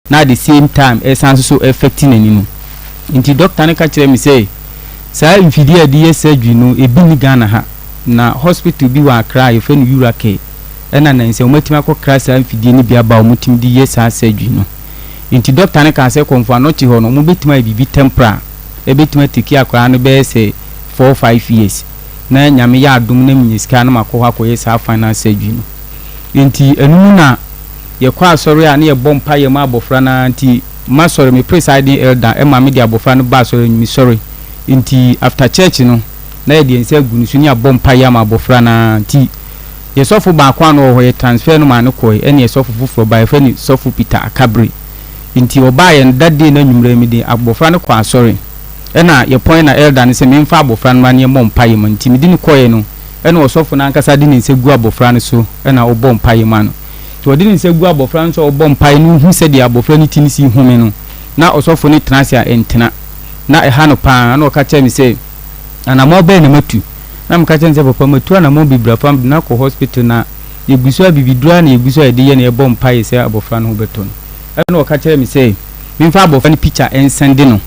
Na at the same time ɛsan nso so affect n'ani no. Nti doctor no ka kyerɛ me sɛ saa mfidie a yɛde yɛ surgery no ebi nni Ghana ha, na hospital bi wɔ Accra a yɛfrɛ no Euracare, ɛna nansa wɔatumi akɔkra saa mfidie no bi aba a wɔtumi de yɛ saa surgery no. Nti doctor no kaa sɛ Komfo Anokye hɔ no wɔbɛtumi ayɛ biribi temporary a ɛbɛtumi atake akwadaa no bɛyɛ sɛ 4, 5 years, na Nyame yɛ adom na menya sika na makɔ hɔ akɔyɛ saa final surgery no. Nti ɛno mu na yɛkɔ asɔre a na yɛbɔ mpaeɛ ma abɔfra no ara. Nti masɔre, me presiding elder ɛma me de abɔfra no ba asɔre no, mesɔre nti after church no na yɛde yɛn nsa agu no so ne abɔ mpaeɛ ama abɔfra no ara. Nti yɛ sɔfo baako a na ɔwɔ hɔ, yɛ transfer no maa no kɔe, ɛne yɛ sɔfo foforɔ ba, yɛfrɛ no Sɔfo Peter Akabere. Nti ɔbaeɛ no, that day no anwummerɛ mede abɔfra no kɔ asɔre, ɛna yɛpɔn na elder no sɛ memfa abɔfra no ma ne yɛmmɔ mpaeɛ ma. Nti mede no kɔeɛ no, ɛna ɔsɔfo no ankasa de ne nsa gu abɔfra no so ɛna ɔbɔ mpaeɛ ma no. Nti ɔde ne nsa gu abɔfra no so a ɔbɔ mpaeɛ no, hu sɛdeɛ abɔfra no ti no si home no, na ɔsɔfo no tena ase a ɛntena na ɛha no paa. Na ɔka kyerɛ me sɛ anammɔn bɛyɛ na matu, na meka kyerɛ no sɛ, "Papa, matu anammɔn bebree afa mede no akɔ hospital na yɛgu so a bibiduro a na yɛgu so a yɛde yɛ na yɛbɔ mpaeɛ sɛ abɔfra no ho bɛtɔ no." Ɛna ɔka kyerɛ me sɛ memfa abɔfra no picture ɛnsɛnde no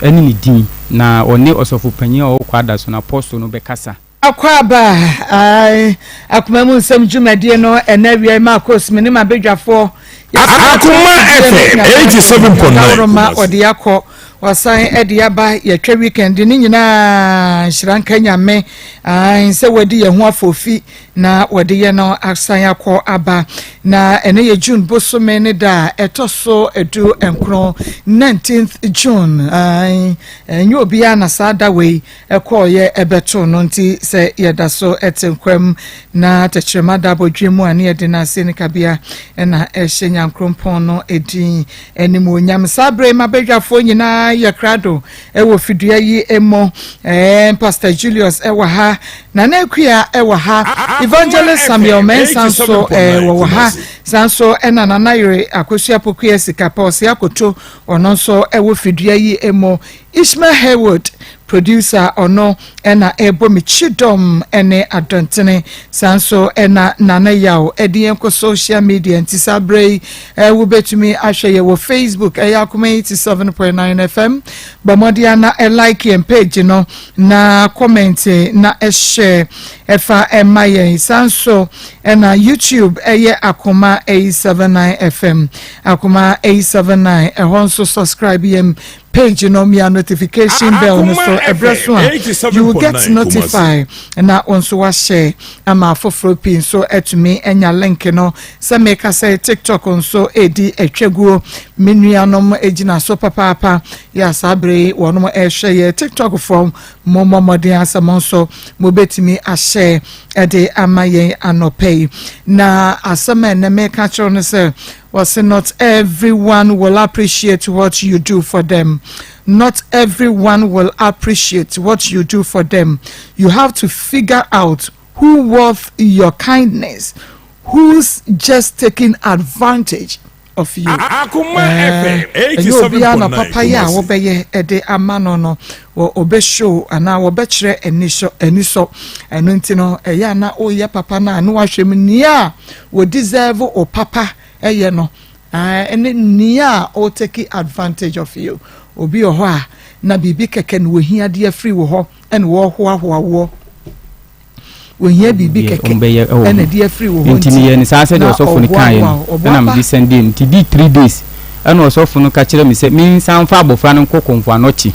ɛne ne din na ɔne ɔsɔfo panyin a ɔwɔ Kwada so no, apostle no, bɛkasa. Akɔ aba ai, Akoma mu Nsɛm dwumadie no ɛnɛ awia yi, Marcos, me ne m'abadwafoɔ. Akoma FM 87.9. Dawuroma ɔde akɔ, wasan ɛde aba. Yɛtwa weekend ne nyinaa, nhyira nka Nyame ai sɛ wɔde yɛn ho afɔfi na wɔde yɛ no asan akɔ aba. Na ɛno yɛ June bosome ne da a ɛtɔ so 19, 19th June ai. Ɛnyɛ obiara na saa da wei ɛkɔɔyɛ ɛbɛto no. Nti sɛ yɛda so ɛte nkwam na tɛkyerɛma da abɔdwe mu a, ne yɛde no ase ne kabea ɛna ɛhyɛ Nyankrompɔn no edin animuonyam. Saa bere ma badwafoɔ nyinaa yɛ krado ɛwɔ fidua yi mu. Pastor Julius ɛwɔ ha, Nana Akua ɛwɔ ha, Evangelist Samuel Mensah nso wɔwɔ ha saa nso, ɛna Nana Yere Akosua Pokuya Sikapa ɔse akoto, ɔno nso ɛwɔ fidua yi mu. Ishmael Haywood, producer, ɔno ɛna ɛbɔ me kyidɔm ɛne adɔntene saa nso, ɛna Nana Yaw ɛde yɛn kɔ social media. Nti saa berɛ yi wobɛtumi ahwɛ yɛ wɔ Facebook, ɛyɛ Akoma 87.9 FM. Bɔ mmɔden ana ɛlike yɛn page no na comment na ɛhyɛ ɛfa ɛma yɛn. Saa nso ɛna YouTube ɛyɛ Akoma 879 FM, Akoma 879. Ɛhɔ nso subscribe yɛn page no, mia notification bell no so, ɛbrɛ so a you will get notified na wɔn nso wahyɛ ama afoforɔ pii nso atumi anya link no. Sɛ meka sɛ TikTok nso edi atwaguo, me nuanom gyina so papaapa yɛ saa bere wɔn ɛrehwɛ yɛ. TikTok fam, mo mmɔ mmɔden asɛ mo nso mo bɛtumi ahyɛ ɛde ama yɛn anɔpɛ yi. Na asɛm a ɛnɛ meka kyerɛw no sɛ wɔsi, "Not everyone will appreciate what you do for them. Not everyone will appreciate what you do for them. You have to figure out who worth your kindness, who's just taking advantage of you." Akoma FM. Ɛnyɛ obiara na papa yi a wɔbɛyɛ ɛde ama no wɔ ɔbɛshow anaa wɔbɛkyerɛ anisɔ anisɔ. Ɛno nti no, ɛyɛ ana ɔyɛ papa no a, na wahwɛ mu nea a wɔ deserve o papa ɛyɛ no ɛne nea a ɔtake advantage of you. Obi wɔ hɔ a na biribi kɛkɛ na wɔhia de afiri wɔ hɔ, ɛna wɔhoahoa woɔ. Wɔhia biribi kɛkɛ ɛna de afiri wɔ hɔ. Nti meyɛ ne saa sɛdeɛ ɔsɔfo no kaeɛ no, ɛna mede sɛnde no. Nti di 3 days, ɛna ɔsɔfo no ka kyerɛ me sɛ mensan mfa abɔfra no nkɔ Kɔmfo Anɔkye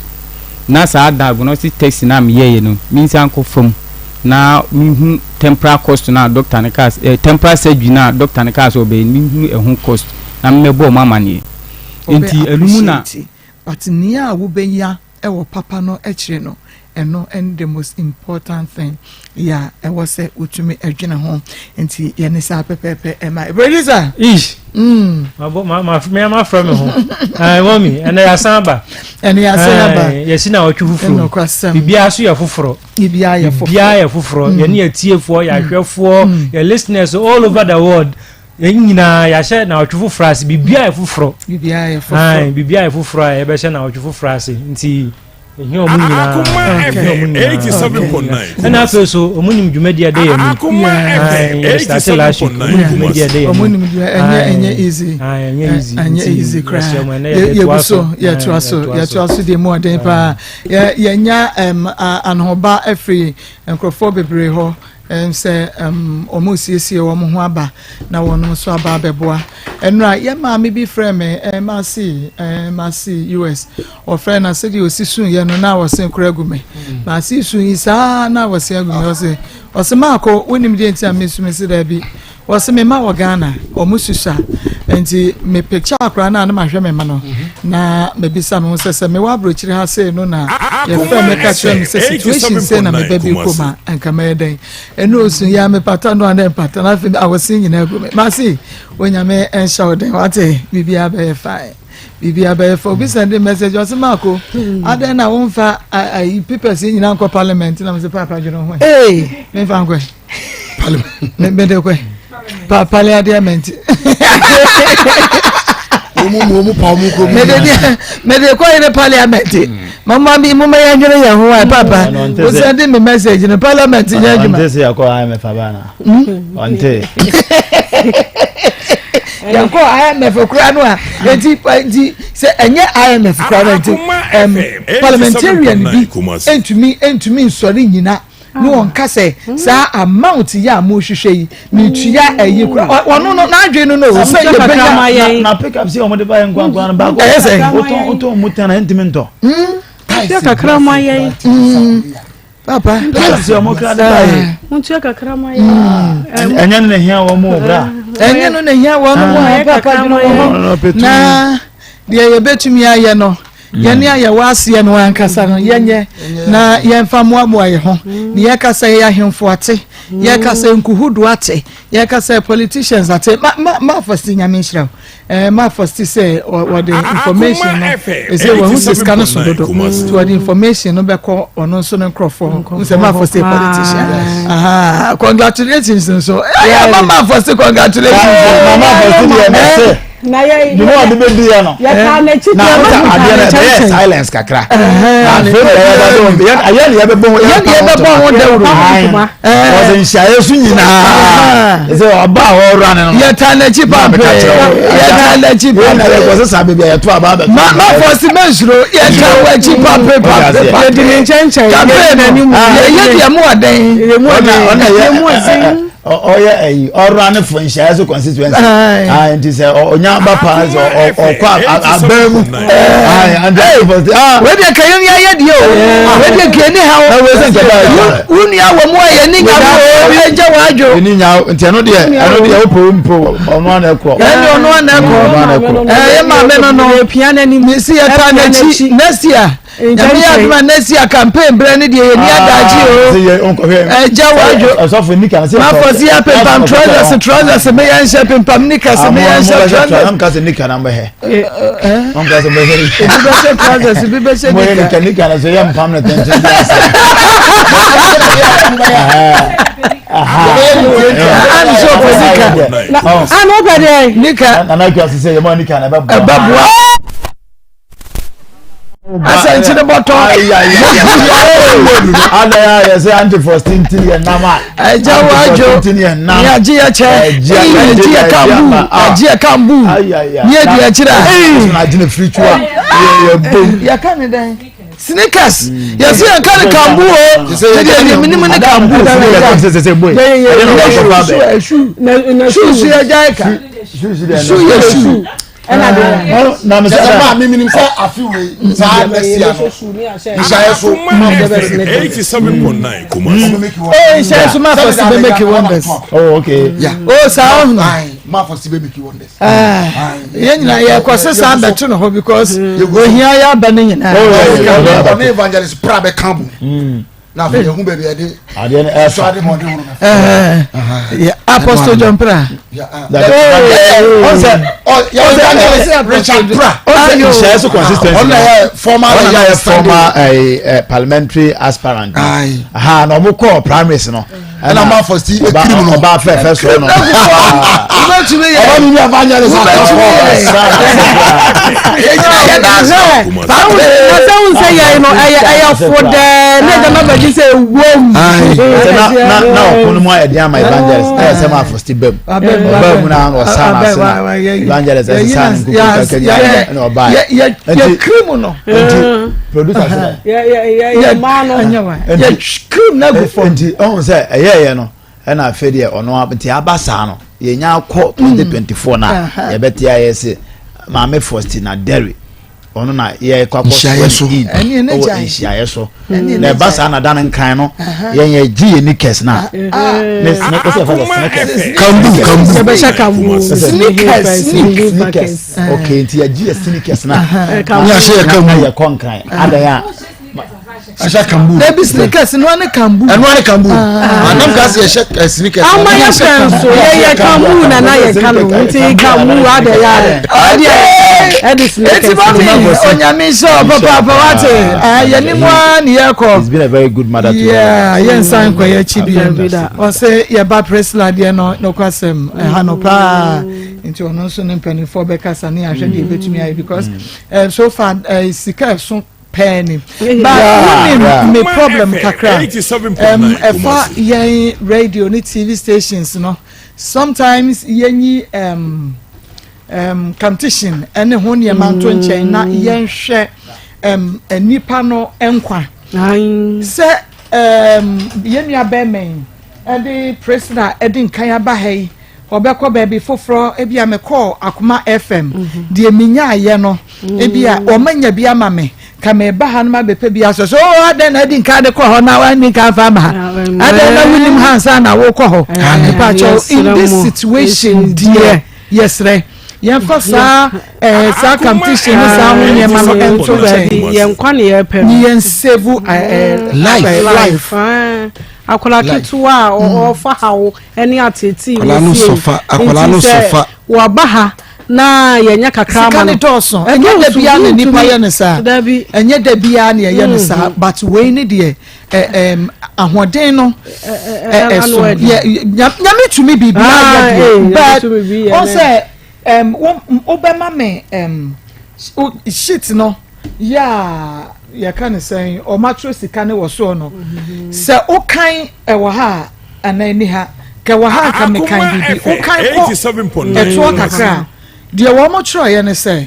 na saa diagnostic test no a meyɛeɛ no, mensan nkɔ fam na mehu temporal cost no a doctor no kaa temporal surgery no a doctor no kaa sɛ ɔbɛyɛ no, mehu ɛho cost na memmɛbɔ ɔmo amanneɛ. Nti ɛno mu na But nea a wobɛnya ɛwɔ papa no akyire no, ɛno ɛne the most important thing yɛ a ɛwɔ sɛ wotumi adwene ho. Nti yɛne saa pɛpɛɛpɛ ɛma producer. Ish. Ma ma ma me ma frɛ me ho. Ɛɛ, mɔmi, ɛnɛ yasan aba. Ɛnɛ yasan aba. Yɛsi na ɔtwe foforɔ. Ɛnɔkwasɛm. Biribiara so yɛ foforɔ. Biribiara yɛ foforɔ. Biribiara yɛ foforɔ. Yɛne yɛ tiefoɔ, yɛ ahwɛfoɔ, yɛ listeners all over the world, yɛn nyinaa yɛahyɛ na ɔtwe foforɔ ase. Biribiara yɛ foforɔ. Biribiara yɛ foforɔ. Biribiara yɛ foforɔ a yɛbɛhyɛ na ɔtwe foforɔ ase nti. Ehia ɔmo nyinaa. Akoma Ehia ɔmo FM nyinaa. 87.9 Ɛna afei so ɔmo nim dwumadi a ɛda yɛn anim. Akoma FM Aye, yɛ last week. Ɔmo nim 87.9 dwumadi a ɛda yɛn Ɔmo anim. nim deɛ ɛnyɛ Aye. ɛnyɛ easy. Aye, ɛnyɛ easy. Ɛnyɛ Nti, easy koraa. yɛsrɛ mo, ɛnɛ yɛde Yɛgu toa so, yɛtoa Aye, so, yɛtoa yɛtoa so deɛ mu ɔden paa. Yɛnya anohoba afiri nkurɔfoɔ bebree hɔ sɛ wɔn resiesie wɔn ho aba na wɔn nso aba abɛboa. Ɛnora yɛ maame bi frɛ me, Maasi, Maasi US. Ɔfrɛ na sɛdeɛ ɔsi sun yɛ no na ɔsen kora gu me. Maasi sun yi saa na ɔsen agu me. Ɔse maako, wonim deɛ nti a mesu? Me se daabi. Wɔse me ma wɔ Ghana, ɔmo susua, nti me picture akora no a na mahwɛ me ma no na mebisa me ho sɛ mewɔ aburokyire ha sei no na yɛfrɛ me ka kyerɛ me sɛ situation sei na meba bi kurom a, nka mɛyɛ dɛn? Ɛno osu yɛ a mepata no a na mpata no, afei awɔse nyinaa gu me. Mase Onyame ɛnhyɛ wo den, wate? Biribiara bɛyɛ fine, biribiara bɛyɛ fine. Obi send message, ɔse maako, adɛn na womfa ayi papers yi nyinaa nkɔ parliament? Na mese paapa dwene ho ɛ, memfa nkɔ mede kɔ pa parliament. Wɔn mu pa wɔn kurom. Mede deɛ mede kɔ yere parliament. Mama mi mo ma yɛn dwene yɛn ho ɛ, papa o send me message no, parliament nyɛ adwuma. Ɔnte sɛ yɛkɔ IMF aba na ɔnte. Yɛnkɔ IMF kura no a, eti sɛ ɛnyɛ IMF kura no, nti Akoma FM parliamentarian bi 87.9 Kumasi. ntumi nsɔre nyina ne wɔn ka sɛ saa amount yi a mo hwehwɛ yi metua ɛyi kura. Ɔno no n'adwene no sɛ yɛbɛnya na pick up sɛ ɔmode ba yɛ nkwankwa no baako. Ɛyɛ sɛ? Wotɔn mu tɛn a ɛntumi ntɔ. Tua kakra ma yɛn. Papa. Pick up sɛ ɔmo kra de ba yɛ. Montua kakra ma yɛn. Ɛnyɛ no na hia wɔ mo bra. Ɛnyɛ no na hia wɔn mo a, papa dwene wɔn ho na deɛ yɛbɛtumi ayɛ no, yɛne a yɛwɔ aseɛ no ankasa no, yɛnyɛ na yɛmfa mmoamoa yɛ ho. Ne yɛka sɛ yɛyɛ ahemfo ate, yɛka sɛ nkuhudo ate, yɛka sɛ politicians ate. Ma ma ma afɔsi, Nyame nhyira wo. Ma afɔsi sɛ wɔde information no ɛsɛ wɔn ho sɛ sika no so dodo, nti wɔde information no bɛkɔ ɔno nso ne nkurɔfoɔ ho sɛ ma afɔsi politician. Aha, congratulations nso ɛyɛ ma ma afɔsi, congratulations. Mama afɔsi deɛ mɛ sɛ Na yɛ dwuma a ɔde bɛdi yɛ no yɛka n'akyi. Na ɔsɛ adeɛ no ɛbɛyɛ silence kakra na afei na yɛbɛbɔ yɛn ayɛ ne yɛbɛbɔ ho. Yɛn yɛbɛbɔ ho dawuro. Wɔsɛ nhyiaeɛ so nyinaa sɛ ɔba a ɔwura ne no. Yɛta n'akyi pampee, yɛta n'akyi yɛn na pampee. yɛkɔ sɛ saa baabi a yɛto aba abɛto. Ma fɔsi mɛnsuro, yɛta w'akyi pampee pampee. Yɛdi ne nkyɛnkyɛn. Campaign no yɛyɛ deɛ mu ɔden. Yɛ mu ɔna ɔden. ɔna Yɛ mu yɛ ɔden. ɔyɛ ɛyi ɔwura ne fo nhyiaeɛ so constituency. Aye. Ah, nti sɛ ɔnya ba paa sɛ ɔkɔ abɛn mu. Ayi, ante fɔsi ah. Wei deɛ kɛyɛ ni ayɛ deɛ o, wei deɛ kɛyɛ ni ha o. Na wei sɛ nkɛtɛ ayɛ. Wo nua wɔ mu a yɛ ni nya wo o, ɛgya wɔ adwo. Ɛni nya nti ɛno deɛ wopɛ wo mpo, ɔno ana ɛkorɔ. Ɛni ɔno ana ɛkɔ. Ɔno ana ɛkorɔ. Ɛyɛ maame no. Yɛpia n'anim. Mesi yɛta Ɛpia n'akyi next year. Nyame yɛ aduma, next year campaign brɛ ne deɛ, yɛ ni adagye o, ɛgya wɔ adwo. Ɔsɔfo nika sɛ Mafɔsi yɛ pempam trousers me yɛn hyɛ, pempam knickers me yɛn hyɛ trousers. Ɔnka sɛ nika na mbɛhɛ, ɔnka sɛ mbɛhɛ. Ebi bɛhyɛ trousers, ebi bɛhyɛ mo yɛ nika. Nika na so yɛ mpam ne tɛntɛn bi ase. Ani sɛ ɔpɛ nika. Ana wopɛ deɛ? Nika. Nana akua sɛ yɛ mɔ nika na ɛbɛboa. Ɛbɛboa asɛnkyene bɔtɔ. Ada yɛ ayɛ sɛ antifɔs tintin yɛ nam a. Ɛgya wɔ adwo tintin yɛ nam. Ní agye yɛ kyɛ, agye yɛ kambu, agye yɛ kambu ní edi akyire a. Agyina firituwa yɛ bom. Yɛka ne dɛn? Sneakers yɛsi yɛn ka ne kambu o, ne deɛ deɛ minim ne kambu. Shoes yɛ gya ka shoe yɛ shoe. Ɛna de. Na mi sɛ sɛ maa mi minim sɛ afi wei saa next year no nhyɛ so. Akoma FM 87.9 Kumasi. Ee, nhyɛ so ma fɔ si bɛ make wonders. Oh, okay. Yeah. O saa ɔhun. Maa fɔ si bɛ make wonders. Yɛn nyinaa yɛ kɔ sisan bɛto ne hɔ because ohia yɛ aba ne nyinaa. Ɔne evangelist pra bɛ kan bo na afei yɛhu baabi yɛde adeɛ no ɛfa so ade ma ɔde ho no bɛfa. Apostle John Pra. Ɔsɛ ɔsɛ Richard Pra. Ɔsɛ nhyɛ so consistency. Ɔno yɛ former ɔno yɛ former parliamentary aspirant. Aha na ɔmo kɔɔ primaries no. Ɛna maa fɔ si ekirim no. Ɔba fɛfɛ so no. Wobɛtumi yɛ. Ɔba mi ni evangelist. Wobɛtumi yɛ. Yɛnyina yɛ na. Na sɛ wo sɛ yɛn no ɛyɛ fo dɛɛ na ɛdɛm abɛgye sɛ ewom. Sɛ na ɔko no mu ayɛ den ama evangelist, ɛyɛ sɛ ma afɔsti bam ɔbaa mu na ɔsa na ase na evangelist ɛsesa ne nkuku kaka nyinaa ɛna ɔbaa yɛ yɛ cream no. Nti producer sɛ yɛ maa no yɛ cream na gu fam. Nti ɔhun sɛ ɛyɛ no, ɛna afei deɛ ɔno nti aba saa no, yɛnya akɔ 2024 na yɛbɛte ayɛ sɛ Maame Faustina Derry, ɔno na yɛkɔ akɔ Nhyiaeɛ so. In Ɛne ɛwɔ gyae. nhyiaeɛ so Ɛne na ne ɛba gyae. saa na da no nkan no, yɛn yɛ gye yɛ knickers na ne sneakers, yɛ fɛ sɛ sneakers. Kambu kambu. Yɛbɛhyɛ kambu. Sneakers, Sneakers, okay, nti yɛgye yɛ sneakers na Ne ahyɛ yɛ kambu. Na yɛkɔ Nkran adan a Ahyɛ kambu. Dabi, sneakers no ne kambu. Ɛno ane kambu. Anam ka sɛ yɛhyɛ sneakers. Ama yɛ fɛn so yɛyɛ kambu na yɛ ka no, nti kambu adɛ yɛ adɛ ɛde sneakers. Eti mami, Onyame nhyɛ wo papaapa, wate yɛne mu a ne yɛkɔ. He's been a very good mother to Yeah, yɛnsan nkɔ yɛakyi Dabi bio. da. Ɔsɛ yɛba Priscilla deɛ no, nokwasɛm ɛha no paa, nti ɔno nso ne mpanimfoɔ bɛkasa ne ahwɛ deɛ ɛbɛtumi ayɛ, because so far sika ɛso pɛɛ ni, but wonim me problem kakra ɛfa yɛn radio ne TV stations no, sometimes yɛnyi competition ɛne ho nneɛma nto nkyɛn na yɛnhwɛ nipa no nkwa sɛ yɛn nua bɛrima yi ɛde Priscilla ɛde nkan aba ha yi, ɔbɛkɔ baabi foforɔ. Ebi a mekɔɔ Akoma FM deɛ, menyaayɛ no, ebi a ɔmanya bi ama me ka meba ha no, ma bɛpɛ bi asɔ so o, adɛn na adi nkan de kɔ hɔ na wandi nkan fa ama ha? Adɛn na wonim ha nsa na wokɔ hɔ? Mepakyɛw, in this situation deɛ, yɛsrɛ yɛmfa saa saa competition ne saa ho nneɛma no ɛnto nkyɛn. Yɛn nkwa ne yɛpɛ. Ne yɛn save life. Life. Akwadaa ketewa a ɔfa haw ne atete Akwadaa no wɔ fie. sɔfa, akwadaa no Nti sɛ sɔfa. Waba ha na yɛnyɛ kakra Sika ama ne no. dɔɔso, ɛnyɛ da biara na nipa yɛ ne saa. Dabi. Ɛnyɛ da biara na yɛyɛ ne saa, but wei ne deɛ ɛ ɛm ahoɔden no ɛ ano ɛso ɛdi. Yɛ Nyame tumi biribi Ah, ayɛ deɛ, Nyame but tumi bi yɛ ɔn ne. sɛ wo wobɛma me sheet no yɛ a yɛka ne sɛn, ɔmatwerɛ sika ne wɔ soɔ no sɛ wokan ɛwɔ ha a anaa ni ha kɛ wɔ ha nka mekan biribi, wokan kɔ ɛtoɔ kakra a, deɛ wɔn twerɛeɛ ne sɛ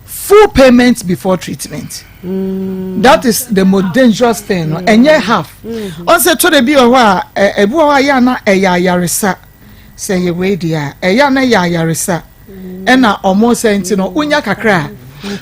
full payment before treatment. That is the most dangerous thing no. Ɛnyɛ half. Ɔnsɛ to de bi wɔ hɔ a ɛbi wɔ hɔ a yɛ ana ɛyɛ ayaresa sɛ ɛyɛ wei deɛ a, ɛyɛ ana ɛyɛ ayaresa ɛna ɔmo sɛ nti no wonya kakra a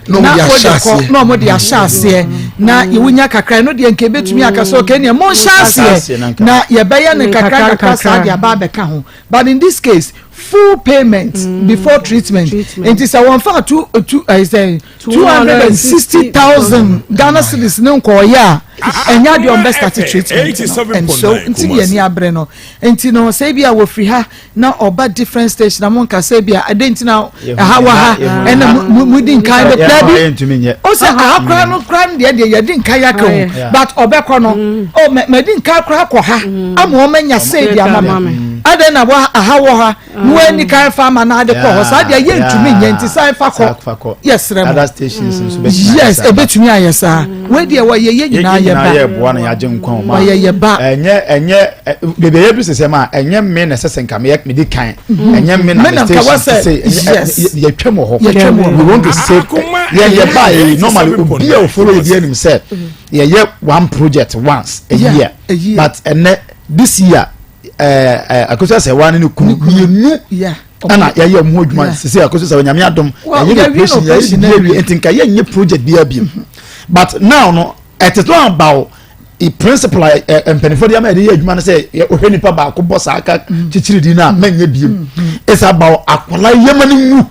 Na ɔmo de wode ahyɛ kɔ aseɛ. Na ɔmo de ahyɛ aseɛ na wonya kakra no deɛ, nka ebetumi aka sɛ okay, nea mo nhyɛ aseɛ na aseɛ nka. Na yɛbɛyɛ ne kakra Kakra, kakra saa kakra. de aba abɛka ho. But in this case, full payment before treatment. Treatment. Nti sɛ wɔn fa two ɛɛ sɛ 260,000 Ghana cedis ne nkɔɔyɛ a, ɛnya deɛ ɔmbɛ start treatment no. And so nti deɛ ni abere no nti no, sɛ ebi a wɔfiri ha na ɔba different station na mo nka sɛ ebi a ɛde nti na ɛha wɔ ha ɛna mu di nkan de dabi o, sɛ aha koraa no koraa no deɛ yɛdi nkan yɛ aka o, but ɔbɛkɔ no o, mɛ di nkan koraa kɔ ha ama wɔn anya sɛ ebi ama mi, adan na wɔ aha wɔ ha na wɔn ani kan fa ama na ade kɔ hɔ saa deɛ, yɛ ntumi nyɛ nti san fa kɔ, yɛsrɛ mo. Other stations nso bɛtumi ayɛ Yes. saa. Ebetumi ayɛ saa. Wei deɛ, wɔyɛ yɛ nyinaa yɛ nyinaa ba. yɛ boa na yɛagye nkwa wɔn. Wɔyɛ yɛ ba. Ɛnyɛ beebi a yɛdu sisɛ ma ɛnyɛ me na ɛsɛ sɛ nka meyɛ medi kan, ɛnyɛ me na Me me na nka station wɔsɛ- sɛ yes. yɛtwam wɔ hɔ. Yɛtwam wɔ hɔ. We want to save yɛn yɛ ba yɛ. Normally, obi a ofolo yɛ bi anim sɛ yɛyɛ one project once a year, a year. But ɛnɛ this year, ɛɛ ɛɛ Akosua Serwaa ne ne kunu mmienu ɛna yɛyɛ ɔmo ho adwuma. Sisi Akosua Serwaa, Nyame adom, Well, yɛyɛ yɛwie operation, yɛyɛ operation bi awie awie. nti nka yɛnyɛ project bi abiem, but now no, it is not about the principle a mpanimfoɔ de ama yɛde yɛ adwuma no sɛ ohwɛ nipa baako bɔ saa ka kyikyiri di no a mɛnyɛ biem. It's about akwadaa yɛma no nwu,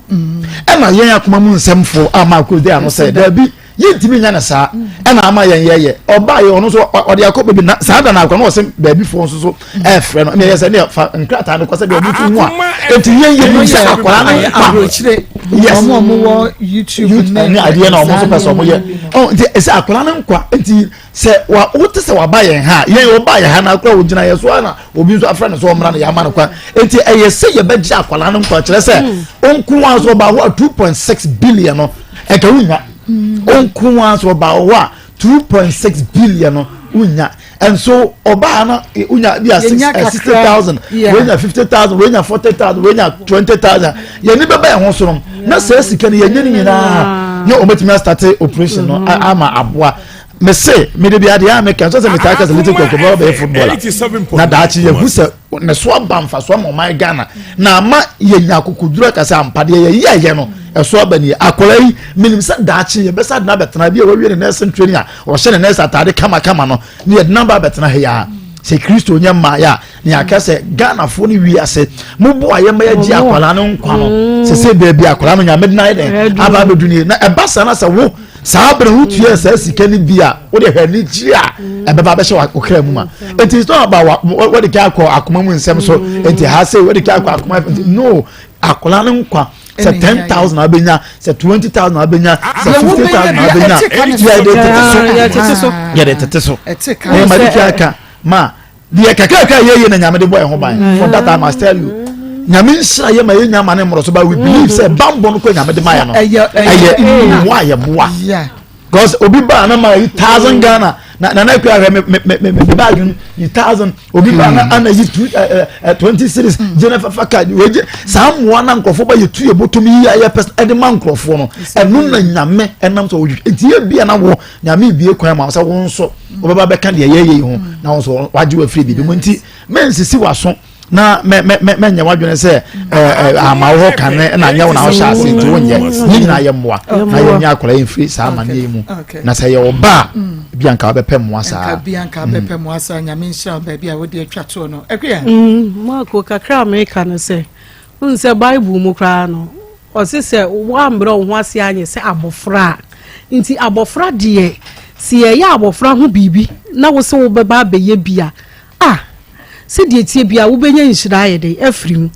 ɛna yɛn akoma mu nsɛmfo ama akoro de ano sɛ daabi, yɛntumi nya no saa, ɛna ama yɛn yɛyɛ ɔbaa yɛ ɔno nso ɔde akɔ baabi na saa da na akɔ na ɔsɛ baabi foɔ nso so ɛɛfrɛ no, ɛna yɛ sɛ ne fa nkrataa no kɔ sɛ deɛ ɔmo nso hu a, eti yɛn yɛ nim sɛ akwadaa no Ayɛ nkwa. aburokyire. Yes. Ɔmo wɔ YouTube YouTube ne adeɛ na ɔmo nso pɛ sɛ ɔmo yɛ ɔ, nti ɛsɛ akwadaa no nkwa. Nti sɛ wa wote sɛ waba yɛn ha, yɛn ɔba yɛn ha na akora ogyina yɛn so ana obi nso afrɛ no sɛ ɔmmra no, yɛama no kwan. Nti ɛyɛ sɛ yɛbɛgye akwadaa no nkwa, kyerɛ sɛ ɔnko a so ɔba hɔ a 2.6 billion no ɛka wonya. Ɔnko ara so ɔba wɔ hɔ a, 2.6 billion no wonya. And so ɔbaa no, wonya bi a six 60,000, wonya 50,000, wonya 40,000, wonya 20,000. Yɛn ni bɛba yɛn ho so no na saa sika no yɛnyɛ no nyinaa ne ɔmɛtumi astart operation no ama aboa. Mese mede bi adeɛ a meka nso sɛ metaa ka sɛ little kɔkɔ bɛwɔ bɛyɛ footballer na daakye yɛhu sɛ ne so aba mfa so ama ɔman Ghana na ama yɛnya akokoduro aka sɛ ampa deɛ yɛyi ayɛ no ɛso aba nie. Akwadaa yi, menim sɛ daakye yɛbɛsa de no abɛtena bi a wawie ne nursing training a ɔhyɛ ne nurse ataade kamakama no ne yɛde namba abɛtena ha yi a, sɛ Kristo nyɛ mmaa yɛ a, ne yɛaka sɛ Ghanafoɔ no wiase moboa yɛ ma yɛgye akwadaa no nkwa no sɛ baabi akwadaa no Nyame de no ayɛ dɛn aba abɛdu nie. Na ɛba saa na sɛ wo saa abere ho tua saa sika no bi a, wode hwɛ ne gye a ɛbɛba bɛhyɛ wo kra mu ma. Nti it's not about wɔde ka akɔ akoma mu nsɛm so. Nti ha sɛ wɔde ka akɔ akoma nti no, akwadaa no nkwa sɛ 10,000 abɛnya, sɛ 20,000 abɛnya, sɛ 50,000 abɛnya, yɛde tete so, yɛde tete so. Ɛyɛ ma de tua ka ma deɛ kakrakra yɛyɛ na Nyame de bɔ ɛho ban. For that I must tell you, Nyame nhyira yɛ ma yɛ nya ma ne mmorɔ so, but we believe sɛ bambɔ no kɔ Nyame de ma yɛ no ɛyɛ mmoa yɛ boa, because obi ba na ma yi thousand Ghana na na na ekura hwɛ me me me me bag no yi thousand, obi ba na ana yi two ɛ ɛ 20 cedis gyina fafa ka wegye saa mmoa na nkurɔfoɔ ba yɛ tu yɛ bɔtɔm yi ayɛ pɛs ɛde ma nkurɔfoɔ no. Ɛno na Nyame ɛnam sɛ ɔhwehwɛ. Nti yɛ bia na wɔ Nyame bie kwan ma sɛ wɔn nso wɔbɛba bɛka deɛ yɛyɛ yi ho na wɔn nso wagye wɔ afiri biribi mu. Nti mɛnsisi waso na mɛ mɛ mɛ mɛnyɛ wadwene sɛ ɛɛ ɛɛ ama wɔ hɔ kane ɛna nyɛ wɔn a wɔhyɛ ase nti wɔnyɛ ne nyinaa. Yɛ mmoa na yɛ nyɛ akwadaa yɛn firi saa amaneɛ yi mu na sɛ yɛ ɔba a, bi anka wabɛpɛ mmoa saa. Nka bi anka wabɛpɛ mmoa saa. Nyame nhyira baabi a wode atwa toɔ no, Akua. Maako kakra a meka no sɛ n sɛ Bible mu koraa no, ɔse sɛ woambrɛ wo ho ase anyɛ sɛ abɔfra a, nti abɔfra deɛ, sɛ yɛyɛ abɔfra ho biribi na wo sɛ wobɛba abɛyɛ bi a, a sɛdeɛ tie bia wobɛnya nhyira ayɛ den afiri mu.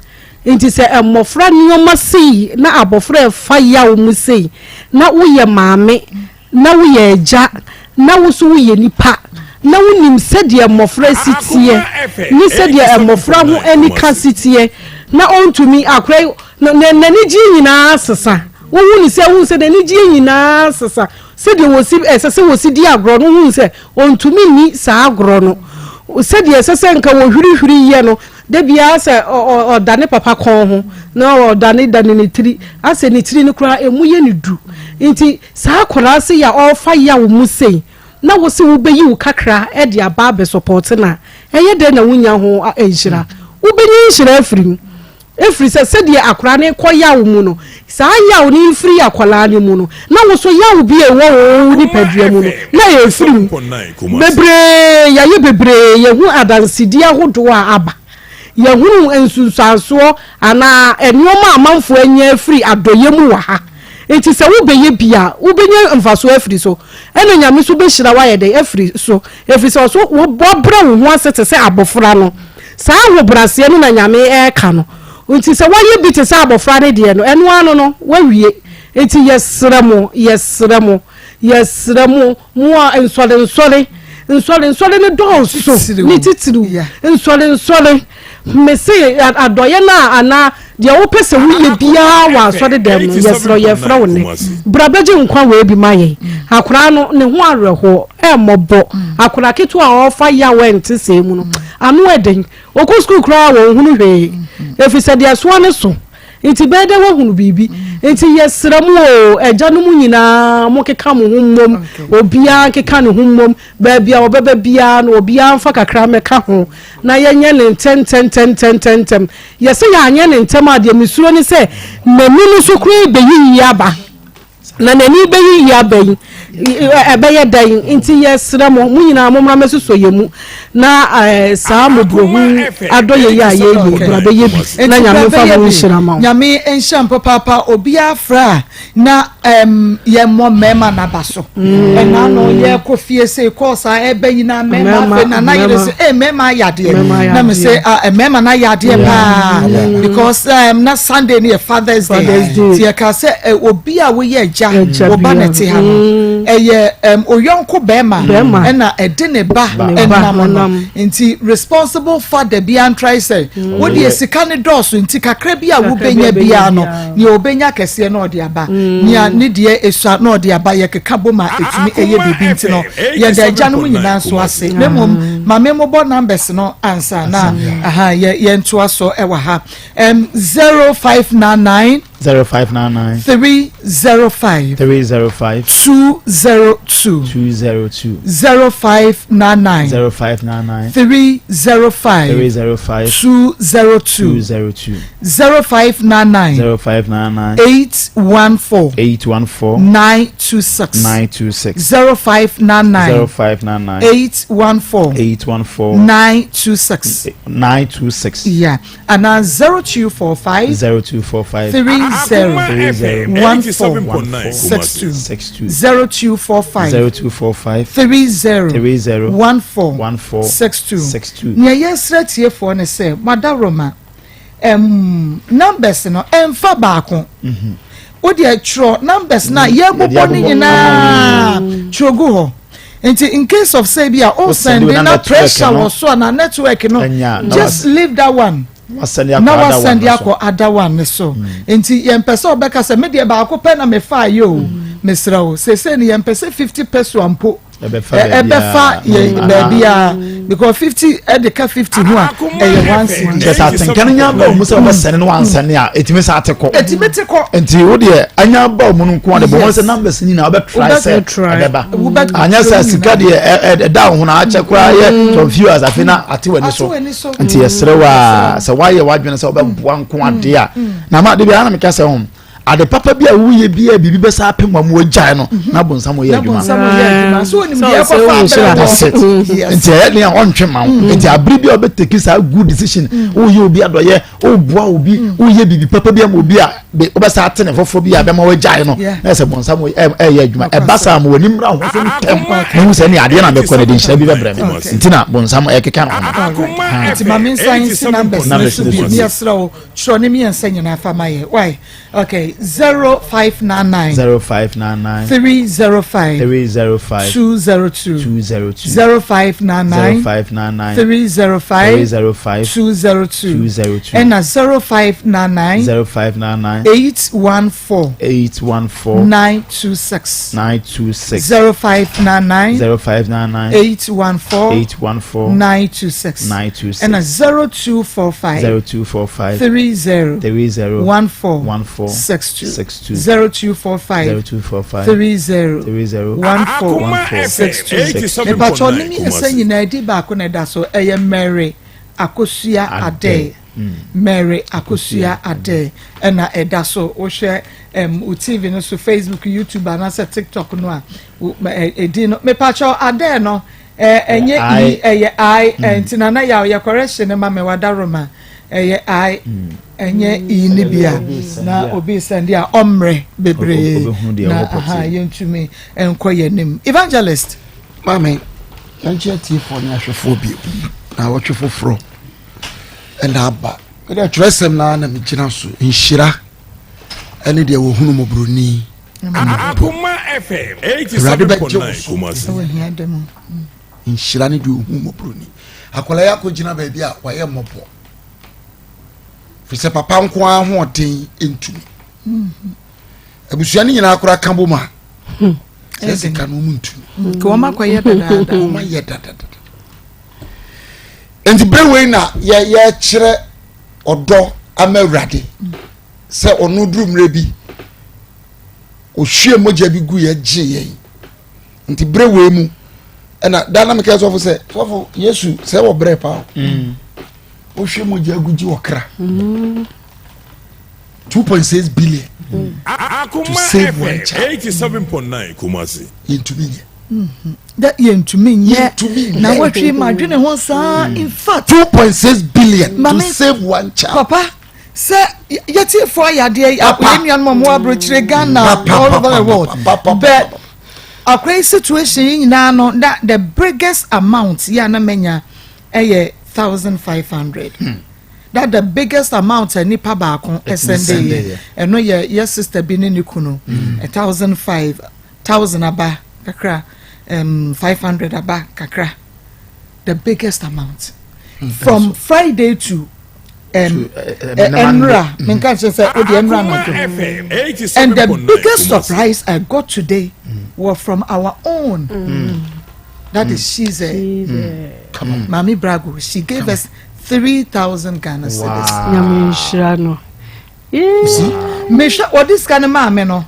Nti sɛ mmɔfra nneɔma sei na abɔfra ɛfa yaw mu sei na woyɛ maame na woyɛ agya na wo so woyɛ nipa na wonim sɛdeɛ mmɔfra si teɛ ne sɛdeɛ mmɔfra ho anika si teɛ na ɔntumi akora yi n'ani gye nyinaa sesa. Wohu ne sɛ wohu sɛ n'ani gye nyinaa sesa, sɛdeɛ wɔsi ɛsɛ sɛ wɔsi di agorɔ no, wohu sɛ ɔntumi nni saa agorɔ no sɛdeɛ ɛsɛ sɛ nka wɔhwirihwiri yɛ no. Da biara sɛ ɔda ne papa kɔn ho na ɔdane dane ne tiri asɛ ne tiri no koraa emu yɛ ne du. Nti saa akwadaa se yɛ a ɔrefa yaw mu sei na wo se wobɛyi wo kakra de aba abɛsupport no a, ɛyɛ dɛn na wonya ho nhyira? Wobɛnya nhyira afiri mu, ɛfiri sɛ sɛdeɛ akwadaa no kɔ yaw mu no, saa yaw no mfiri akwadaa no mu no na wo so yaw bi a ɛwɔ wo nipadua mu no na ɛfiri mu. Bebree yɛayɛ bebree, yɛhu adansedie ahodoɔ a aba, yɛhunu nsunsuansoɔ anaa nneɛma a amanfoɔ anya afiri adɔyɛ mu wɔ ha. Nti sɛ wobɛyɛ bi a, wobɛnya mfasoɔ afiri so, ɛna Nyame so bɛhyira woayɛ dɛn afiri so, ɛfiri sɛ ɔso wɔbrɛ wo ho ase te sɛ abɔfra no. Saa ahobraseɛ no na Nyame ɛreka no. Nti sɛ woayɛ bi te sɛ abɔfra no deɛ no, ɛno ano no woawie. Nti yɛsrɛ mo, yɛsrɛ mo, yɛsrɛ mo, mo a nsɔre nsɔre nsɔre nsɔre no dɔɔso ne titiriw nsɔre nsɔre. Mese adɔyɛ no a anaa deɛ wopɛ sɛ woyɛ biara wɔ asɔre dɛm no, yɛsrɛ, yɛfrɛ wo nnɛ, bra bɛgye nkwa wei bi ma yɛn. Akoraa no ne ho awerɛhoɔ ɛmmɔbɔ. Akoraa ketewa a ɔrefa yaw ɛnte sɛɛ mu no, ano ɛden. Ɔkɔ sukuu koraa wɔn hunu hwee, ɛfiri sɛ deɛ ɛsoa ne so. Nti bɛyɛ dɛ woahunu biribi? Nti yɛsrɛ mo o, agyanom nyinaa, mokeka mo ho mmom, obiara nkeka ne ho mmom, baabi a wɔbɛba biara no, obiara mfa kakra mmɛka ho na yɛnyɛ ne ntɛntɛntɛntɛntɛm. Yɛsɛ yɛanyɛ ne ntɛm a, deɛ mesuro ne sɛ n'ani no so koraa bɛyiyi aba, na n'ani bɛyiyi aba yi, ɛbɛyɛ dɛn? Nti yɛsrɛ mo, mo nyinaa mommra mɛsosɔ yɛ mu na saa mmɔborɔhu adɔyɛ yi a yɛyɛ, bra bɛyɛ bi na Nyame mfa ho nhyira ma wo. Nyame nhyira papaapa. Obiara frɛ a na yɛmmɔ mmarima n'aba so. Ɛna no yɛkɔ fie sei kɔɔ saa ɛbɛ nyinaa mmarima. Afei na na yɛrɛ sɛ mmarima ayɛ adeɛ na me sɛ ah, mmarima no ayɛ adeɛ paa because na Sunday no yɛ Father's Day, ti yɛka sɛ obi a woyɛ agya. Agya, wo ba na ɛte ha no. Ɛyɛ oyɔnko bɛrima ɛna ɛde ne ba ɛnam no. Nti responsible father bi antrae sɛ wo deɛ sika ne dɔɔso nti kakra bi a wobɛnya biara no, nea obɛnya kɛseɛ na ɔde aba, nea ne deɛ esua na ɔde aba, yɛkeka bom a ɛtumi ɛyɛ biribi. Nti no yɛda agya no mu nyinaa nso ase. Na mmom maame mobɔ numbers no ansa na aha yɛntoa so ɛwɔ ha. 0599 0599 305 305 202. 202. 0599 0599 305 305 202. 202. 0599 0599 814 814 926. 926. 0599 0599 814 814 926. 926. Yeah. And now 0245 0245 30 FM 87.9 62. 62. 0245 0245 30 30 14 14 62. 62. Nea yɛsrɛ tiefoɔ ne sɛ madaroma numbers no ɛmfa baako. Wodeɛ twerɛ numbers no a yɛbobɔ no Yɛde abobɔ. nyinaa twerɛ gu hɔ. Nti in case of say bi a o send send na na network pressure no wɔ so a na network no, Ɛnya, na just leave that one wasɛne akɔ na ada wasɛnde one no so. Akɔ ada one ne so. Nti yɛmpɛ sɛ ɔbɛka sɛ medeɛ baako pɛ na mefa yɛ o. Mesrɛ wo, seesei no yɛmpɛ sɛ 50 pesewa mpo ɛbɛfa ɛbɛfa yɛ baabiara. Baabiara, because 50 ɛde ka 50 ho a, ɛyɛ 1 cedi. Kyerɛ sɛ atenka no nya ba wo mu sɛ wobɛsɛne no wansɛne a, ɛtumi sa ate kɔ. Ɛtumi te kɔ. Nti wo deɛ anya ba wo mu no nko ade bɔ wɔn sɛ numbers nyinaa wobɛtry sɛ Wobɛtry. ɛbɛba. Wobɛ anyɛ sɛ sika deɛ ɛda wo ho na akyɛ koraa yɛ some few hours, afei na ate w'ani Ate so. w'ani so. Nti yɛsrɛ wo a sɛ woayɛ w'adwene sɛ wobɛboa nko adeɛ a, na ma de bi ana meka sɛ ho ade papa bi a woyɛ bi a biribi bɛsa apem wa mu wagyae no na bonsam yɛ Na adwuma. bonsam yɛ adwuma so onim Sɛ deɛ ɔsɛ ɛkɔfa wo nhyira. abrɛ That's it. wɔ. Yes. Nti ɛyɛ nea ɔntwe ma wo. Nti abere bi a wobɛtake saa good decision, woyɛ obi adɔyɛ, woboa obi, woyɛ biribi papa bi ama obi a wobɛsa ate ne foforɔ bi a bɛma wagyae no, na ɛsɛ bonsam ɛyɛ adwuma. Ɛba saa ma w'ani mmra ho so ntɛm na hu sɛ ne adeɛ na mɛkɔ no de nhyira bi bɛbrɛ me. Nti na bonsam ɛkeka ne ho no. Nti maame nsa nsi numbers no Numbers so no bi so. ne yɛsrɛ wo, twerɛ ne mmiɛnsa nyinaa fa ma yɛ. Why, okay, 0599 0599 305 305 202. 202. 0599 0599 305 305 202. 202. Ɛna 0599 0599 814 814 926. 926. 0599 0599 814 814 926. 926. Ɛna 0245 0245 30 30 14 14 62. 62. 0245 0245 30 30 14 Akoma 62. FM Mepatwɔ ne 87.9 mmiɛnsa Kumasi. nyinaa di baako na ɛda so, ɛyɛ Mary Akosua Adɛ. Mary Akosua Adɛ ɛna ɛda so. Wohwɛ wo TV no so, Facebook, YouTube anaasɛ TikTok no a, ɛdin no, mepatwɔ, Adɛ no ɛnyɛ I. E, ɛyɛ I. Nti nana yɛ a ɔyɛ correction no ma me, wadaroma, ɛyɛ I, ɛnyɛ E ne bi a na obi sɛnde a ɔmmerɛ bebree Obɛhunu deɛ na ɛwɔ pɔtee. aha yɛntumi nkɔ yɛn anim. Evangelist. Maame, yɛnkyɛ tiefoɔ ne ahwɛfoɔ bio na wɔtwe foforɔ ɛna aba. Mede atwerɛsɛm naa na megyina so. Nhyira ɛne deɛ wɔhunu mmɔborɔni. Akoma FM Awurade bɛgye wo 87.9 so. Kumasi. Ɛwɔ hia da mu. Nhyira ne deɛ ɔhu mmɔborɔni. Akwadaa yi akɔgyina baabi a wayɛ mmɔbɔ, firi sɛ papa nko ara hoɔden ntumi. Abusua no nyinaa koraa ka bom a, sɛ sika no ɔmu ntumi. Nka wɔn akɔyɛ dadaada. Ɔma yɛ dadadada. Nti bere wei na yɛ yɛkyerɛ ɔdɔ ama Awurade sɛ ɔno duru mmerɛ bi ohwie mogya bi gu yɛ gye yɛn. Nti bere wei mu ɛna da na meka sɔfo sɛ, sɔfo, Yesu sɛ wɔ brɛ paa o, ohwie mogya gu gye ɔkra 2.6 billion to Akoma save one FM child. 87.9 Kumasi. Yɛntumi nyɛ. Dɛ yɛntumi nyɛ. Yɛntumi nyɛ. Na wɔtwe ma adwene ho saa, in fact. 2.6 billion to Mame- save one child. Papa, sɛ yɛtiefoɔ ayadeɛ, Papa. yɛn nuanom a wɔwɔ aburokyire, Ghana, Papa, all over papa, the world, papa, papa, but papa. akora yi situation yi nyinaa no na the biggest amount yɛ a na manya ɛyɛ 1,500. That the biggest amount a nipa baako ɛsɛnde yɛ, ɛno yɛ yɛ sister bi ne ne kunu, 1,500, 1,000 aba kakra, 500 aba kakra. The biggest amount from Friday to ɛnura, menka kyerɛ sɛ o de ɛnura anadwo. And the biggest surprise I got today were from our own, that is, she's a Mami Brago. She gave us 3,000 Ghana cedis. Nyame nhyira no. Mehwɛ ɔde sika no maame no,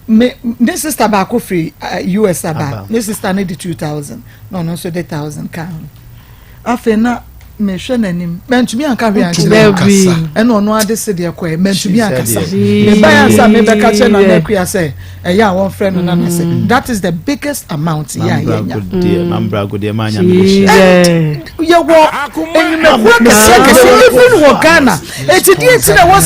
me ne sister baako firi US aba. Ne sister no de 2,000 na ɔno nso de 1,000 ka ho. Afei na mehwɛ n'anim, mɛntumi anka hwee ankyerɛ. Dabi. Ɛna ɔno ade se deɛ kɔɛ, mɛntumi ankasa. Jeez. Mebaeɛ ansa mebɛka kyerɛ Nana Akua sɛ ɛyɛ a wɔmfrɛ no Nana sɛ that is the biggest amount yɛ a yɛnya. Mambragodeɛ ma Nyame bɛhyira. Yɛwɔ enyumakuo kɛseɛ kɛseɛ even wɔ Ghana. Eti deɛ nti na ɛwɔ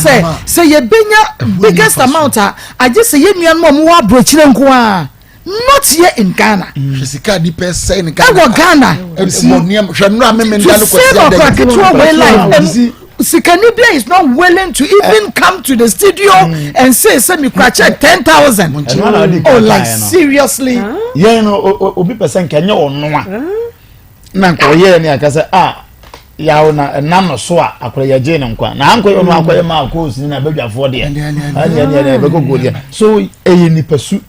sɛ yɛbɛnya biggest amount a, agye sɛ yɛn nuanom a wɔwɔ aburokyire nko a, not here in Ghana? Hwɛ sika nipa ɛsɛe ne Ghana. Ɛwɔ Ghana. Ɛbɔ nneɛma, hwɛ nnura mímí to nda no save kɔsi akora ada. ketewa wei life, and sikani bia is not willing to even come to the studio and say sɛ mi kura check 10,000. Ɛno ara na ɔde Oh, kan like kaeɛ no. seriously. Yɛn no, obi pɛ sɛ nka nyɛ ɔno a na nka ɔyɛɛ ne aka sɛ a yaw na ɛnam no so a akora yɛgye ne nkwa na ankɔyɛ ɔno akɔyɛ maa koosi ne na abadwafoɔ deɛ ɛne ɛne ɛne ɛbɛkɔ deɛ so ɛyɛ nipa su.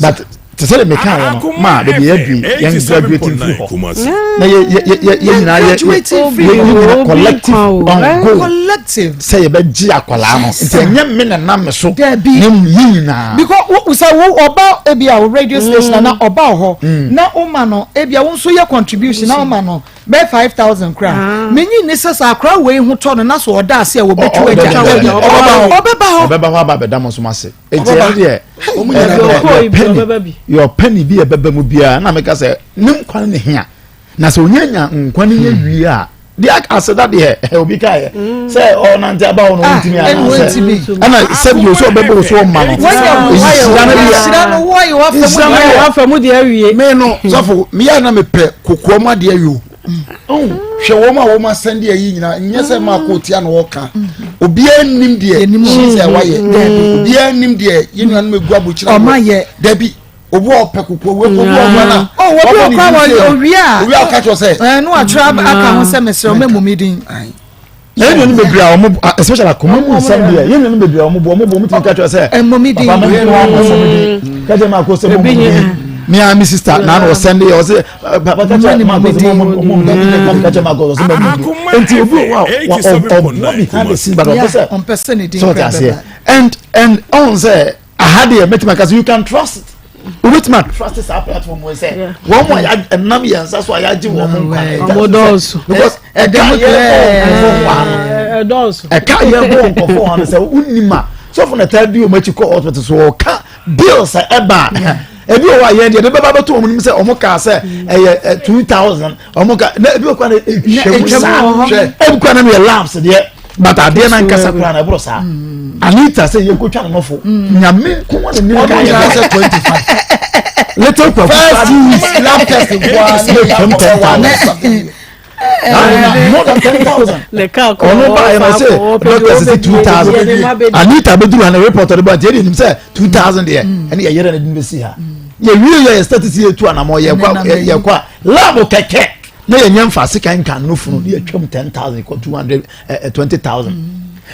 But te sɛ de meka yɛ no maa baabi yɛadui, yɛn graduating firi hɔ na yɛ yɛ yɛ yɛ nyinaa yɛ yɛ yɛ nyinaa collective on goal Collective. Sɛ yɛbɛgye akwadaa no, nti ɛnyɛ me na nam me so Dabi. ne mu yɛ nyinaa. Because wo sɛ wo ɔba ebi a wo radio station na ɔba wɔ hɔ na woma no ebi a wo nso yɛ contribution na woma no bɛɛ 5,000 kora, menyi ne sɛ akora wei ho tɔ no na so ɔda ase a wɔbɛtu agya, ɔbɛba hɔ. Ɔbɛba hɔ aba abɛda mo nso mo ase, eti ɛno deɛ Ɔmo nyinaa ɛ, bɛba. your penny Ɔbɛba bi. Your penny bi a ɛbɛba mu biara na meka sɛ ne nkwa no ne hia, na sɛ onye nya nkwa no yɛ wie a deɛ aka aseda deɛ obi ka yɛ sɛ ɔnante aba hɔ no Ah, ɔntumi ɛna anaasɛ wɔntumi. ɛna sɛbi o sɛ ɔbɛbɔ o so ɔma no. Wɔnyɛ wo wayɛ nhyira no deɛ nhyira no wɔyɛ wafa mu Nhyira no deɛ. deɛ. Wafa mu deɛ awie. Me no, sɔfo, meyɛ na mepɛ kokoa mu adeɛ yi o. Hwɛ, wɔn a wɔn asɛnde ayi nyinaa nyɛ sɛ maa ko tia na wɔka. Obiara nim deɛ hyɛ sɛ wayɛ, obiara nim deɛ yɛn nuanom egu abokyerɛ. Ɔma yɛ. Dabi, obi a ɔpɛ kokoa wo, obi a ɔba na Oh, obi wɔ kora wɔ owie a owie a ɔka kyerɛ sɛ ɛɛ no atwerɛ aka ho sɛ mesrɛ wo mɛmu mi din. Yɛn nuanom bebree a wɔn, especially akoma mu nsɛm deɛ, yɛn nuanom bebree a wɔn bɔ wɔn tumi ka kyerɛ sɛ Ɛmmɔ mi din. Papa, mɛ nkɔ wɔn mi din, ka kyerɛ maa ko sɛ mo mo din. Mi a mi sister na na ɔsɛn de yɛ ɔsɛ papa, ka kyerɛ maa ko sɛ mo mo mo din, ka kyerɛ maa ko sɛ mo mo din. Nti obi wɔ hɔ a ɔbɔ behind the scene, but ɔpɛ sɛ ɔmpɛ sɛ ne din sɛ ɔte kora aseɛ bɛba. And ɔn sɛ aha deɛ, mɛtumi aka sɛ you can trust it, wobɛtumi a trust saa platform wɔ sɛ wɔn mu a ɛnam yɛn nsa so a yɛagye wɔn mo nkwa no, Ɔmo dɔɔso. because ɛka Ɛdɛm yɛ bɔ nkɔfɔ wa no Ɛdɔɔso. ɛka yɛ bɔ nkɔfɔ wa no sɛ wonim a sɔfo na taa di wɔn akyi kɔ hospital so ɔka bills a ɛba a, ebi wɔ hɔ a yɛn deɛ de bɛba bɛto wɔn nim sɛ ɔmo kaa sɛ ɛyɛ 2,000, ɔmo ka na ebi wɔ kora na etwam saa. Hwɛ. Ebi kora na yɛ labs deɛ, but adeɛ na nkasa kora na ɛboro saa. Anita sɛ yɛn kotwa ne nɔfo, Nyame nko wa na nim ɔmo ka nyinaa yɛ sɛ 25 little kwaku first 2 weeks lab test nkoa ne Twam 10,000, more than 10,000. Ne kaa kɔ. Ɔno ba yɛn na sɛ doctor sɛ 2,000. Anita bɛduru ha na report ɔde ba, nti ɛde nim sɛ 2,000 deɛ ɛne yɛ yɛrɛ na de bɛsi ha. Yɛwie yɛ status, yɛ tu anamɔ, yɛ kɔ yɛ kɔ a lab kɛkɛ na yɛ nyɛ nfa sika nka no funu ne yɛ twam 10,000 kɔ 220,000.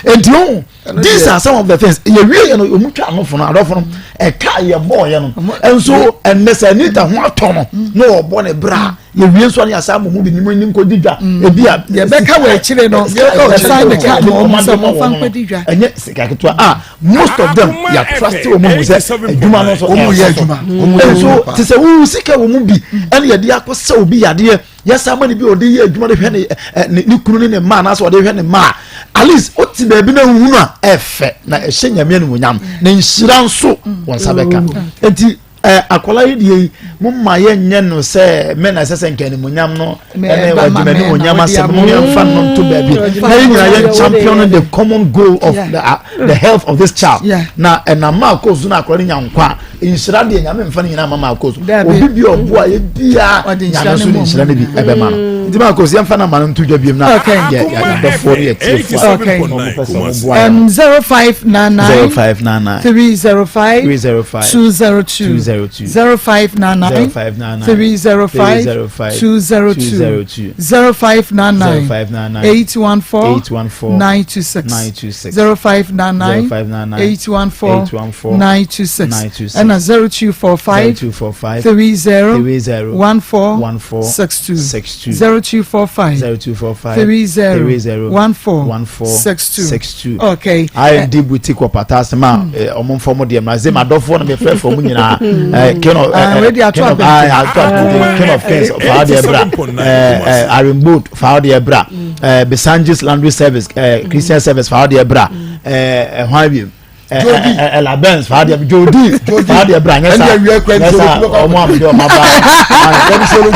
Nti o, these are some of the things yɛ wie yɛ no, ɔmu twa ano funu adɔfo no ɛka yɛ bɔɔ yɛ no nso. Ɛnɛ sɛ Anita ho atɔ no na ɔbɔ ne bra, yɛ wie nso ne yasa mo mu bi nimu nim kɔ di dwa ebi a Yɛbɛka wɔ akyire no, yɛsan de ka ma ɔmo sɛ ɔmfa nkɔdi dwa. Ɛnyɛ sika ketewa a most of them yɛ trust wɔn mu sɛ adwuma no nso Wɔn yɛ ɛkɔ so. adwuma. Wɔn yɛ Nso adwuma paa. te sɛ wo sika wɔ mu bi ɛna yɛde akɔ sɛ obi yadeɛ, yɛsa ama ne bi a ɔde yɛ adwuma de hwɛ ne ɛ ne ne kunu ne ne mma anaasɛ ɔde hwɛ ne mma a, at least o ti baabi na ohun a ɛfɛ na ɛhyɛ Nyame animuonyam na nhyira nso wɔn nsa bɛka. Nti akwadaa yi deɛ yi, mo ma yɛ nyɛ no sɛ mɛ na ɛsɛ sɛ nka animuonyam no ɛne ɛba ma ɔde mɛ na m'animonyam wɔde asɛm ama. mo yɛmfa no nto baabi na yɛn nyinaa yɛn champion the common goal of the health of this child. Na ɛnam maa kɔ so na akwadaa no nya nkwa a, nhyira deɛ, Nyame mfa no nyinaa ma maa kɔ so. Dabi. Obi bi a ɔboa yɛ biara, Ɔde nhyira Nyame nso no de ma nhyira no bi ɛbɛma no. Nti maa kò si yɛn fa na ma no nto dwa biem na yɛ yɛ adɔfoɔ ne yɛ tiefoɔ a wɔn pɛ sɛ wɔn boa yɛn. 0599 0599 305 305 202 202 0599 0599 305 305 202 202 0599 0599 814 814 926 926 0599 0599 814 814 926 926 ɛna 0245 0245 30 30 14 14 62 62 0245 0245 30 30 14 14 62 62. Okay. IMD boutique wɔ pata ase ma ɔmo nfa ɔmo deɛ mra sɛ ma dɔfoɔ no mefrɛ fɔ ɔmo nyinaa king of Ah, wei de ato king of abɛnten. ah, ato abɛnten king of kings fa deɛ bra Arimbold fa deɛ bra Bisanjis laundry service Christian service fa deɛ bra hwan bi Elabens fa deɛ Jodi fa deɛ bra nyɛ sa nyɛ sa ɔmo amede ɔmo aba.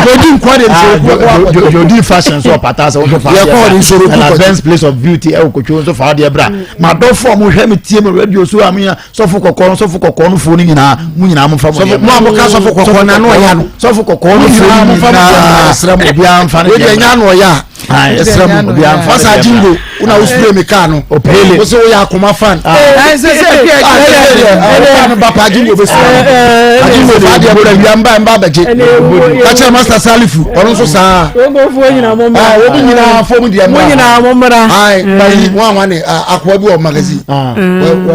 Jodi nkwa de nsoro. Jodi fashion so ɔpata sɛ ɔnso fa deɛ bra Elabens place of beauty ɛwɔ Kotwo nso fa deɛ bra ma dɔfo a mo hwɛ mi tie mi radio so a mi nya sɔfo kɔkɔɔ no sɔfo kɔkɔɔ no fo no nyinaa mo nyinaa mo fa mo deɛ mo a mo ka sɔfo kɔkɔɔ no ano ɔya no sɔfo kɔkɔɔ no fo no nyinaa obiara nfa ne deɛ deɛ nya ano ɔya a ɛsrɛ mo obiara nfa ne ɔsa deɛ jingo wona wo spray mi kaa no Opele. wo sɛ woyɛ akoma fan Ɛsɛ sɛ ɔba no ba pa jingo bɛ sira jingo fa deɛ bra wia mba mba bɛgye ka kyerɛ master salifu ɔno nso saa Ogofoɔ nyinaa mo mmra. wɔn nyinaa fom deɛ Mo nyinaa mo mmra. ayi bayi wọn àwọn ni akoa bi wɔ magazine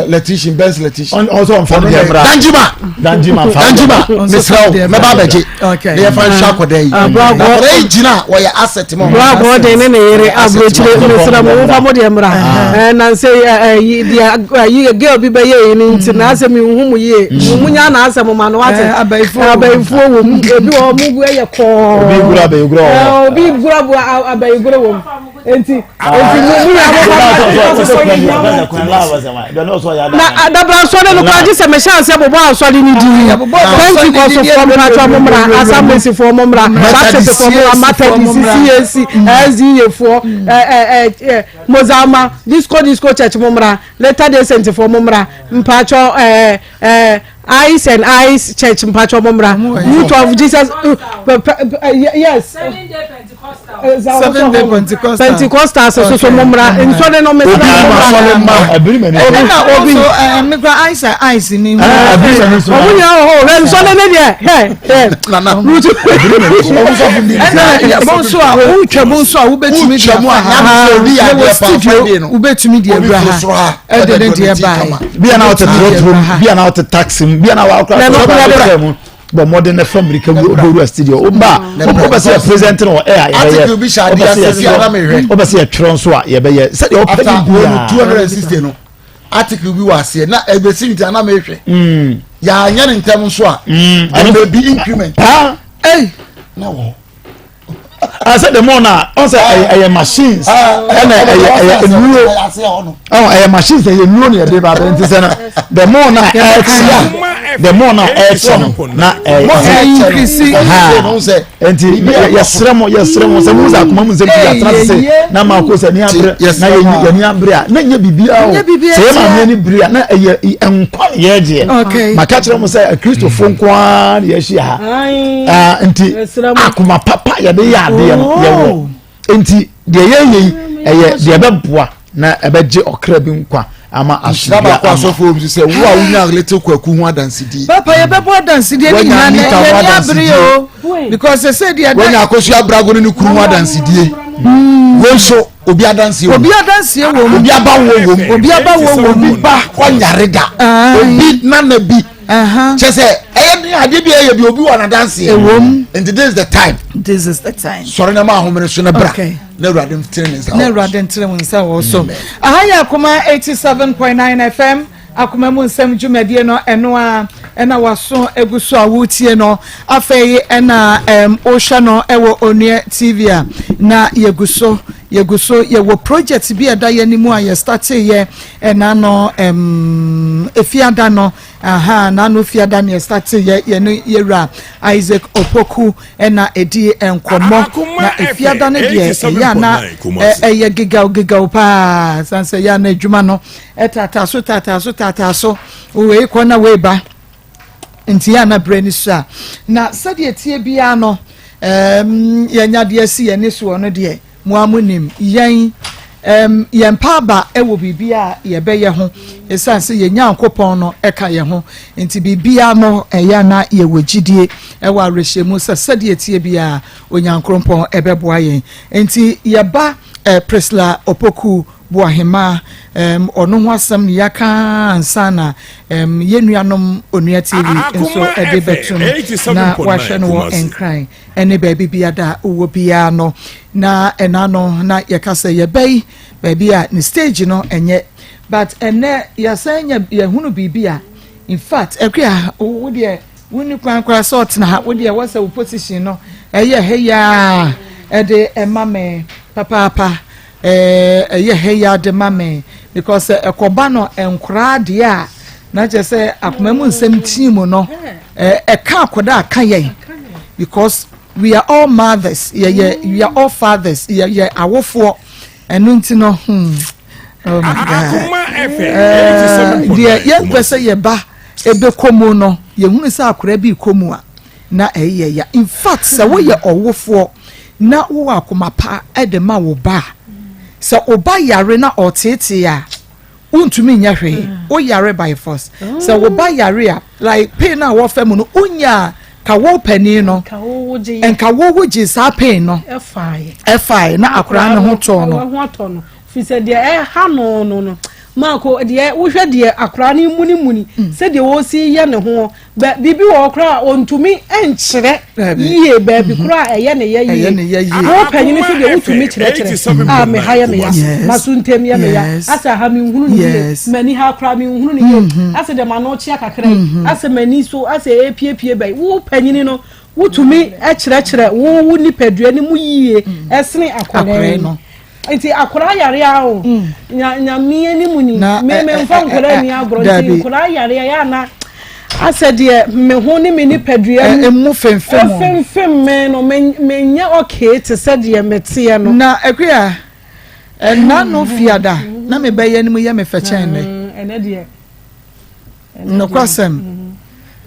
electrician Benz electrician ɔsɔ nfa ne deɛ bra Danjuma Danjuma nfa ne deɛ Danjuma bra. mesrɛ wo mɛba abɛgye Okay. ne yɛfa nhwɛ akɔda yi Ah, na bra- akɔda yi gyina a wɔyɛ asset ma Bra Gordon ne ne yere aburokyire mesrɛ mo momfa mo deɛ mmra. Nansɛ deɛ yi girl bi bɛyɛ yi no nti na asɛ menhu mo yie. Mo nya na asɛ mo ma no wate. Abayifoɔ wɔ mu. Abayifoɔ wɔ mu. Ebi wɔ hɔ mo gu ɛyɛ kɔɔ. Obi gura abayigura wɔ hɔ. Obi gura bu abayigura wɔ mu. Enti enti mo mo nyinaa momfa na adabra asɔre no koraa gye sɛ mehyɛ aseɛ bobɔ asɔre no din. Pentecostfoɔ mpatwa mo mmra, Assembliesfoɔ mo mmra, Baptistfoɔ mo mmra, Methodist, CAC, SDA foɔ, Mozama, Disco Disco Church mo mmra, Latter Day Saintfoɔ mo mmra, mpatwɔ ɛɛ ɛɛ Eyes and Eyes Church mpatwɔ mo mmra, Youth of Jesus, yes. Seven Day Pentecostal. Pentecostals soso mo mmra, nsɔre no mesrɛ mo mmra. Ɛna obi so mekura ice a ice ni. Ɔmo nyinaa wɔ hɔ o, nsɔre ne deɛ hɛ hɛ. Ɛna mo nso a wotwa mo nso a wobɛtumi de afa ha yɛwɔ studio wobɛtumi de awura ha ɛde ne deɛ bae. Bia na wote trɔtrɔ mu, bia na wote taxi mu, bia na wakora mu bɔ mmɔden na fa mmirika wura studio wo ba wopɛ sɛ yɛ present no wɔ air yɛbɛyɛ wopɛ sɛ yɛtwerɛ nso a yɛbɛyɛ sɛdeɛ wopɛ ne biaa 260 no article bi wɔ aseɛ na ɛbɛsi nti ana mehwɛ yɛanyɛ ne ntɛm nso a ɛbɛ bi increment na wɔ sɛ the more na ɔn sɛ ɛyɛ machines ɛna ɛyɛ ɛyɛ nnuro ɔn ɛyɛ machines ɛyɛ nnuro na yɛde ba abɛn ti sɛ na the more na ɛkyɛ the more na ɛkyɛ no na ɛyɛ nti yɛsrɛ mo yɛsrɛ mo sɛ mo sɛ akoma mu nsɛm pii atena se na maa ko sɛ ni abere na yɛ yɛ ni abere a na nyɛ biribiara o sɛ yɛ maame ani bere a na ɛyɛ nkwa na yɛgyeɛ maka kyerɛ mo sɛ kristofo nko ara na yɛahyia ha nti akoma papa yɛde yɛ adeɛ no yɛwɔ nti deɛ yɛyɛ yi ɛyɛ deɛ ɛbɛboa na ɛbɛgye ɔkra bi nkwa ama asomdua ama. Asɔfo wɔm sɛ wo a wonya little kwaku ho adansedie. Papa yɛbɛbɔ adansedie ne nyinaa na yɛni abere o because ɛsɛ deɛ. Wonya akosua abrago ne ne kuru ho adansedie. Wo nso obi adanseɛ wɔ mu. Obi adanseɛ wɔ mu. Obi aba wo wɔ mu. Obi aba wo wɔ mu. Obi ba ɔnyare da. Obi nana bi. Kyɛ sɛ ɛyɛ den adeɛ bi ɛyɛ bi obi wɔ n'adanseɛ. Ɛwɔ mu. Nti this is the time. This is the time. Sɔre na ma ahomene so na bra. Na Awurade ntene ne nsa wɔ so. Na Awurade ntene wo nsa wɔ so. Aha yɛ Akoma 87.9 FM Akoma mu nsɛm dwumadie no ɛno a ɛna waso egu so a wotie no afei ɛna ɛm wohwɛ no ɛwɔ Onua TV a na yɛgu so yɛgu so yɛwɔ project bi a ɛda yɛn anim a yɛ startee yɛ ɛna no ɛm efiada no aha na no fiada ne yɛ startee yɛ yɛne yɛwura Isaac Opoku ɛna ɛdi nkɔmmɔ na efiada no deɛ ɛyɛ ana ɛyɛ gigaw gigaw paa san sɛ ɛyɛ ana adwuma no ɛtaataa so taataa so taataa so wei kɔ na wei ba nti yɛ ana berɛ no so a na sɛdeɛ tie biara no. Yɛnya deɛ si yɛn ani soɔ no deɛ, mo ara monim. Yɛn, yɛn mpa aba wɔ biribi a yɛbɛyɛ ho, ɛsiane sɛ yɛn Nyankopɔn no ka yɛn ho. Nti biribiara no, ɛyɛ a na yɛwɔ gyidie wɔ awerɛhyɛmu sɛ sɛdeɛ ɛteɛ biara, Onyankrompɔn bɛboa yɛn. Nti yɛba eh, Priscilla Opoku Boahemaa, um, ɔno ho asɛm ne yɛaka ansa na um, yɛn nuanom Onua TV nso de bɛtom na wahwɛ no wɔ Nkran ne baabi biada a wowɔ biara no. Na ɛna no na yɛka sɛ yɛbɛyi baabi a ne stage no ɛnyɛ, but ɛnɛ yɛsan nya yɛhunu biribi a, in fact, Akua, wo deɛ wonni kwan koraa sɛ ɔtena ha. Wo deɛ wɔ sɛ wo position no ɛyɛ heyaa ɛde ɛma me papaapa. Ɛyɛ heyaa de ma me because sɛ ɛkɔba no nkoraa deɛ a, na kyerɛ sɛ akoma mu nsɛm tii mu no ɛka akɔda aka yɛn, because we are all mothers, yɛyɛ, we are all fathers, yɛyɛ awofoɔ. Ɛno nti no, oh my God, deɛ yɛmpɛ sɛ yɛba ɛbɛkɔ mu no, yɛhunu sɛ akora bi kɔ mu a, na ɛyɛ ya. In fact, sɛ woyɛ ɔwofoɔ na wowɔ akoma pa de ma wo ba a, sɛ wo ba yare na ɔteetee a, wontumi nyɛ hwee. Woyare by force. Sɛ wo ba yare a, like pain a wɔfa mu no, wonya ka wo panin no, nka wo gye saa pain no ɛfae na akwaraa no ho tɔɔ no. Fi sɛ deɛ ɛha no maako deɛ, wohwɛ deɛ akwaraa no munimuni sɛdeɛ wɔsi yɛ ne ho bɛ, biribi wɔ hɔ koraa a ɔntumi nkyerɛ yie, baabi koraa a ɛyɛ ne yɛ yie. Wo panyin so deɛ, wotumi kyerɛkyerɛ a, me ha yɛ me ya, maso ntɛm yɛ me ya, asɛ ha me nhunu ne yie, m'ani ha koraa me nhunu ne yie, asɛ deɛ m'ano kyea kakra yi, asɛ m'ani so asɛ epiepie bɛyi. Wo panyin no wotumi kyerɛkyerɛ wo nipadua no mu yie ɛsene akwadaa no. Nti akwadaa yare a o nya nyame anim ni, me me nfa nkwadaa ni agorɔ. Nti nkwadaa yare a yɛ ana asɛ deɛ me ho ne me nipadua mu emu fɛnfɛn ɛfɛnfɛn me no, me me nyɛ okay te sɛ deɛ me teɛ no. Na Akuya, ɛna no fiada na me bɛyɛ no mu yɛ me fɛ kyɛn nɛ. Ɛnɛ deɛ. Nokwasɛm,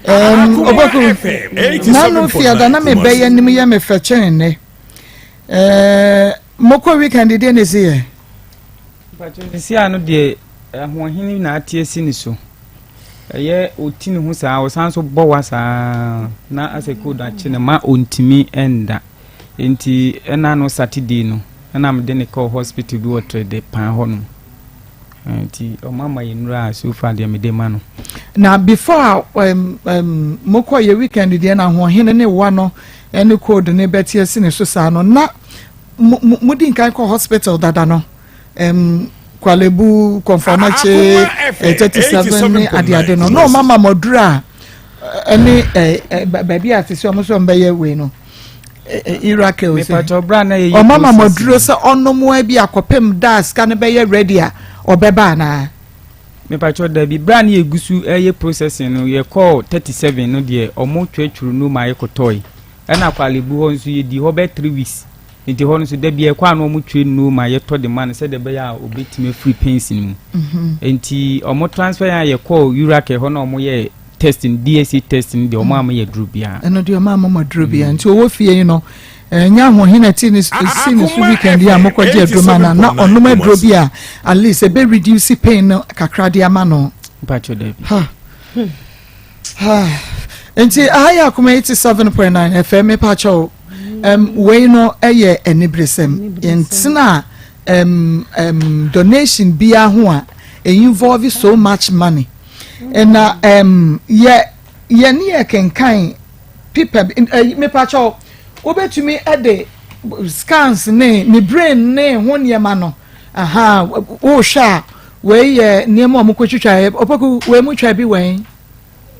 ɔbɛku na no fiada na me bɛyɛ no mu yɛ me fɛ kyɛn nɛ. Mokɔ weekend deɛ na ɛsi yɛ. Sisi ano deɛ, ahoɔhene na ate asi ne so. Ɛyɛ ɔti ne ho saa, ɔsan so bɔ wa saa na asɛ cold akye ne ma ɔntumi nda. Nti ɛna no Saturday no, ɛna mede ne kɔɔ hospital bi wɔ Trede paa hɔ nom. Nti ɔmo ama yɛ nnura a, so far deɛ mede ma no. Na before a mokɔ yɛ weekend deɛ na ahoɔhene ne wa no ne cold ne bɛte asi ne so saa no, na modi nkan kɔ hospital dada no, Korle Bu, Komfo Anokye, 37 ne adeade no, na ɔma ma mɔduru a ɛne baabi a te sɛ ɔmo sɛ ɔmo bɛyɛ wei no, Iraq sɛ ɔma ma mɔduro sɛ ɔnom bi akɔpem da sika no bɛyɛ ready a ɔbɛba anaa? Mepatwɛ, dabi. Bere a ne yɛgu so ɛyɛ processing no, yɛkɔɔ 37 no deɛ, ɔmo twerɛtwerɛ no ma yɛkɔtɔe. Ɛna Korle Bu hɔ nso, yɛdi hɔ bɛyɛ 3 weeks. Nti hɔ no nso, da bi ɛkɔ a na ɔmo twerɛ nnuro ma yɛtɔ de ma no sɛdeɛ ɛbɛyɛ a ɔbɛtumi afiri pains no mu. Nti ɔmo transfer yɛn a yɛkɔɔ Euracare hɔ na ɔmo yɛ testing, DSA testing deɛ, ɔmo ama yɛ duro biara. Ɛno deɛ, ɔmo ama mo aduro biara. Nti ɔwɔ fie yi no, ɛnyɛ ahoɔhen na ti ne si ne so weekend yi a mokɔgye aduro ma na ɔnom aduro bi a at least ɛbɛ reduce pain no kakra de ama no? Mpatwɛ, dabi. Ha ha, nti aha yɛ Akoma 87.9 FM. Mepakyɛw, wei no ɛyɛ aniberesɛm. Yɛntena donation biara ho a involve so much money. Na yɛ yɛne yɛ kenkan paper bi, mepakyɛw, wobɛtumi de scans ne brain ne ho nneɛma no aha wohwɛ a, wei yɛ nneɛma a wɔkɔtwitwa. Ɔpɔku, wei mu twa bi wɛn?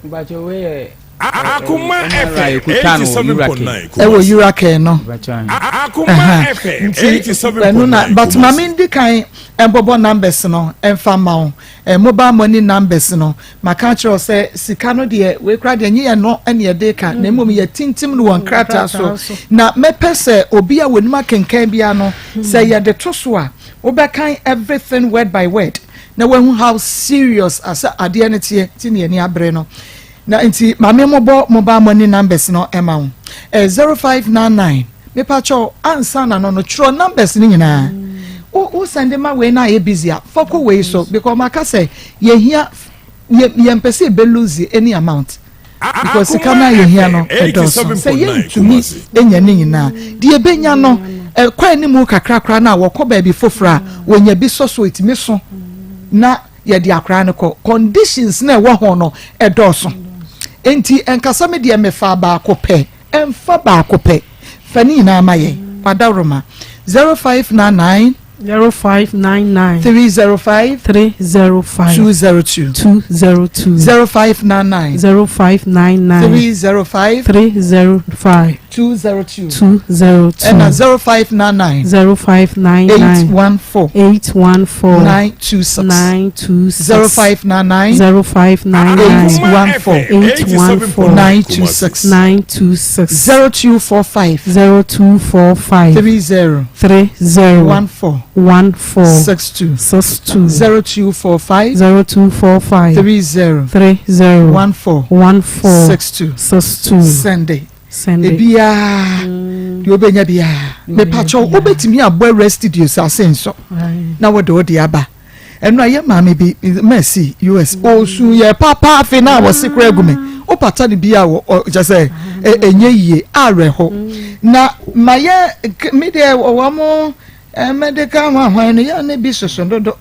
Mpatwɛ, wei yɛ Akoma MRI FM yɛkɔtwa no wɔ Euracare. 87.9 Ɛwɔ Kumasi. Euracare no. Mpatwɛ. Akoma FM Nti ɛno na 87.9 but maame Kumasi. ndi kan mbɔbɔ numbers no mfa ma wo, mobile money numbers no. Maka kyerɛ wo sɛ sika no deɛ, wei koraa deɛ nye yɛ no ɛne yɛde ka, na mmom yɛtintim no wɔ nkrataa so. Na mɛpɛ sɛ obi a wɔnim akenkan biara no, sɛ yɛde to so a, wobɛkan everything word by word na wahu how serious asɛ adeɛ no teɛ. Ti ne yɛni abere no. Na nti maame mobɔ mobile money numbers no ɛma wo. Ɛyɛ 0599 mepakyɛw ansa na no no twerɛ numbers no nyinaa. Wo wo send ma wei na ayɛ busy a fa kɔ wei so because maka sɛ yɛhia yɛ yɛmpɛ sɛ yɛbɛ lose any amount because sika no a yɛhia no ɛdɔɔso sɛ yɛntumi nya ne nyinaa deɛ yɛbɛnya no ɛkɔ anim kakra koraa no a wɔkɔ baabi foforɔ a wɔnya bi sɔ so ɛtumi so na yɛde akwaraa no kɔ conditions na ɛwɔ ho no ɛdɔɔso nti nkasa mi deɛ mefa baako pɛ ɛnfa baako pɛ fa ne nyinaa ma yɛn wadaworoma 0599. 0599. 305. 305. 202. 202. 0599. 0599. 305. 305. 202. 202. Ɛna 0599. 0599. 814. 814. 926. 926. 0599. 0599. 814. 814. 926. 926. 0245. 0245. 30. 30. 14. 14. 62. 62. 0245. 0245. 30. 30. 14. 14. 62. 62. Send it. Send it. Ebiaa deɛ wobɛnya biaa mepakyɛw wobɛtumi abɔ awura studio sase nso na wode wode aba ɛno a yɛ maame bi mɛsi us ɔsu yɛ papa afei na wɔse kora agu me wopata no bi a kyɛ sɛ ɛnyɛ yie awerɛho na ma yɛ me deɛ wɔn mo medical hwanhwan no yɛ ne bi soso dodo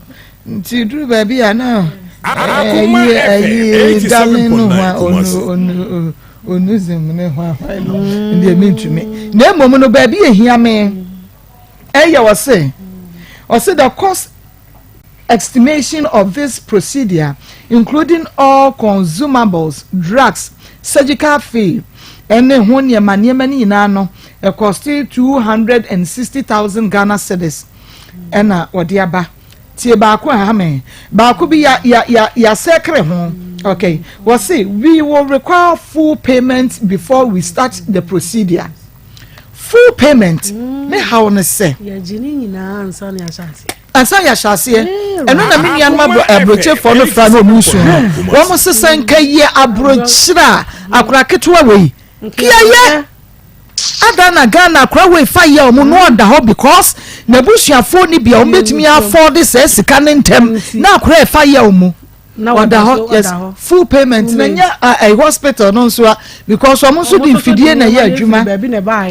nti duru baabi a na ɛyi ɛyi dame no ho a onu onu onuzim ne hwanhwan no deɛ mentumi na mmom no baabi ehia me ɛyɛ ɔse ɔse the cost estimation of this procedure including all consumables drugs surgical fee ɛne ho nneɛma nneɛma no nyinaa no ɛcost 260,000 Ghana cedis ɛna wɔde aba tie baako a ha me baako bi ya ya ya yasɛkere ho okay wɔsi we will require full payment before we start the procedure full payment ne haw ne sɛ. yɛgye ne nyinaa ansa na yɛahyɛ aseɛ. ansa yɛahyɛ aseɛ ɛno na me nuanom aburokyefoɔ no fra no ɔmu nsuo no wɔn sesa nka yɛ aburokyerɛ a akora ketewa wei kiayɛ ada na Ghana akora wei fa yɛ ɔmo no ɔda hɔ because n'abusuafoɔ ni bia ɔmo betumi afford sɛ sika ne ntɛm na akora ɛfa yɛ ɔmo ɔda hɔ yes full payment na nyɛ ɛ hospital no nso a because ɔmo nso de mfidie na ɛyɛ adwuma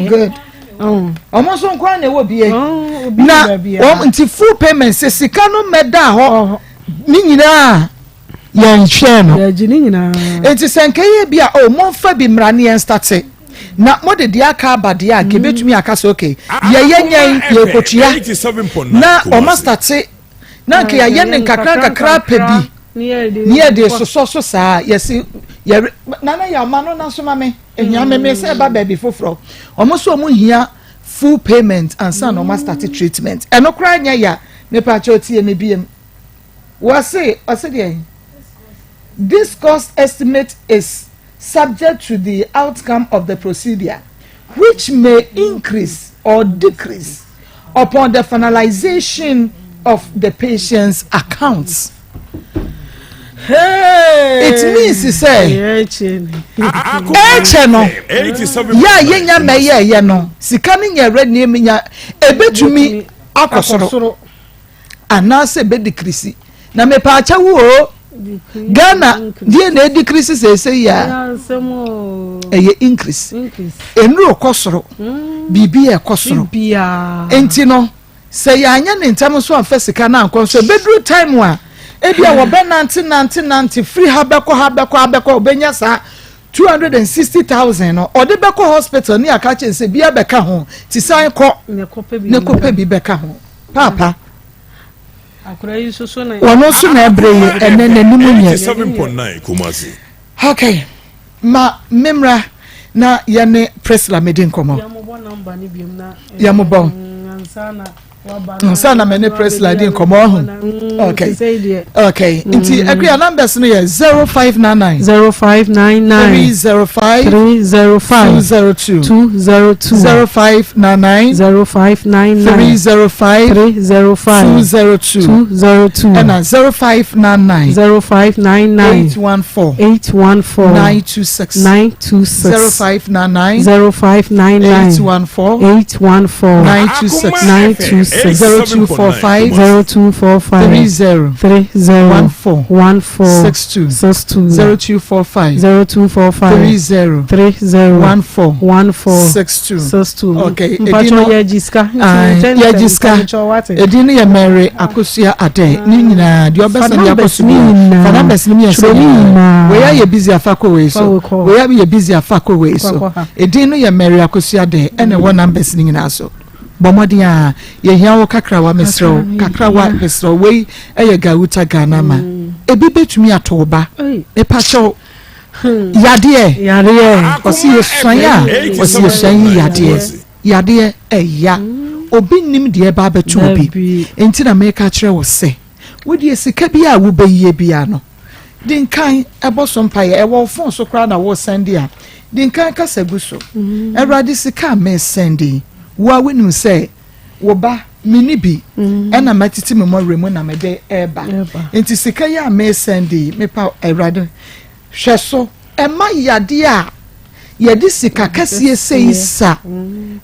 good ɔmo nso nkwa na ɛwɔ bie na wɔn nti full payment sɛ sika no mɛda hɔ ne nyinaa yɛn hwɛ no nti sɛ nkɛyɛ bi a o mo nfa bi mmara ne yɛn start na mo de deɛ aka aba deɛ a kebetumi aka sɛ okay yɛyɛ nyɛn yɛkotua na ɔmo start na nka yɛayɛ ne nkakra nkakra pɛ bi ne yɛde sosɔ so saa yɛsi yɛre nana yɛ ɔma no na so ma me ehia me me sɛ ɛba baabi foforɔ ɔmo so ɔmo hia full payment ansa na ɔmo start treatment ɛno koraa nyɛ ya nipa akyɛw tie mi biem wɔsi ɔsi deɛ this cost estimate is subject to the outcome of the procedure which may increase or decrease upon the finalization of the patient's accounts. Hey! It means sɛ ɛkyɛ no yɛ a yɛnya mɛyɛ ɛyɛ no sika no nyɛ rɛ nneɛma nya ebetumi akɔ soro anaasɛ ebe decrease na mepaakyɛ wo o Ghana deɛ na edecrease seesei yi a ɛyɛ increase nnuro kɔ soro biribi yɛ kɔ soro nti no sɛ yɛanyɛ ne ntam nso amfa sika no ankɔ nso ebeduru time a ebi a wɔbɛ nante nante nante firi ha bɛkɔ ha bɛkɔ ha bɛkɔ ɔbɛnya saa 260,000 no ɔde bɛkɔ hospital ne aka kyerɛ sɛ bi abɛka ho ti san kɔ ne kɔpɛ bi bɛka ho paapa wɔn nso na ɛbrɛ yi ɛnɛ n'anim nyɛ okay ma mmemmra na yɛne Priscilla medi nkɔmɔ yɛmobɔ. Nsa na mene Priscilla di nkɔmɔ ɔho. Okay. Okay. Nti Akua numbers no yɛ 0599 0599 305 305 202 202 0599 0599 305 305 202 202 ɛna 0599 0599 814 814 926 926 0599 0599 814 814 926 926 0245 0245 30 30 14 14 62 62 0245 0245 30 30 14 14 62. 62. Okay, Mpatwɔ edi no- yɛ gyi sika. Aye, yɛgye sika. Edin no yɛ Mary Akosua Adɛ ne nyinaa deɛ ɔbɛsɛn de akɔ so Fa numbers ne biara nyinaa. fa numbers no mmiɛnsa Twerɛ ne nyinaa nyinaa. wei ayɛ busy afa kɔ wei Fa so wei kɔ. wei ayɛ busy afa kɔ wei so Kɔ kɔ ha. edin no yɛ Mary Akosua Adɛ ɛna ɛwɔ numbers no nyinaa so bɔ mmɔden a yɛhia wo kakrawa mesrɛ wo kakrawa mesrɛ wo wei ɛyɛ Gawuta Ghana ma ebi bɛtumi ato wo ba Ei. mepakyɛw yadeɛ Yareɛ. ɔsi yɛsuan a ɔsi yɛsuan yi yadeɛ yadeɛ ɛya obi nim deɛ ɛba abɛto obi Dabi. nti na meka kyerɛ wo sɛ wodeɛ sika bi a wobɛyie bia no di nkan ɛbɔ so mpaeɛ ɛwɔ wo phone so koraa na wosɛnde a di nkan kasa gu so. Awurade, sika a mesɛnde yi, wo a wonim sɛ wo ba menni bi ɛna matete me mmɔwerɛ mu na mede ɛreba. Ɛreba. Nti sika yi a mesɛnde yi, mepa Awurade hwɛ so ɛma yadeɛ a yɛde sika kɛseɛ sei sa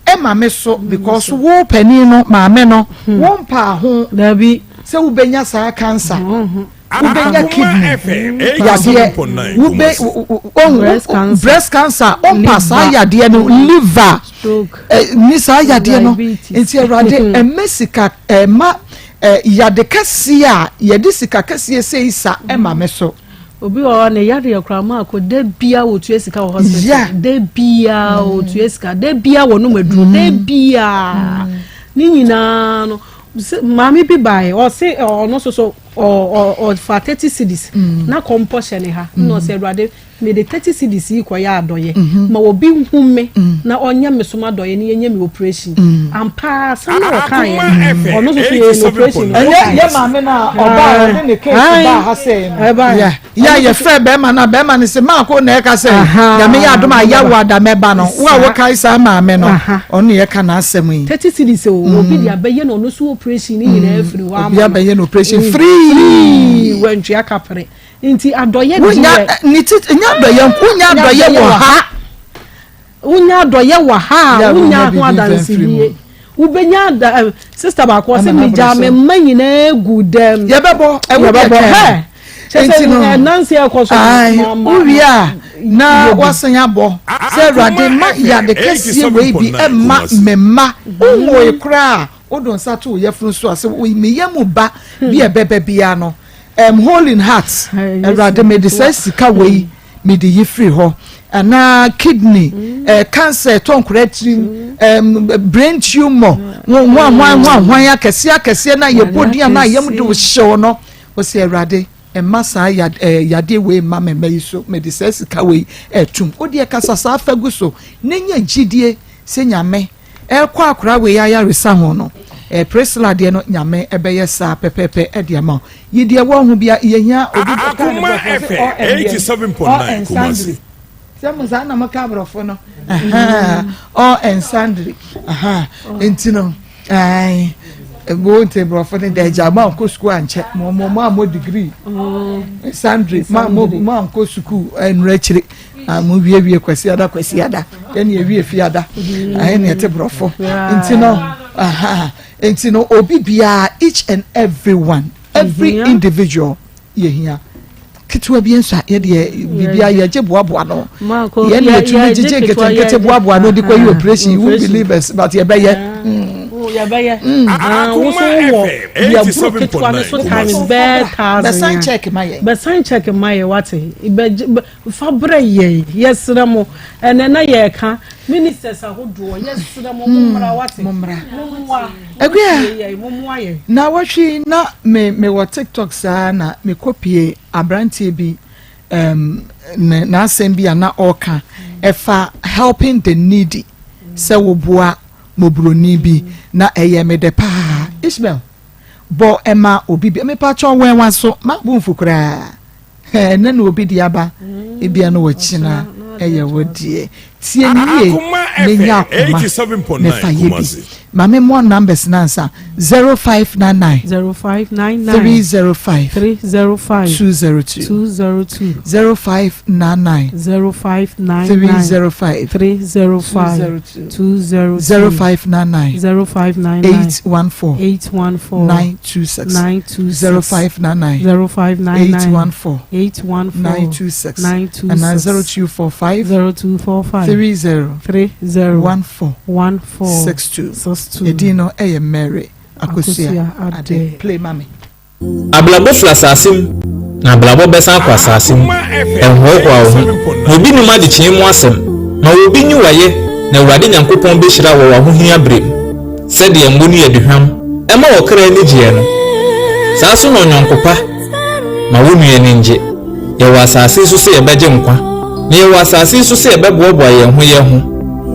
ɛma me so, because wo panin no maame no wo mpa ho Dabi. sɛ wobɛnya saa cancer, wobɛnya Akoma kidney FM yadeɛ, 87.9 wobɛ Kumasi. Breast cancer. Breast cancer ɔmpa saa Liver. yadeɛ no, liver Stroke. Ni saa yadeɛ no. Diabetes. Nti Awurade ɛmɛ sika ɛma yade kɛseɛ a yɛde sika kɛseɛ sei sa ɛma me so. Obi wɔ hɔ ne yareɛ koraa ma akɔ da bia wɔtua sika wɔ hospital. Da bia wɔtua sika, da bia wɔnom aduro, da bia ne nyinaa no maame bi baeɛ, ɔse ɔno nso so ɔfa 30 cedis na kɔmpɔ hyɛ ne ha na ɔsɛ, "Awurade, mede 30 cedis yi kɔyɛ adɔyɛ ma obi hu me na ɔnyɛ me som adɔyɛ ne yɛnyɛ me operation." Ampa asɛm na ɔkaeɛ Akoma FM ɔno nso so yɛ no operation no. Ɛnyɛ yɛ maame na ɔbaa ɔde ne case baa ha sɛɛ no? Ɛbaeɛ. Yeah, yɛfrɛ bɛrima no a bɛrima no sɛ maako na ɛka sɛ Aha. Nyame yɛ adom a yɛwo ada mɛba no, wo a wokae saa maame no, ɔno yɛka n'asɛm yi. 30 cedis o, obi de abɛyɛ no ɔno so operation ne nyinaa firi hɔ ama Obi no. abɛyɛ no operation free. Free, wantua kapere, nti adɔyɛ Wonya deɛ ne ti nya adɔyɛ nko, wonya adɔyɛ wɔ ha. Wonya adɔyɛ wɔ ha Yeah, a wonya wonya ho biribi mfa mfiri mu. adansedie wobɛnya ada sister baako ɔsɛ Ama no megyaa aboro me so. mma nyinaa gu dɛm. Yɛbɛbɔ ɛwo deɛ Yɛbɛbɔ twɛn. hɛ kyɛ Nti sɛ no, nansi ɛkɔ so Ai, wowie a na yɛbi. wasan abɔ sɛ Awurade ma yade kɛseɛ wei bi ɛma 87.9 me mma. Wonwoe koraa a wode nsa to wo yɛfunu so a sɛ meyɛ mu ba bi a ɛbɛba biara no hole in heart. Ai, Awurade, mede saa sika wei mede yi firi hɔ anaa kidney cancer ɛtɔ nkora tirim, brain tumor, hwan hwan hwan hwan akɛseɛ akɛseɛ na yɛbɔ din a na yɛm de wo hyew no, wɔsɛ Awurade ɛma saa yadeɛ wei ma me mma yi so, mede saa sika wei ɛtum. Wodeɛ kasa saa fa gu so na nya gyidie sɛ Nyame ɛkɔ akora wei ayaresa ho no, Priscilla deɛ no, Nyame ɛbɛyɛ saa pɛpɛɛpɛ ɛde ama wo. Yi deɛ wɔ ho bia yɛhia obi bɛka ne Akoma borɔfo sɛ FM ɔ ɛndeɛ, 87.9 ɔ Kumasi. ɛnsandre sɛ mo saa na moka aborɔfo no all and sundry. Nti no ɛn wo nti borɔfo no deɛ agya mo ankɔ sukuu ankyɛ mo mo mo a mo degree sundry mo a mo mo ankɔ sukuu ɛnura akyire a mo wie wie kwasi ada kwasi ada ɛna ewie fi ada ɛna ɛte borɔfo. Nti no aha, nti no obi biara, each and every one, every individual, yɛhia ketewa bi nso a yɛdeɛ biribia yɛgye boaboa no. Marco, yɛne yɛtumi yɛgye gyegye ketewa, nketenkete boaboa no de kɔyi operation. You won't believe us, but yɛbɛyɛ. Yɛbɛyɛ. Ah, wo so Akoma wɔ FM yɛboro ketewa no so 87.9 times Kumasi. bɛɛ thousand. Bɛsan check ma yɛn. Bɛsan check ma yɛ wate. Fa brɛ yɛn, yɛsrɛ mo. Ɛnɛ na yɛreka ministers ahodoɔ, yɛsrɛ mo, mommra wate. Mommra. Mommoa. Akua. Montie yɛn, mommoa yɛn. Na wɔtwe na me mewɔ TikTok saa na mekɔpie aberanteɛ bi ne n'asɛm bi a na ɔreka ɛfa helping the needy, sɛ woboa. mmɔborɔni bi na ɛyɛ me dɛ paa. Ishmael, bɔ ɛma obi bi. Mepakyɛw wɛn w'aso, ma bo mfu koraa. Ɛnɛ na obi de aba, ebia na wakyina ɛyɛ wo deɛ. Tie no yie na nya akoma na fa yɛ bi. Ma me mmɔ numbers no ansa, 0599 0599 305 305 202 202 0599 0599 305 305 202 202 0599 0599 814 814 926 926 0599 0599 814 814 926 926 anaa 0245 0245 30 30 14 14 62. 62. Edin no ɛyɛ Mary Akosua Akosua Ade. Ade. Play ma me. Abrabɔ firi asase mu, na abrabɔ bɛsan akɔ asase mu. Ɛnhoahoa wo ho, na obi nnim adekyee mu asɛm. Ma obi nyi wo ayɛ, na Awurade Nyankopɔn bɛhyira wɔ w'ahohia berɛ mu. Sɛdeɛ ngo ne aduhwam ma ɔkra ani gyeɛ no, saa nso na ɔyɔnko pa ma wo nua ani ngye. Yɛwɔ asase yi so sɛ yɛbɛgye nkwa, na yɛwɔ asase yi so sɛ yɛbɛboaboa yɛn ho yɛn ho.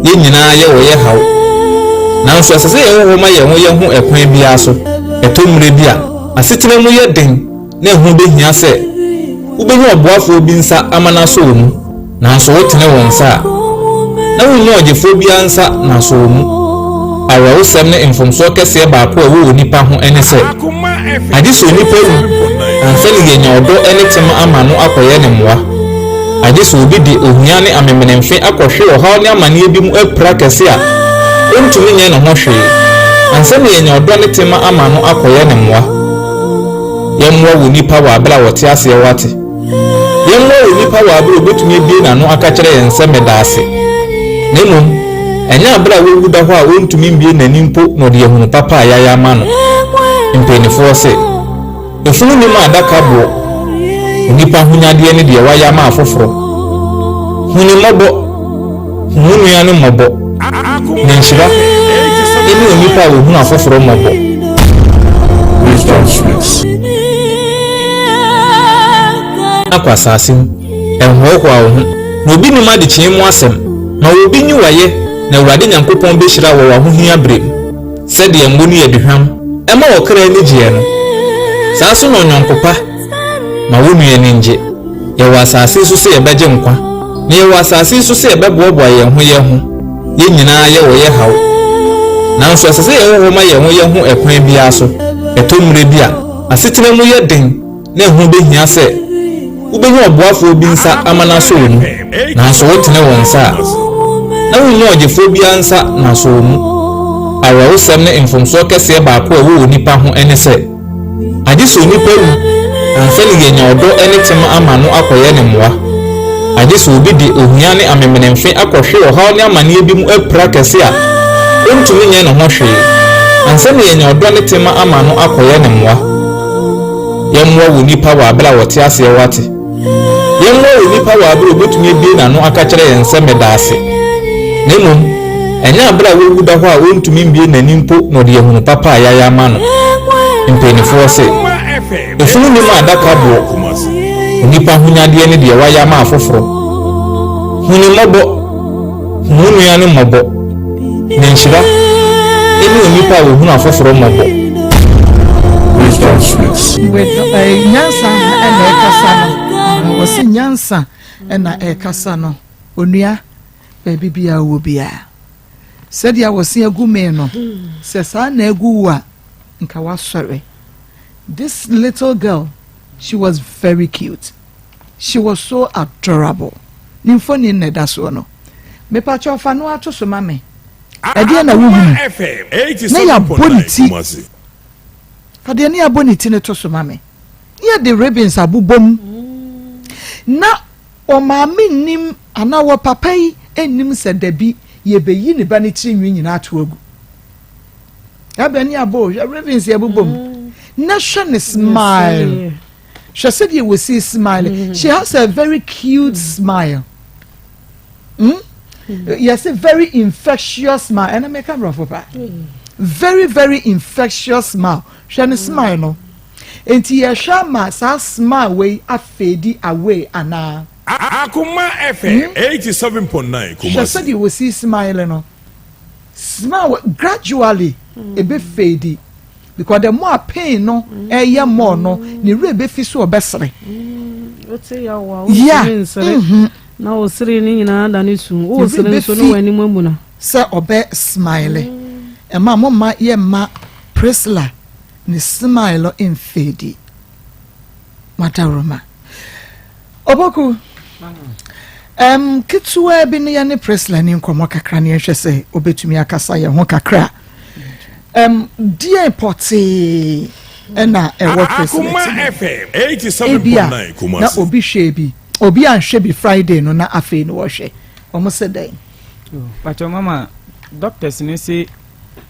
Yɛn nyinaa yɛwɔ yɛn haw. Nanso ɛsɛ sɛ yɛwɔ hɔ ma yɛn ho yɛn ho ɛkwan biara so. Ɛtɔ mmerɛ bi a, asetena mu yɛ den na ɛho bɛhia sɛ wobɛnya ɔboafoɔ bi nsa ama no asɔ wo mu. Nanso wotene wo nsa a, na wunnya ɔgyefoɔ biara nsa na asɔ wo mu. Awerɛhosɛm ne mfomsoɔ kɛseɛ baako a ɛwɔ onipa ho ne sɛ, agye sɛ onipa wu ansa na yɛanya ɔdɔ ne tema ama no akɔyɛ ne mmoa. Agye sɛ obi de ohia ne amemenemfe akɔhwe ɔhaw ne amaneɛ bi mu apira kɛse a ɔntumi nyɛ ne ho hwee ansa na yɛanya ɔdɔ ne tema ama no akɔyɛ ne mmoa. Yɛmmoa wɔ nnipa wɔ abere a wɔte aseɛ wate. Yɛmmoa onipa wɔ abere a obetumi abue n'ano aka kyerɛ yɛn sɛ meda ase. Na mmom, ɛnyɛ abere a wawu da hɔ a ontumi mbue n'ani mpo na ɔde ahunu papa a yɛayɛ ama no. Mpanimfoɔ se, Efunu nnim adaka boɔ. Onipa ahonyadeɛ ne deɛ wayɛ ama afoforɔ. Hu ne mmɔbɔ. Hu wo nua no mmɔbɔ. Na nhyira ne onipa a ɔhunu afoforɔ mmɔbɔ. Akɔ asase mu, ɛnhoahoa wo ho, na obi nnim adekyee mu asɛm. Ma obi nyi wo ayɛ, na Awurade Nyankopɔn bɛhyira wo wɔ w'ahohia berɛ mu. Sɛdeɛ ngo ne aduhwam ma ɔkra ani gyeɛ no, saa nso na ɔyɔnko pa ma wo nua ani ngye. Yɛwɔ asase yi so sɛ yɛbɛgye nkwa, na yɛwɔ asase yi so sɛ yɛbɛboaboa yɛn ho yɛn ho. Yɛn nyinaa yɛwɔ yɛn haw. Nanso ɛsɛ sɛ yɛwɔ hɔ ma yɛn ho yɛn ho ɛkwan biara so. Ɛtɔ mmerɛ bi a, asetena mu yɛ den na ɛho bɛhia sɛ wobɛnya ɔboafoɔ bi nsa ama no asɔ wo mu. Nanso wotene wo nsa a, na wonnya ɔgyefoɔ biara nsa na asɔ wo mu. Awerɛhosɛm ne mfomsoɔ kɛseɛ baako a ɛwɔ onipa ho ne sɛ, Agye sɛ onipa wu ansa na yɛanya ɔdɔ ne tema ama no akɔyɛ ne mmoa. Agye sɛ obi de ohia ne amemenemfe akɔhwe ɔhaw ne amanneɛ bi mu apira kɛse a ontumi nyɛ ne ho hwee ansa na yɛanya ɔdɔ ne tema ama no akɔyɛ ne mmoa. Yɛmmoa wɔ nnipa wɔ abere a wɔte aseɛ wate. Yɛmmoa onipa wɔ abere a obetumi abue n'ano aka kyerɛ yɛn sɛ meda ase. Na mmom, ɛnyɛ abere a wawu da hɔ a ontumi mbue n'ani mpo na ɔde ahunu papa a yɛayɛ ama no. Mpanimfoɔ se, Efunu nnim adaka boɔ. Onipa ahonyadeɛ ne deɛ wayɛ ama afoforɔ. Hu ne mmɔbɔ. Hu wo nua no mmɔbɔ, na nhyira ne onipa a ɔhunu afoforɔ mmɔbɔ. Wisdom speaks. With eh, nyansa na ɛkasa no. Wɔsi nyansa na ɛkasa no. Onua, baabi biara wɔ biara. Sɛdeɛ wɔsi agu me no, sɛ saa na agu wo a, nka wasɔre. This little girl, she was very cute. She was so adorable. Ne mfoni na ɛda soɔ no. Mepakyɛw fa no ato so ma me. Ɛdeɛ na wohunu. Na yɛabɔ ne ti. Fa deɛ ne yɛabɔ ne ti no to so ma me. Ne yɛde ribbons abobɔ mu. Na ɔmaame nnim anaa wɔ papa yi nnim sɛ dabi yɛbɛyi ne ba ne tiri nwi nyinaa ato agu. Ɛbɛn ne abɔ hwɛ ribbons yɛbobɔ mu. Na hwɛ ne smile. Hwɛ sɛdeɛ wɔsi smile. Mm. She has a very cute mm. smile. Mm? Mm. Yes, a very infectious smile. Ɛna mɛka borɔfo pa. Very very infectious smile. Hwɛ ne smile no. Nti yɛhwɛ ama saa smile wei afeedi away anaa. Akoma FM 87.9 Kumasi. Hwɛ sɛdeɛ wɔsi smile no. Smile gradually ebe fade because the more pain no ɛyɛ more no ne werɛ bɛfi so ɔbɛsere. Wote yaw a wontumi nsere na wosere ne nyinaa da ne su wosere nso ne w'anim amuna. Sɛ ɔbɛ smile ɛma mo ma yɛ ma Priscilla ne smile mfade madaworoma. Opoku, um, ketewa bi ne yɛne Priscilla ni nkɔmmɔ kakra ne yɛhwɛ sɛ obetumi akasa yɛn ho kakra. Um, deɛ pɔtee ɛna ɛwɔ Priscilla ti mu? Ebi a na obi hwɛ bi, obi anhwɛ bi Friday no na afei no wɔhwɛ. Wɔn sɛ dɛn? Pacho mama, doctors ne se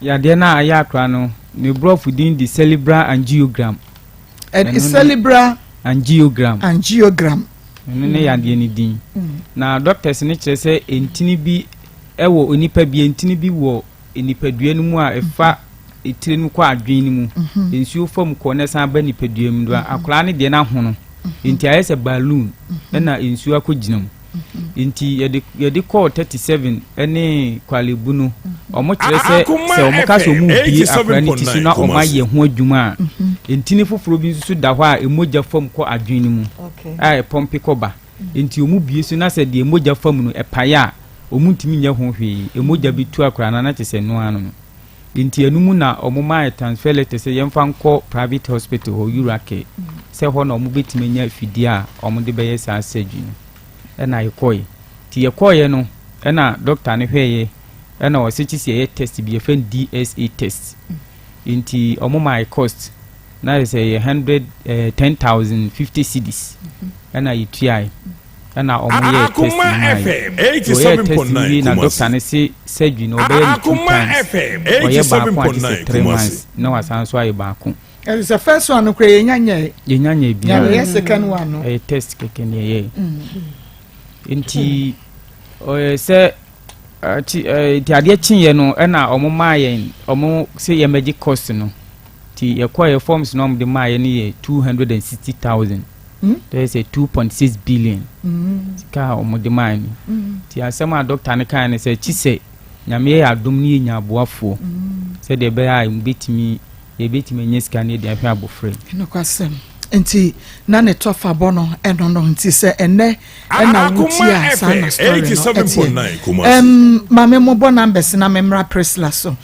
yadeɛ no a ayɛ akora no, ne borɔfo din de cerebral angiogram. Cerebral angiogram. Angiogram. Ɛno ne yadeɛ no din. Na doctors no kyerɛ sɛ ntini bi wɔ onipa bi ntini bi wɔ nipadua no mu a ɛfa etire no kɔ adwene no mu. Nsuo fam kɔ na ɛsan ba nipadua mu. Akwadaa no deɛ no ahono. Nti ayɛ sɛ balloon ɛna nsuo akɔgyina mu. Nti yɛde yɛde kɔɔ 37 ne Korle Bu no, wɔn kyerɛ sɛ sɛ wɔn ka sɛ wɔn rebie akwadaa no ti so na wɔn ayɛ ho adwuma a, ntini foforɔ bi nso so da hɔ a mogya fam kɔ adwene no mu a ɛpɔmpe kɔ ba. Nti wɔn bie so na sɛ deɛ mogya fam no ɛpae a, wɔn ntumi nyɛ ho hwee. Mogya bi tu akwadaa no na kyerɛ sɛ ɛno ara no no. Nti ɛno mu na wɔn maa yɛ transfer letter sɛ yɛmfa nkɔ private hospital hɔ, Euracare, sɛ hɔ na wɔn bɛtumi anya afidie a wɔn de bɛyɛ saa surgery no. Ɛna yɛkɔe. Nti yɛkɔeɛ no ɛna doctor no hwɛeɛ ɛna ɔse kye sɛ yɛyɛ test bi yɛfrɛ no DSA test. Nti wɔn maa yɛ cost na yɛ sɛ yɛ hundred eh, 10,050 cedis ɛna yɛtuae ɛna wɔn yɛɛ test no maa yɛ. Nti wɔyɛɛ test no wie na doctor no se surgery no ɔbɛyɛ no two times. Ɔyɛ baako a kye sɛ 3 months na wasan nso ayɛ baako. Ɛsɛ sɛ first one no kora yɛnya nyɛe. Yɛnya nyɛe biara. Yɛyɛ second one no. Ɛyɛ test kɛkɛ ne ɛyɛ. Nti ɔyɛ sɛ akyi ɛɛ nti adeɛ kyeeɛ no ɛna wɔn maa yɛn wɔn sɛ yɛmmɛgye cost no. Nti yɛkɔɔ yɛ forms na wɔn de maa yɛn no yɛ 260,000. Ɛyɛ sɛ 2.6 billion. Sika a wɔn de maa yɛn no. Nti asɛm a doctor no kaa ne sɛ kyi sɛ Nyame yɛ adom ne yɛnya aboafoɔ sɛdeɛ ɛbɛyɛ a yɛbɛtumi anya sika no yɛde ahwɛ abɔfra yi. Nokwasɛm nti na ne tɔfa bɔ no ɛno no nti sɛ ɛnɛ ɛna wotie a saa na story no ɛteɛ. Maame mobɔ numbers na memmra Priscilla so.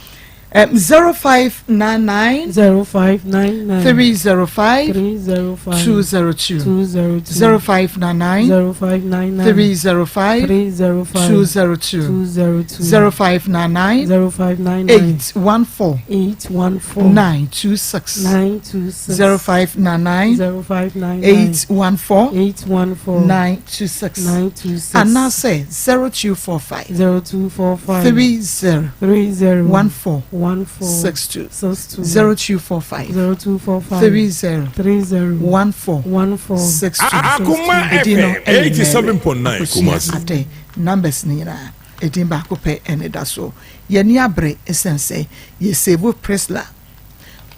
0599 0599 305 305 202 202 0599 0599 305 305 202 202 0599 0599 814 814 926 926 0599 0599 814 814 926 926 anaasɛ 0245 0245 30 30 14 14 62 62 0245 0245 30 30 14 14 62. Akoma Edin no FM ɛyɛ Mary 87.9 Akosua Kumasi. Ade. Numbers no nyinaa edin baako pɛ ɛne da so. Yɛni abere ɛsiane sɛ yɛsave Priscilla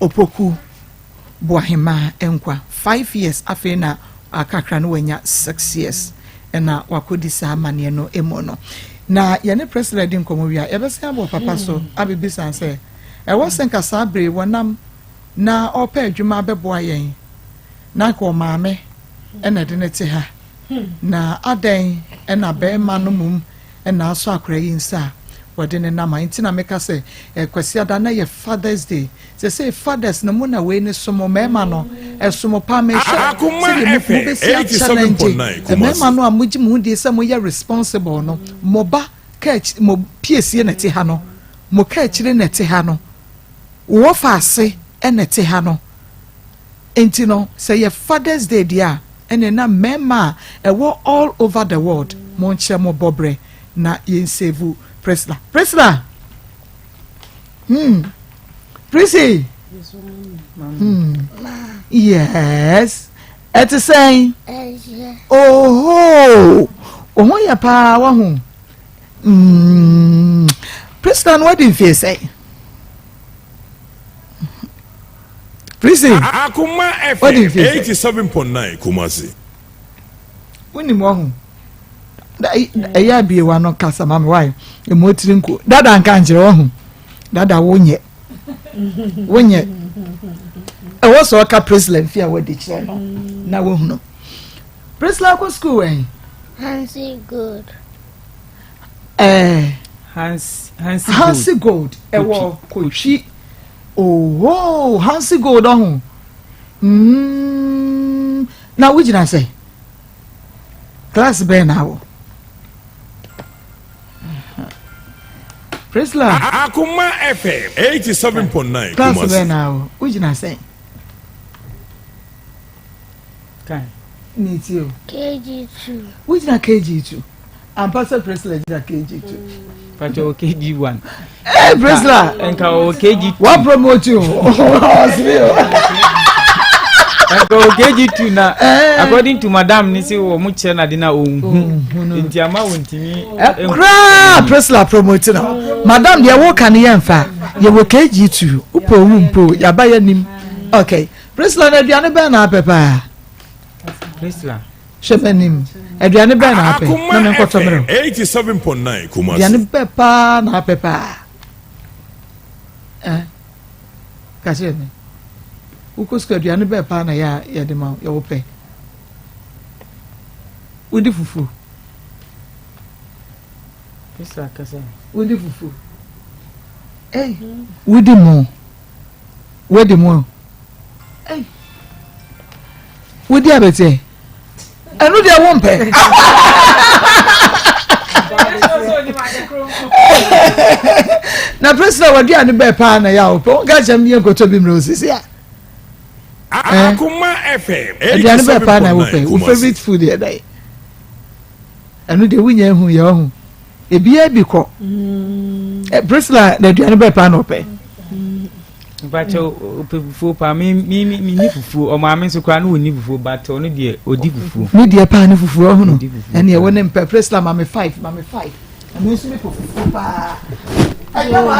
Opoku Boahema nkwa 5 years afei na akakra no wanya 6 years ɛna wakɔdi saa amanneɛ no mu no na yɛne Priscilla di nkɔmmɔ wie a yɛbɛsan abɔ papa so abɛbisa sɛ ɛwɔ sɛ nka saa bere wɔnam na ɔpɛ adwuma bɛboa yɛn na nka ɔmaame ɛna ɛde ne te ha na adɛn ɛna bɛrima no mum ɛna asɔ akora yi nsa a wɔde ne nam a nti na meka sɛ Kwasiada na yɛ Father's Day sɛ sɛ fathers no mo na wei ne som mmarima no ɛsom pa mehwɛ Akoma sɛdeɛ mo FM mobɛsi achallenge 87.9 Kumasi. mmarima no a mogye mo ho die sɛ moyɛ responsible no, mo ba ka akyi mo piesie na ɛte ha no, mo ka akyire na ɛte ha no, wɔfa ase ɛna ɛte ha no. Nti no sɛ yɛ Father's Day deɛ a ɛne na mmarima a ɛwɔ all over the world mo nkyerɛ mo bɔbrɛ na yɛn save Priscilla. Priscilla, Prissy, yes, ɛte sɛn? Oho, wo ho yɛ paa wahu. Priscilla no wadi mfie sɛn, Prissy? Akoma What do FM you think? 87.9 Kumasi. Wonim wahu. Ɛyɛ abie wa no kasa ma me wae. Emu otiri nko. Dada nka nkyerɛ wahu. Dada wonyɛ. Wonyɛ. Ɛwɔ sɛ ɔka Priscilla mfi a wadi kyerɛ no na wahunu. Priscilla kɔ school wɛn? Hansi Gold. Ɛɛ. Hans Hansi Gold. Hansi Gold ɛwɔ Kotwi. Oho Hansi Gold ɔho. Mm, na wogyina sɛ class bɛn na awɔ? Priscilla. Akoma FM 87.9 Class bɛn na awɔ? Wogyina sɛ? Kan. Ne ti o. KG2. Wogyina KG2. Ampa sɛ Priscilla gyina KG2. Pakyɛ wɔ KG1. Ee Priscilla. Nka wɔ KG2. Wa promote o. Ɔsiri o. Nka wɔ KG2 na eh. according to madam ni se wɔn mo kyerɛ n'ade na ohun. Nti ama wɔn ntumi. Koraa Priscilla promote na. Madam deɛ wɔka ne yɛn fa. Yɛ wɔ KG2. Wopɛ owu mpo yaba yɛ nim. Okay. Priscilla na aduane bɛn na apɛ paa? Priscilla. Hwɛ m'anim. Aduane bɛn na apɛ? Na me nkɔtɔ mmerɛ. 87.9 Kumasi. Aduane bɛn paa na apɛ paa? Eh, ka kyerɛ me. Wokɔ sukuu aduane bɛn paa na yɛ a yɛde ma yɛ wopɛ? Wodi fufuo. Priscilla kasa. Wodi fufuo. Hey, wodi mo. Wadi mu. Ei. Wodi abɛteɛ. Ɛno deɛ wo mpɛ. Na Priscilla waduane bɛɛ paa na yɛ a wopɛ. Wonka kyɛm ne yɛnkɔtɔ bi mmerɛ osisi a. Eh? Akoma FM. Aduane bɛɛ paa na wopɛ. Wo favorite food yɛ dɛn? Ɛno deɛ wonya ehu yɛ ɔho. Ebiara bi kɔ. Mm. Eh, Priscilla na aduane bɛɛ paa na ɔpɛ. Mpakyɛ ɔpɛ fufuo paa mi mi mi mi ni fufuo ɔmaame nso koraa no ɔni fufuo but ɔno deɛ ɔdi fufuo. Ne deɛ paa ne fufuo ɔhono ɛne ɛwɔ ne mpɛ Priscilla maame five maame five ɛno nso mi pɛ fufuo paa. Ɛnyɛ wɔn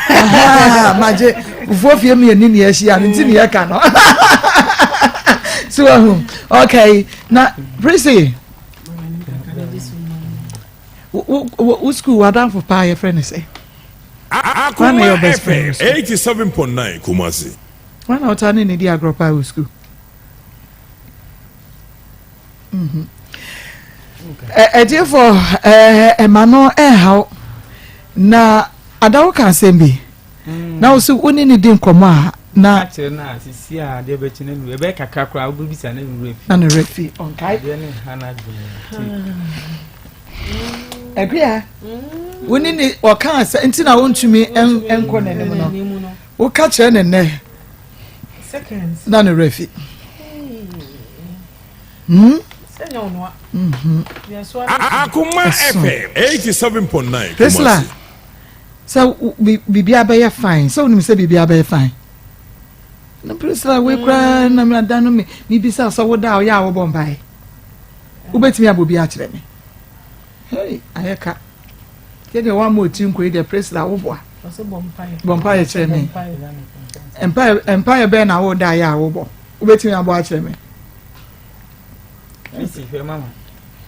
ada magye fufuo fie mi yɛ ni ni ɛhyia ne nti ni yɛ ka no so ɛho okay na Prissy. Wo sukuu w'adamfo paa yɛfrɛ ne sɛ? Akoma FM 87.9 Kumasi. Wọn na ɔtaa ne ne di agorɔ paa wɔ sukuu. Mhm. Ɛtiefo ɛma no ɛnhaw na adawo ka asɛm bi. Mm. Na wo so wo ne ne di nkɔmmɔ a na. Akyerɛ no a sisi a adeɛ bɛkye na nuru ɛbɛyɛ kakra koraa wobɛbisa na nuru afi. Na ne werɛ fi ɔnkae. Adeɛ ne ha no adwene nti. Akua wo ne ne ɔka sɛ nti na wontumi nkɔ n'anim no woka kyerɛ ne nnɛ na ne werɛ fi. Hmm? Mm-hmm. Akoma FM 87.9 Priscilla sɛ biribiara bɛyɛ fine sɛ wonim sɛ biribiara bɛyɛ fine na Priscilla wei koraa na mada no mebisa sɛ woda a ɔyɛ a wobɔ mpaeɛ wobɛtumi abɔ bi akyerɛ me hei ayɛ ka yɛdeɛ woama ɔtiri nkɔ yi deɛ Priscilla woboa bɔ mpaeɛ kyerɛ me mpaeɛ bɛn na woda ayɛ a wobɔ wobɛtumi abɔ akyerɛ me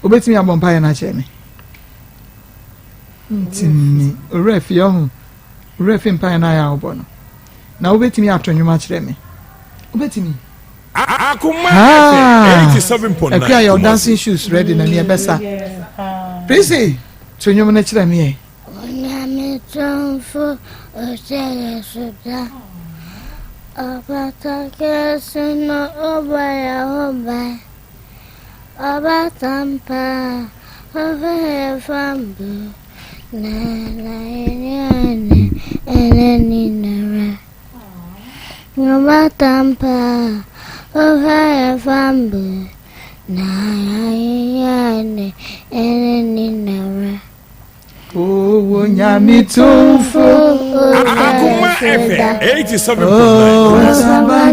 wobɛtumi abɔ mpaeɛ no akyerɛ me ntumi owura fi ɔho owura fi mpaeɛ no ayɛ a wobɔ no na wobɛtumi ato nnwom akyerɛ me wobɛtumi Akoma FM 87.9 Akua yɛ dancing shoes ready na neɛ bɛsa Prissy to nnwom no kyerɛ me ɛ Onyame tomfo ɔhyɛ yɛ so da Ɔfata kɛse no ɔbɔ yɛ ho ban Ɔbaatan pa ɔhwɛ yɛ fambo Na na yɛne ɔne ɛnɛ nyinara Ɔbaatan pa ɔhwɛ yɛ fambo Na na yɛne ɔne ɛnɛ nyinara Owo nyame tumfo. Akoma FM 87.9. Oh,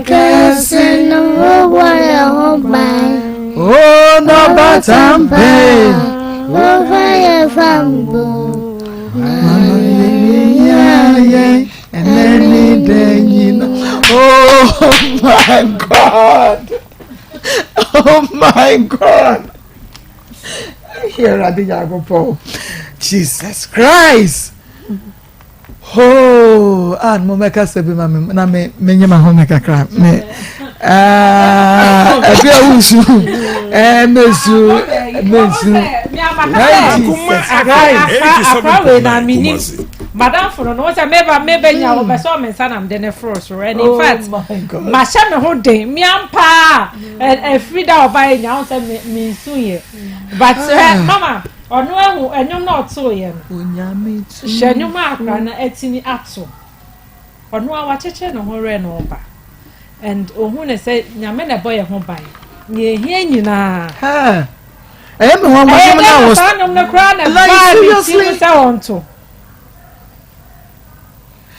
kɛse no wobɔ yɛ ho ban. Oh, no batampe. Wofa yɛ fambo. Oh my God. Oh my God. Awurade Nyankopɔn. Jesus Christ. Hoo, ah, mo mɛka sɛ bi ma me na me menye ma ho me kakra. Me ah, ebi a wusu. Eh, mesu, mesu. Jesus Christ. Akra we na minim. Madam fo no no sɛ meba meba nya wo bɛ sɛ ɔme nsa na mede ne foro soro and in oh fact mahyɛ me ho den mea mpaa ɛfiri da ɔba yɛ nya wo sɛ me nsu yɛ but eh, ah. mama Ɔno ahu ɛnwom na ɔtoo yɛ no. Hwɛ nnwom a akora no atumi ato. Ɔno a wakyekyere ne ho werɛ na ɔba. And ohu ne sɛ Nyame na ɛbɔ yɛ ho ban. Nea ehia nyinaa. Ɛyɛ me nwanwa nnwom na wɔ. Saa nnwom no koraa na ɛbaa ne ti mu sɛ ɔnto.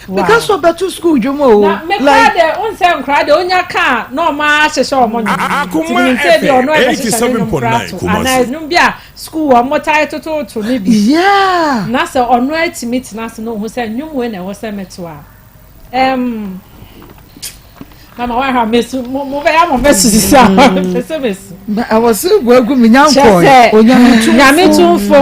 Meka sɛ ɔbɛto school dwom o. Na me kora de n sɛ nkora de onya ka a na ɔma ahyehyɛ ɔmo nwom. Nti menim sɛ ebi ɔno ɛbɛhyehyɛ ne nwom kora to anaa nnwom bi a school ɔmo tae tototo ne bi. Yeah. Na sɛ ɔno atumi tena ase na ohu sɛ nnwom wei na ɛwɔ sɛ meto a. Um, mama wa ha mesu mo mo bɛyɛ ama mɛsu sisi a pɛ sɛ mesu. Na ɛwɔ sɛ guagu mi nya nkɔɛ onyame tumfo. Nyame tumfo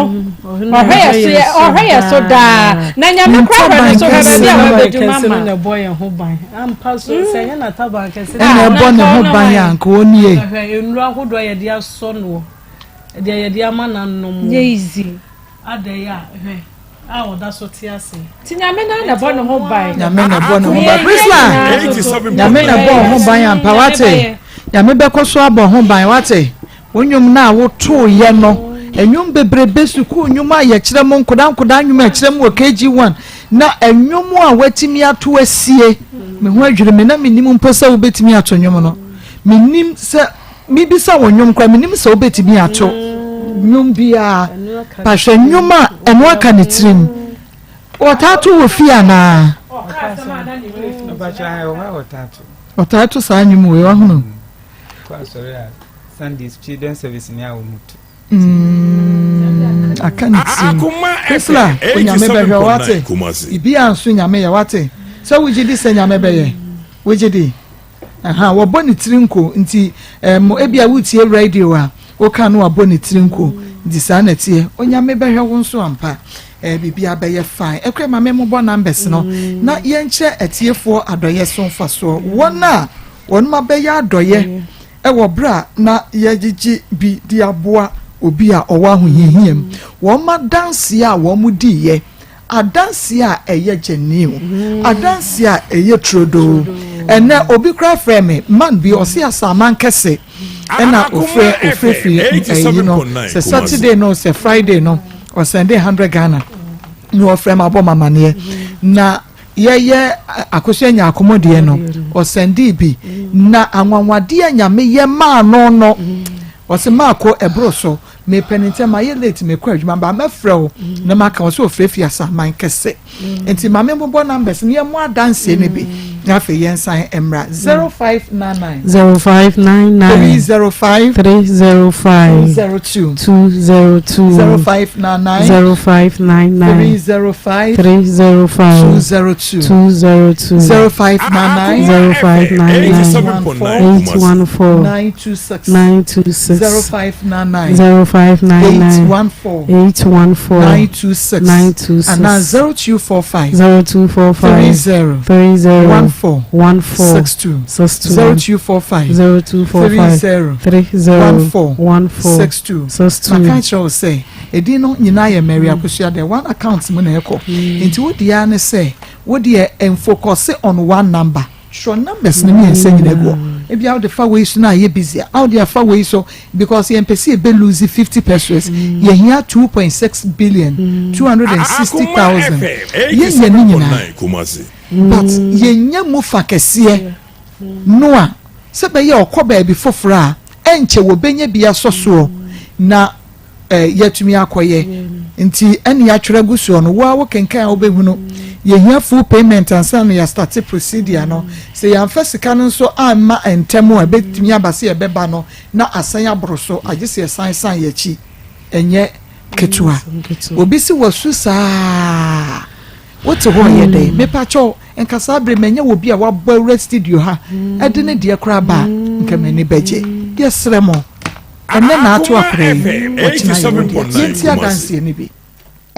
ɔhwɛ yɛ so yɛ ɔhwɛ yɛ so daa na nyame kora hwɛ ne so hwɛ baabi a wabɛdu mama. Na ɛbɔ yɛn ho ban ampa so sɛ ɛnyɛ n'ataban kɛse. Ɛna ɛbɔ ne ho ban a nka ɔnie. Hwɛ nnuro ahodoɔ a yɛde asɔ noɔ deɛ yɛde ama n'anom. Nyɛ easy. Adɛn a hwɛ. A ɔda so te ase. Nti Nyame na na ɛbɔ ne ho ban. Nyame na ɛbɔ ne ho ban. Priscilla, Nyame na ɛbɔ ho ban ampa wate. Nyame bɛkɔ so abɔ ho ban wate. Wo nnwom no a wotooyɛ no, nnwom bebrebe, sukuu nnwom a yɛkyerɛ mo, nkoda nkoda nnwom a yɛkyerɛ mo wɔ KG1, na nnwom a watumi ato asie. Me ho adwiri me na menim mpo sɛ wobɛtumi ato nnwom no. Menim sɛ Mebisa wo nnwom koraa menim sɛ wobɛtumi ato nnwom biara pa hwɛ nnwom a ɛno aka ne tirim wɔtaa to wɔ fie anaa ɔtaa to saa nnwom wei wahunu mm, aka ne tirim Priscilla onyame bɛhwɛ wate biribiara nso nyame yɛ wate sɛ wogye di sɛ nyame bɛyɛ wogye di Ahaa, wɔbɔ ne tiri nko, nti ɛɛm ebia woretie radio a, woka no wabɔ ne tiri nko, nti saa na ɛteɛ. Onyame bɛhwɛ wo nso ampa, ɛɛ biribiara bɛyɛ fine. Ɛkura ma me mobɔ numbers no na yɛnkyerɛ atiefoɔ adɔyɛ so mfasoɔ. Wɔn a wɔn abɛyɛ adɔyɛ ɛwɔ berɛ a na yɛgyegye bi de aboa obi a ɔwɔ ahohiahia mu, wɔn adanseɛ a wɔn diiɛ. Adanseɛ a ɛyɛ genuine, adanseɛ a ɛyɛ turodoo. Ɛnɛ obi koraa frɛɛ me, man bi, ɔse Asaman kɛse ɛna ofrɛ ofirifiri ɛyi no, sɛ Saturday no sɛ Friday no, ɔsɛnde 100 Ghana na ɔfrɛ me abɔ me amaneɛ. Na yɛyɛ Akosua Nyarko deɛ no, ɔsɛndee bi. Na anwanwadeɛ a Nyame yɛ maa no no, ɔse Maako ɛboro so. Mepɛ no ntɛm, mayɛ late mekɔ adwuma ba mɛfrɛ wo na maka wo sɛ ɔfrɛ fi asaman kɛse nti ma me mmobɔ numbers no yɛmmɔ adanseɛ no bi na afei yɛnsan mmra 0599 0599 305 305 202 202 0599 0599 305 305 202 202 0599 0599 814 926 926 0599 0599 814 814 926 926 anaa 0245 0245 30 30 14 14 62 62 0245 0245 30 30 14 14 62 62 maka kyerɛ wo sɛ ɛdin no nyinaa yɛ Mary Akosua dɛ one account mu na ɛkɔ nti wo deɛ ne sɛ wo deɛ mfokɔse on one number Twerɛ numbers no mmiɛnsa nyinaa gu hɔ. Ebia wode fa wei so na ayɛ busy a, wode afa wei so because yɛmpɛ sɛ yɛbɛ lose 50 pesos. Yɛhia 2.6 billion, 260,000. Yɛnnya ne nyinaa but yɛnya mu fa kɛseɛ no a, sɛ ɛbɛyɛ ɔkɔ baabi foforɔ a, ɛnkyɛ wɔbɛnya bi asɔ soɔ na eh, yɛatumi akɔyɛ nti ɛne yɛatwerɛ agu soɔ no, wo a wokenkan a wobɛhunu. Yɛhia full payment ansa na yɛastate procedure no. Sɛ yɛamfa sika no nso amma ntɛm a, ɛbɛtumi aba sɛ yɛbɛba no na asan aboro so, agye sɛ yɛsan san yɛn akyi. Ɛnyɛ ketewa. Obi se wasu saa, wote hɔ yɛ dɛn? Mepakyɛw, nka saa bere manya wɔ bi a wabɔ awura studio ha ɛde ne deɛ koraa ba a, nka m'ani bɛgye. Yɛsrɛ mo. Ɛnnɛ na ato akora yi, ɔkyena yɛ wo dea. Yɛntie adanseɛ no bi.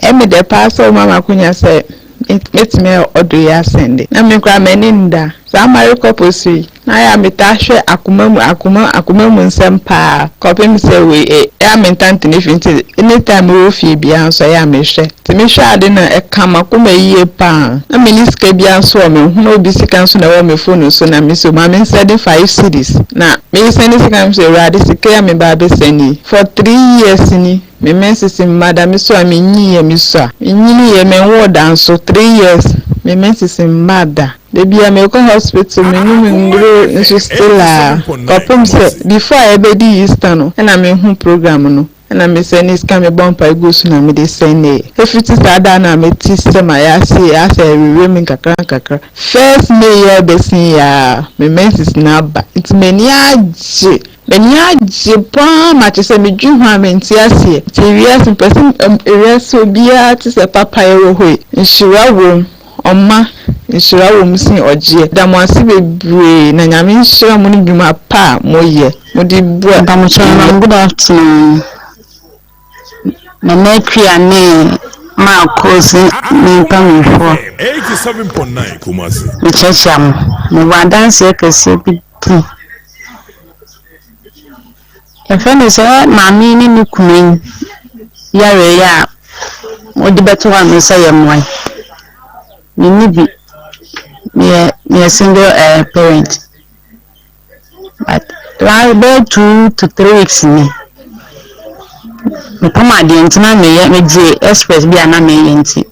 Emi dɛ paa sɛ woma me akonya sɛ mɛtumi ayɛ ɔdɔ yi asɛnde na me koraa m'ani nda saa married couples yi na ayɛ a metaa hwɛ akoma mu akoma akoma mu nsɛm paa kɔpem sɛ wei ɛyɛ a mentaa ntena fie nti anytime mewɔ fie biara nso ɛyɛ a mehwɛ nti mehwɛ ade no a ɛka m'akoma yie paa na menni sika biara nso wɔ me ho na obi sika nso na ɛwɔ me phone so na mese ma mensɛde 5 cedis na mesɛnde sika no mese Awurade sika yi a meba abɛsɛnde yi for 3 years ni. Me menses mma da, me so a menyiiɛ me sua. Menyiniiɛ menwoo da nso, 3 years me menses mma da. Da biara mekɔ hospital menom nnuro nso still a kɔpem sɛ before a yɛbɛdi Easter no ɛna mehu program no ɛna me sɛne sika mebɔ mpae gu so na mede sɛneeɛ. Ɛfiti saa da no a mete sɛ mayɛ ase asɛ ɛwewe me nkakra nkakra. First May yi a ɛbɛsen yi ara me menses no aba nti m'ani agye. M'ani agye paa ma kyerɛ sɛ medwen ho a mente aseɛ. Nti ewiase mepɛ sɛ ewiase obiara te sɛ papayɛ wɔ hɔ yi. Nhyira wom, ɔma nhyira wom sen ɔgyeɛ. Meda mo ase bebree na Nyame nhyira mo ne dwuma pa a moyɛ mode boa Mpamokyɛw ewia. Good afternoon. Nana Akua ne Marcos ne mpanyinfoɔ. 87.9 Kumasi. Mekyerɛkyerɛ mo. Mewɔ adanseɛ kɛseɛ bi di. Yɛfrɛ no sɛ maame yi ne ne kunu yi yareɛ a wɔde bɛto hɔ a me nsa yɛ mmoa yi. Menni bi. Meyɛ meyɛ single eh, parent. But last bɛyɛ 2 to 3 weeks ni. Mepam adeɛ nti na meyɛ megye express bi a na meyɛ nti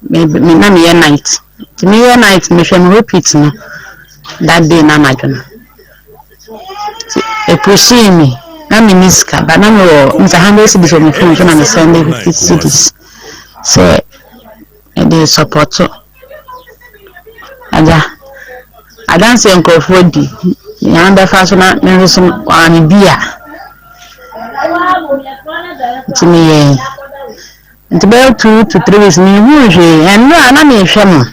me me na meyɛ night. Nti meyɛ night mehwɛ me repeat no that day na anadwo no. Nti ɛpushii me na menni sika but na mewɔ nsa 100 cedis wɔ me phone so na me send 50 cedis sɛ mede support agya. Adanseɛ nkurɔfoɔ di nea bɛfa so na me nso so wɔama me bi a nti meyɛe. Nti bɛyɛ 2 to 3 weeks menhuu hwee. Ɛnnora na mehwɛ mo.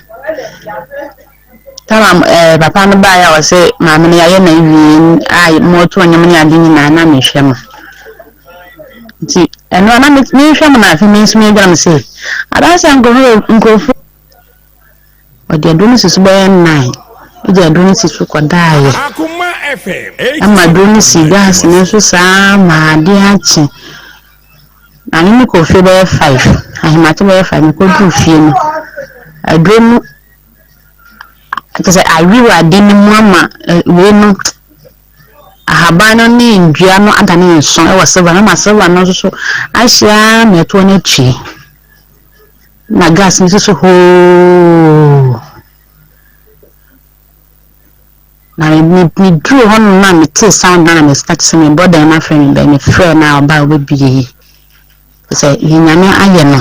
Tama ɛɛ papa no baeɛ a ɔsɛ maame no yɛayɛ no awie a moto nnwom ne ade nyinaa na mehwɛ mo. Nti ɛno na mehwɛ mo na afei me nso medwene me sɛ adanseɛ nkurɔfoɔ nkurɔfoɔ ɔde aduro no si so bɛyɛ nine ɛgye aduro no si so kɔdaeɛ Akuma FM ama aduro no si 87.9 gas no Kumasi. so saa ma adeɛ akye. Maame no kɔ fie bɛyɛ 5, ahemakye bɛyɛ 5 mekɔduru fie no aduro no kyerɛ sɛ awe wɔ ade no mu ama wei no ahaban no ne ndua no adane nso wɔ silver no ama silver no nso so ahye ara ma ɛtoɔ no atwie na gas no nso so hoo na meduru hɔ nom na metee sound na na me start sɛ mebɔ dan no afrɛ me bɛn mefrɛ no a ɔbaa a ɔbɛbie sɛ Nyame ayɛ no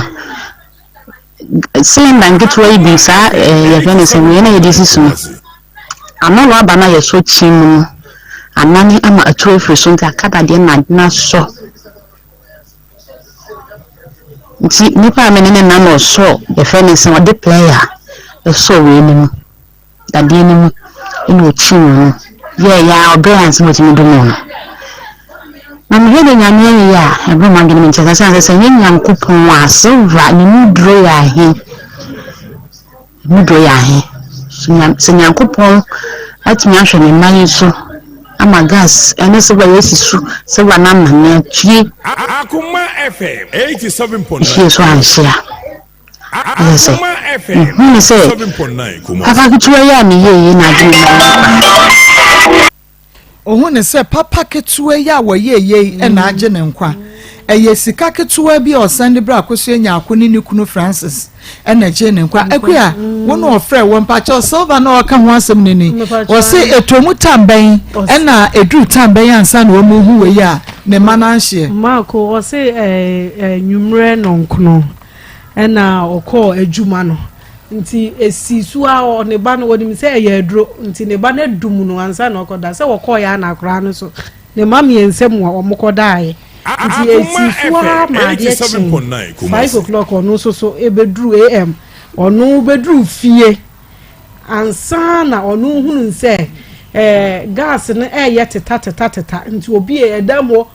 cylinder nketewa yi bi saa ɛɛ yɛfrɛ no sɛ wei na yɛde si so no ano rɔba no a yɛsɔ kyi mu no anane ama atu afiri so nti aka dadeɛ na ade no asɔ nti nipa a me ne ne nam ɔsɔ yɛfrɛ no sɛ ɔde plier ɛsɔ wei no mu dadeɛ no mu ɛna ɔkyi mu no yɛɛyɛ a ɔbrɛ ansa na ɔtumi dum no na mehwɛ de Nyame ayɛ a ɛboro m'adwene mu nkyɛ sɛ sɛ sɛ nyɛ Nyankopɔn a silver ne mu duro yɛ ahe mu duro yɛ ahe sɛ Nyankopɔn atumi ahwɛ ne mma yi so ama gas ɛne silver yɛsi so silver no ama ne atwie Akuma FM 87.9 fie so anhyia ɛyɛ sɛ Akuma FM mehu ne sɛ 87.9 Kumasi. papa ketewa yi a meyɛɛ yi na adwene mu Ohun ne sɛ papa ketewa yi a wɔyɛ yei ɛna agye ne nkwa. Ɛyɛ sika ketewa bi a ɔsan de bere Akosua Nyaako ne ne kunu Francis ɛna gye ne nkwa. Akua, wo na ɔfrɛ wɔ mpakyɛw silver na ɔka ho asɛm no ni. Wɔse etomu tam bɛn ɛna eduru tam bɛn ansa na wɔn hu wei a ne mma no anhyeɛ. Marco ɔse ɛɛ ɛɛ nwummerɛ nɔnkono ɛna ɔkɔɔ adwuma no nti esi so a ɔ ne ba no wɔnim sɛ ɛyɛ aduro nti ne ba no adum no ansa na ɔkɔda sɛ wɔkɔɔ yɛ ana akwaraa no so ne mma mmiɛnsa mu a wɔn kɔdaeɛ nti esi so a ma adeɛ kye 5 o'clock ɔno nso so ebeduru am ɔno beduru fie ansa na ɔno hunu sɛ gas no ɛyɛ teta teta teta nti obi ɛdam hɔ.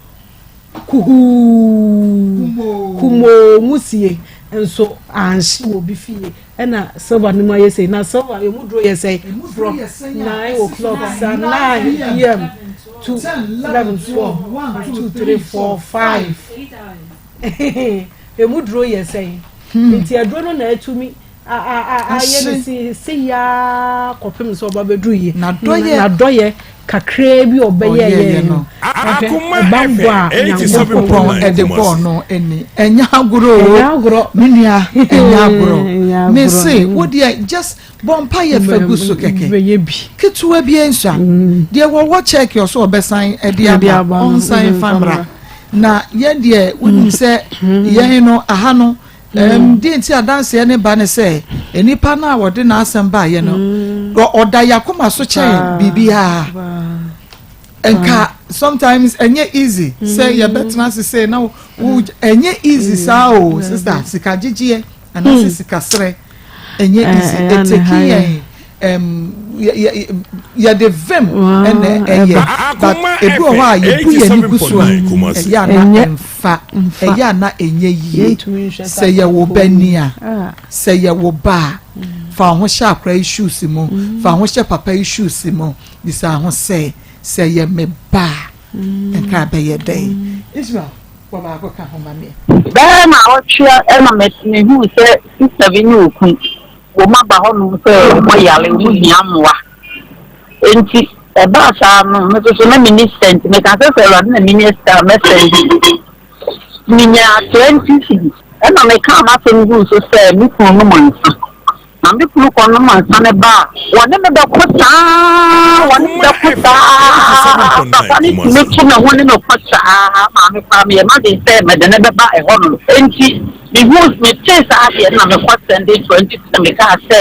Kuhuu, kumoo nwusie nso anhye wɔ obi fie ɛna silver no mu ayɛ sei na silver emu duro yɛ sɛn from 9 o'clock sa 9 pm to 11, 12, 1, 2, 3, 4, 5 emu duro yɛ sɛn nti aduro no na atumi ayɛ ne si se yaa kɔpem sɛ ɔba bɛduru yie n'adɔyɛ kakraa bi ɔbɛyɛ yɛ no bambɔ a Nyankopɔn ɛde bɔɔ no ani ɛnyɛ agorɔ o, me nua, ɛnyɛ agorɔ. Me se wo deɛ, just bɔ mpa yɛ fa gu so kɛkɛ ketewa bi nsua deɛ wɔwɔ check ɔso ɔbɛsan ɛde aba, ɔnsan fa mmra na yɛn deɛ wonim sɛ yɛn no aha no deɛ nti adanseɛ ne ba ne sɛ nipa no a wɔde n'asɛm baayɛ no ɔda yakoma so kyɛn biribiara. Nka sometimes ɛnyɛ easy sɛ yɛbɛtena ase sɛ na wo ɛnyɛ easy saa o, sister. Sika gyegyeɛ anaasɛ sika serɛ ɛnyɛ easy. Ɛteki yɛn yɛde vim ɛna ɛyɛ, but ebi wɔ hɔ a yɛbu yɛn ani gu so a ɛyɛ ana ɛnfa ɛyɛ ana ɛnyɛ yie. Sɛ yɛwɔ ba ni a, sɛ yɛwɔ ba a, fa ho hyɛ akora yi shoes mu, fa ho hyɛ papa yi shoes mu, bisa ho sɛ yɛ me ba a, nka bɛyɛ dɛn? Israel wɔ baako ka ho ma me. Bɛyɛ na ɔtwea ɛna mehu sɛ sister bi ne okun wɔn aba hɔnom sɛ wɔn yare, wɔn hia mmoa. Nti ɛbaa saa no, me nso so na menni sika, nti meka sɛ Awurade na menya sika a mɛsɛn bi. Menya 20 cedis ɛna meka m'asɛm guu so sɛ me kunu nom nsa, na me kunu kɔ nom nsa ne ba a, wɔne me bɛko saa, wɔne me bɛko saa. Papa ne tumi to me ho ne me kɔ saa. Maame koraa meyɛ m'adwene sɛ mɛde ne bɛba ɛhɔ nom, nti mehu metee saa adeɛ no na mekɔ sɛnde 20 na mekaa sɛ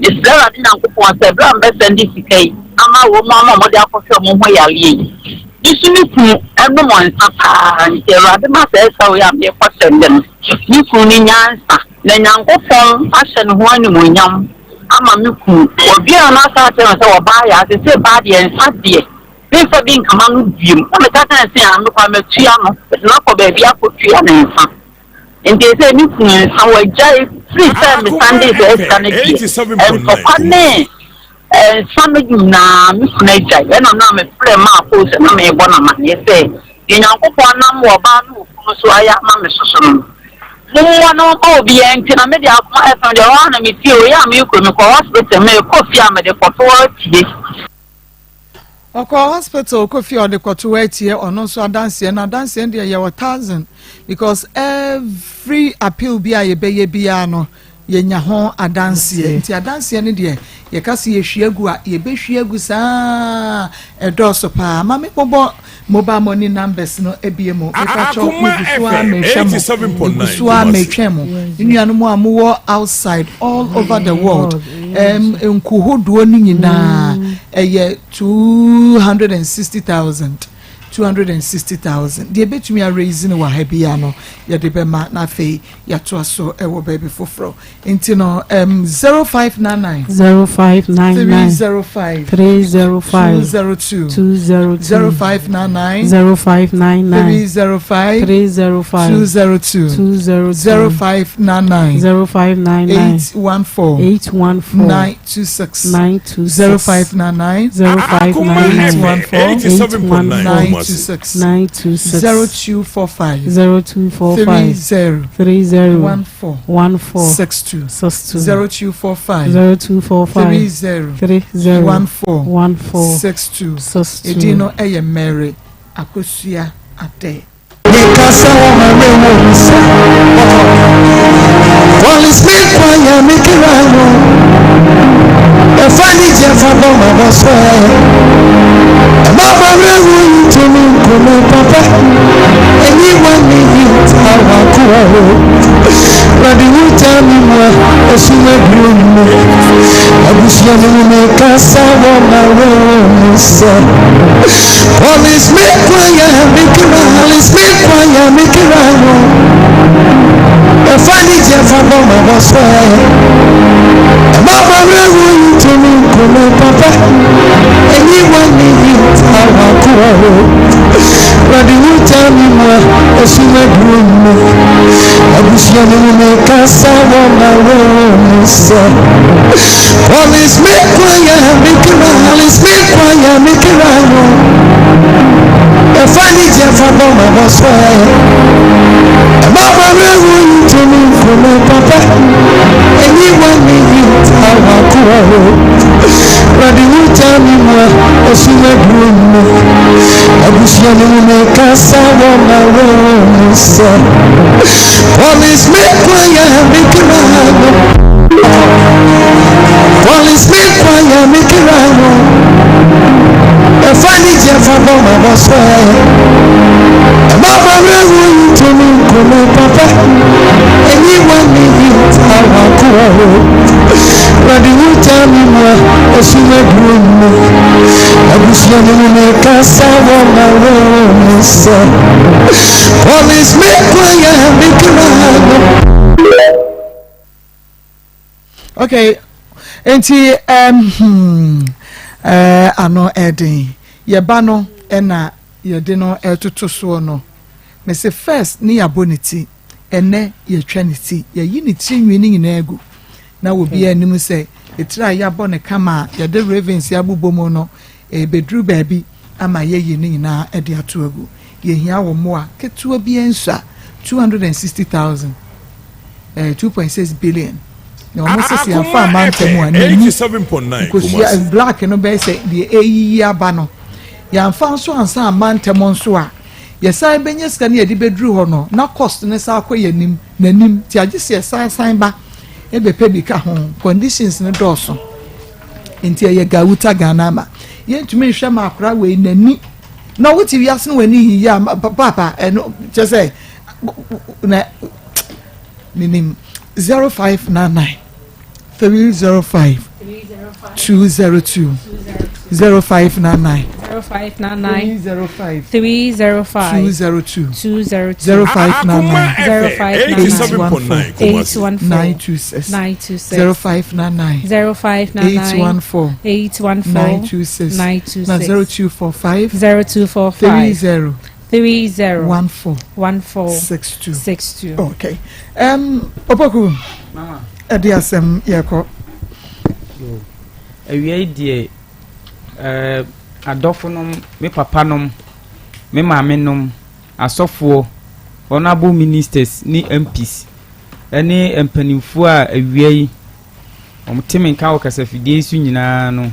mesrɛ Awurade Nyankopɔn sɛ berɛ a mebɛsɛnde sika yi ama wɔ mu ama ɔmode akɔhwɛ ɔmo ho yareɛ yi, me so me kunu ɛnom nsa paa, nti Awurade ma sɛ ɛsa wei a mekɔ sɛnde no, me kunu no nyansa na Nyankopɔn ahyɛ ne ho animuonyam ama me kunu. Wɔdua no asa akyerɛ me sɛ wɔbaa yɛ ase sɛ baa deɛ nsa deɛ memfa bi nkama no biom, na meka kyerɛ sɛ a mekɔ a matua no mede no akɔ baabi akɔtua ne nsa. Nti sɛ me kunu nsa wagyae firi sɛ mesande sɛ sika no deɛ ntɔkwa ne nsa no nyinaa me kunu agyae. Ɛna na mefrɛ maa koo sɛ na mebɔ no amanneɛ sɛ deɛ Nyankopɔn nam wɔ ɔbaa no wɔ kunu so ayɛ ama me soso no, mommoa na ɔma obiara. Nti na mede Akoma FM deɛ ɔhɔ a na metie oyɛ a mekɔ mekɔ hospital, mekɔ fie a mede kɔto atie. Ɔkɔ hospital, kɔ fie a ɔde kɔto atie. Ɔno nso adanseɛ no, adanseɛ no deɛ yɛwɔ thousand because every appeal bi a yɛbɛyɛ biara no yɛnya ho adanseɛ. Nti adanseɛ no deɛ yɛka sɛ yɛhwie gu a, yɛbɛhwie agu saa, ɛdɔɔso paa. Ma me bɔbɔ mobile money numbers no ebie mu. Mepatwɔ, megu so a mehwɛ mo, megu so a metwɛn mo nnuanom a mowɔ outside all over the world. Nku hodoɔ no nyinaa ɛyɛ 260,000, 260,000. Deɛ ebɛtumi araise no wɔ ha bia no yɛde bɛma na afei yɛatoa so ɛwɔ baabi foforɔ. Nti no 0599 0599 305 305 202 202 0599 0599 305 305 202 202 0599 0599 814 814 926 926 0599 0599 814 926 926 0245 0245 30 30 14 14 62 62 0245 0245 30 30 14 14 62 62. Edin no ɛyɛ Mary Akosua Ade. Mikasa wɔ ma me wo nsa. Police mi kwanya mi kira no. Ɛfa ni jẹ fa bɔ ma bɔ sɔ ɛ. Ɛma ma mi wu yi tumi nkumi papa. Enyi wa ni yi ta wa kura o. Radi wu ta mi mu a esu ebiri mu. Abusua mi mu mi kasa wɔ ma wo nsa. Police mi kwanya mi kira. Police mi kwanya mi kira no. Ɛfa ni jẹ fa bɔ ma bɔ sɔ ɛ. Ɛma ma mi wu yi tumi nkumi papa. Enyi wa ni yi ta wa kura o. Awurade wogya me mu a ɛsum aduru mu. Abusua no mu mekasa wɔ ma wo mu sɛ Collins me kwaya me kra Collins me kwaya me kra no Ɛfa ne gye fa bɔ ma bɔ so ɛ Ɛma bɔre wo yi tumi nkome papa Enyi wa ne yi tawa koɔ Awurade wogya me mu a ɛsum aduru mu Abusua no mu mekasa wɔ ma wo mu sɛ Collins me kwaya me kra no Collins me kwaya me kra no Ɛfa ne gye fa bɔ ma bɔ so ɛ Ɛma bɔre wo yi tumi nkome papa Enyi wa ne yi tawa koɔ Awurade wogya me mu a ɛsum aduru mu Abusua no mu mekasa wɔ ma wo mu sɛ Collins me kwaya me kra no. Okay, nti um, hmm, uh, ano ɛden yɛba no ɛna yɛde no ɛtoto soɔ no mese first ne yɛabɔ ne ti ɛnɛ yɛtwa ne ti yɛyi ne tiri nwi ne nyinaa agu na obiara anim sɛ etiri a yɛabɔ ne kama a yɛde ravens abobɔ mu no ɛbɛduru baabi ama yɛyi ne nyinaa de ato agu. Yɛhia wo mmoa ketewa bi nso a 260,000 eh, 2.6 billion na wɔn sisi afa amantam a n'ani nkosua black no bɛyɛ sɛ deɛ ɛyiyi aba no yɛamfa nso ansa amantam nso a yɛsan bɛnya sika no yɛde bɛduru hɔ no na cost no san akɔ yɛn anim n'anim ti agye sɛ yɛsan san ba ɛbɛpɛ bi ka ho conditions no dɔɔso nti ɛyɛ gawuta Ghana ama yɛntumi nhwɛ ma akora wei n'ani na wote wiase no w'ani yiyi a paapa ɛno kyɛ sɛ na menim 0599 305 202 0599 0599 305 305 202 202 0599 0599 814 814 926 926 0599 0599 814 814 926 926 na 0245 0245 30 30 14 14 62 62. Okay. Opoku, ɛde asɛm yɛkɔ. Awia yi deɛ adɔfo nom, me papa nom, me maame nom, asɔfoɔ, honourable ministers ne MPs ɛne mpanimfoɔ a awia yi wɔn te me nka wɔ kasafidie yi so nyinaa no,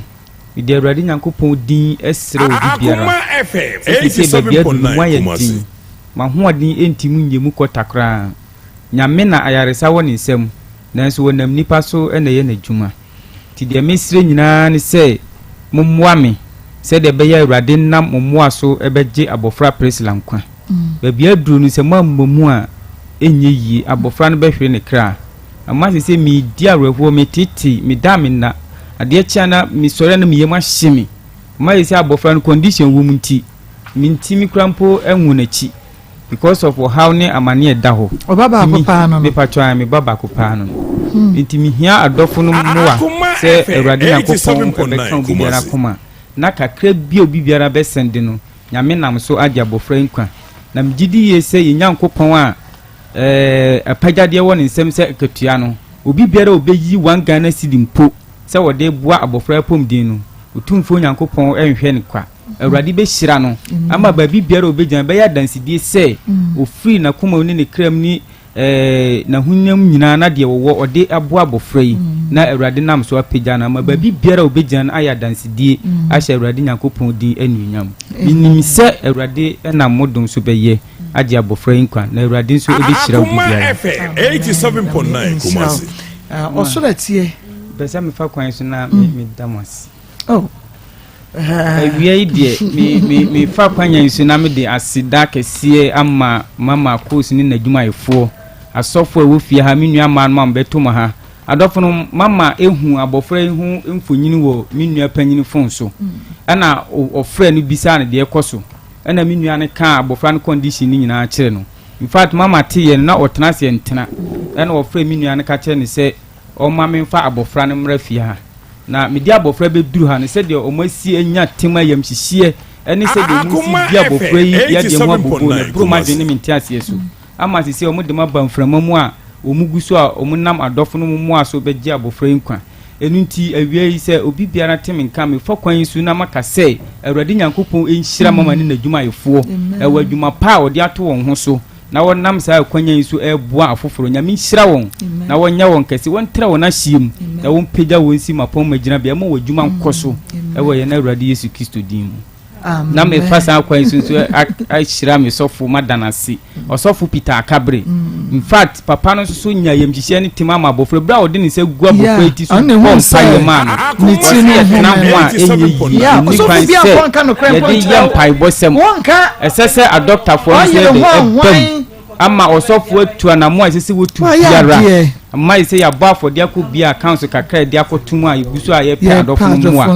mede Awurade Nyankopɔn din srɛ obi biara Akoma FM sɛ seesei baabi aduru no mu ayɛ 87.9 den, m'ahoɔden ntumi nyɛ mu kɔta koraa. Nyame na ayaresa wɔ ne nsam, nanso wɔnam nnipa so na ɛyɛ n'adwuma. Nti deɛ mesrɛ nyinaa ne sɛ mommoa me sɛdeɛ ɛbɛyɛ a Awurade nam mo mmoa so bɛgye abɔfra Priscilla nkwa. Baabi aduru no sɛ moammɔ mu a ɛnyɛ yie, abɔfra no bɛhwere ne kra. Ama seesei meredi awerɛhoɔ, meteetee, meda a menna, adeɛ kye a na mesɔre a na me yam ahye me. Ama seesei abɔfra no condition wɔ mu nti, mentumi koraa mpo nwo n'akyi. Because of ɔhaw ne amane a ɛda hɔ. Ɔba baako paa no no. Mepatwɔ ae, me ba baako paa no no. Nti mehia adɔfo no mmoa sɛ Awurade Nyankopɔn bɛka obi biara akoma na kakra bi a obi biara bɛ sɛnde no, Nyame nam so agye abɔfra yi nkwa. Na megye di yie sɛ yɛn Nyankopɔn a ɛɛ apagyadeɛ wɔ ne nsam sɛ akatua no, obi biara a ɔbɛyi one Ghana cedi mpo sɛ ɔde reboa abɔfra yi apɔmuden no, Otumfoɔ Nyankopɔn renhwɛ no kwa. Awurade bɛhyira no ama baabi biara a ɔbɛgyina bɛyɛ adansedie sɛ ɔfiri n'akoma mu ne ne kra mu ne eh, n'ahonyam nyinaa na deɛ wɔwɔ ɔde aboa abɔfra yi na Awurade nam so apagya no ama baabi biara a ɔbɛgyina no ayɛ adansedie ahyɛ Awurade Nyankopɔn din anuonyam. Menim sɛ Awurade nam mo dom so bɛyɛ agye abɔfra yi nkwa na Awurade nso bɛhyira obi Akoma biara. FM 87.9 Kumasi. Ɔsoro atie. Pɛ sɛ mefa kwan so na meda mo ase. Oh. Awia yi deɛ me me mefa kwanya yi so na mede aseda kɛseɛ ama mama Akos ne n'adwumayɛfoɔ, asɔfoɔ a ɛwɔ fie ha, me nua mmaa nom a mobɛto mo ha. Adɔfo no, mama ehu abɔfra yi ho mfonini wɔ me nua panyin fon so. Ɛna ɔfrɛ no bisaa no deɛ ɛkɔ so. Ɛna me nua no kaa abɔfra no condition no nyinaa kyerɛ no. In fact, mama teeɛ no na ɔtena aseɛ ntena. Ɛna ɔfrɛ me nua no ka kyerɛ no sɛ ɔmma memfa abɔfra no mmra fie ha. Na mede abɔfra bɛduru ha no, sɛdeɛ wɔasi anya tema, ayamhyehyeɛ Ɛne sɛdeɛ wɔn si di abɔfra yi yadeɛ ho abooboo no, ɛboro m'adwene ne me nteaseɛ so. Ama seesei wɔde me aba mframa mu a wɔgu so a wɔnam adɔfo no mmoa so bɛgye abɔfra yi nkwa. Ɛno nti, awia yi, sɛ obi biara te me nka a, mefa kwan yi so na maka sɛ, Awurade Nyankopɔn nhyira mama ne n'adwumayɛfoɔ wɔ adwuma pa a wɔde ato wɔn ho so na wɔnam saa akwanya yi so reboa afoforɔ. Nyame nhyira wɔn na wɔnyɛ wɔn kɛse, wɔntra wɔn ahyeɛ mu na wɔmpagya wɔn nsi mmapɔmma gyinabea ma wɔn adwuma nkɔ so wɔ yɛn Awurade Yesu Kristo din mu. Na mefa saa kwan yi so nso ahyira me sɔfo mada no ase, Ɔsɔfo Peter Akabere. In fact, papa no nso so nya ayamhyehyeɛ ne tema ma abɔfra. Berɛ a ɔde ne nsa gu abɔfra yi ti so bɔ mpaeɛ maa no, ɔse yɛtena ho a ɛnyɛ yie, ɛnni kwan sɛ yɛde yɛ mpaebɔsɛm. Ɛsɛ sɛ adɔktafoɔ no nso yɛ de ɛba mu ama ɔsɔfo atu anammɔn a ɛsɛ sɛ wɔtu biara. Ama yɛ sɛ yɛabɔ afɔdeɛ akɔ bia accounts kakra a yɛde akɔto mu a yɛgu so a yɛpɛ adɔfo no mmoa.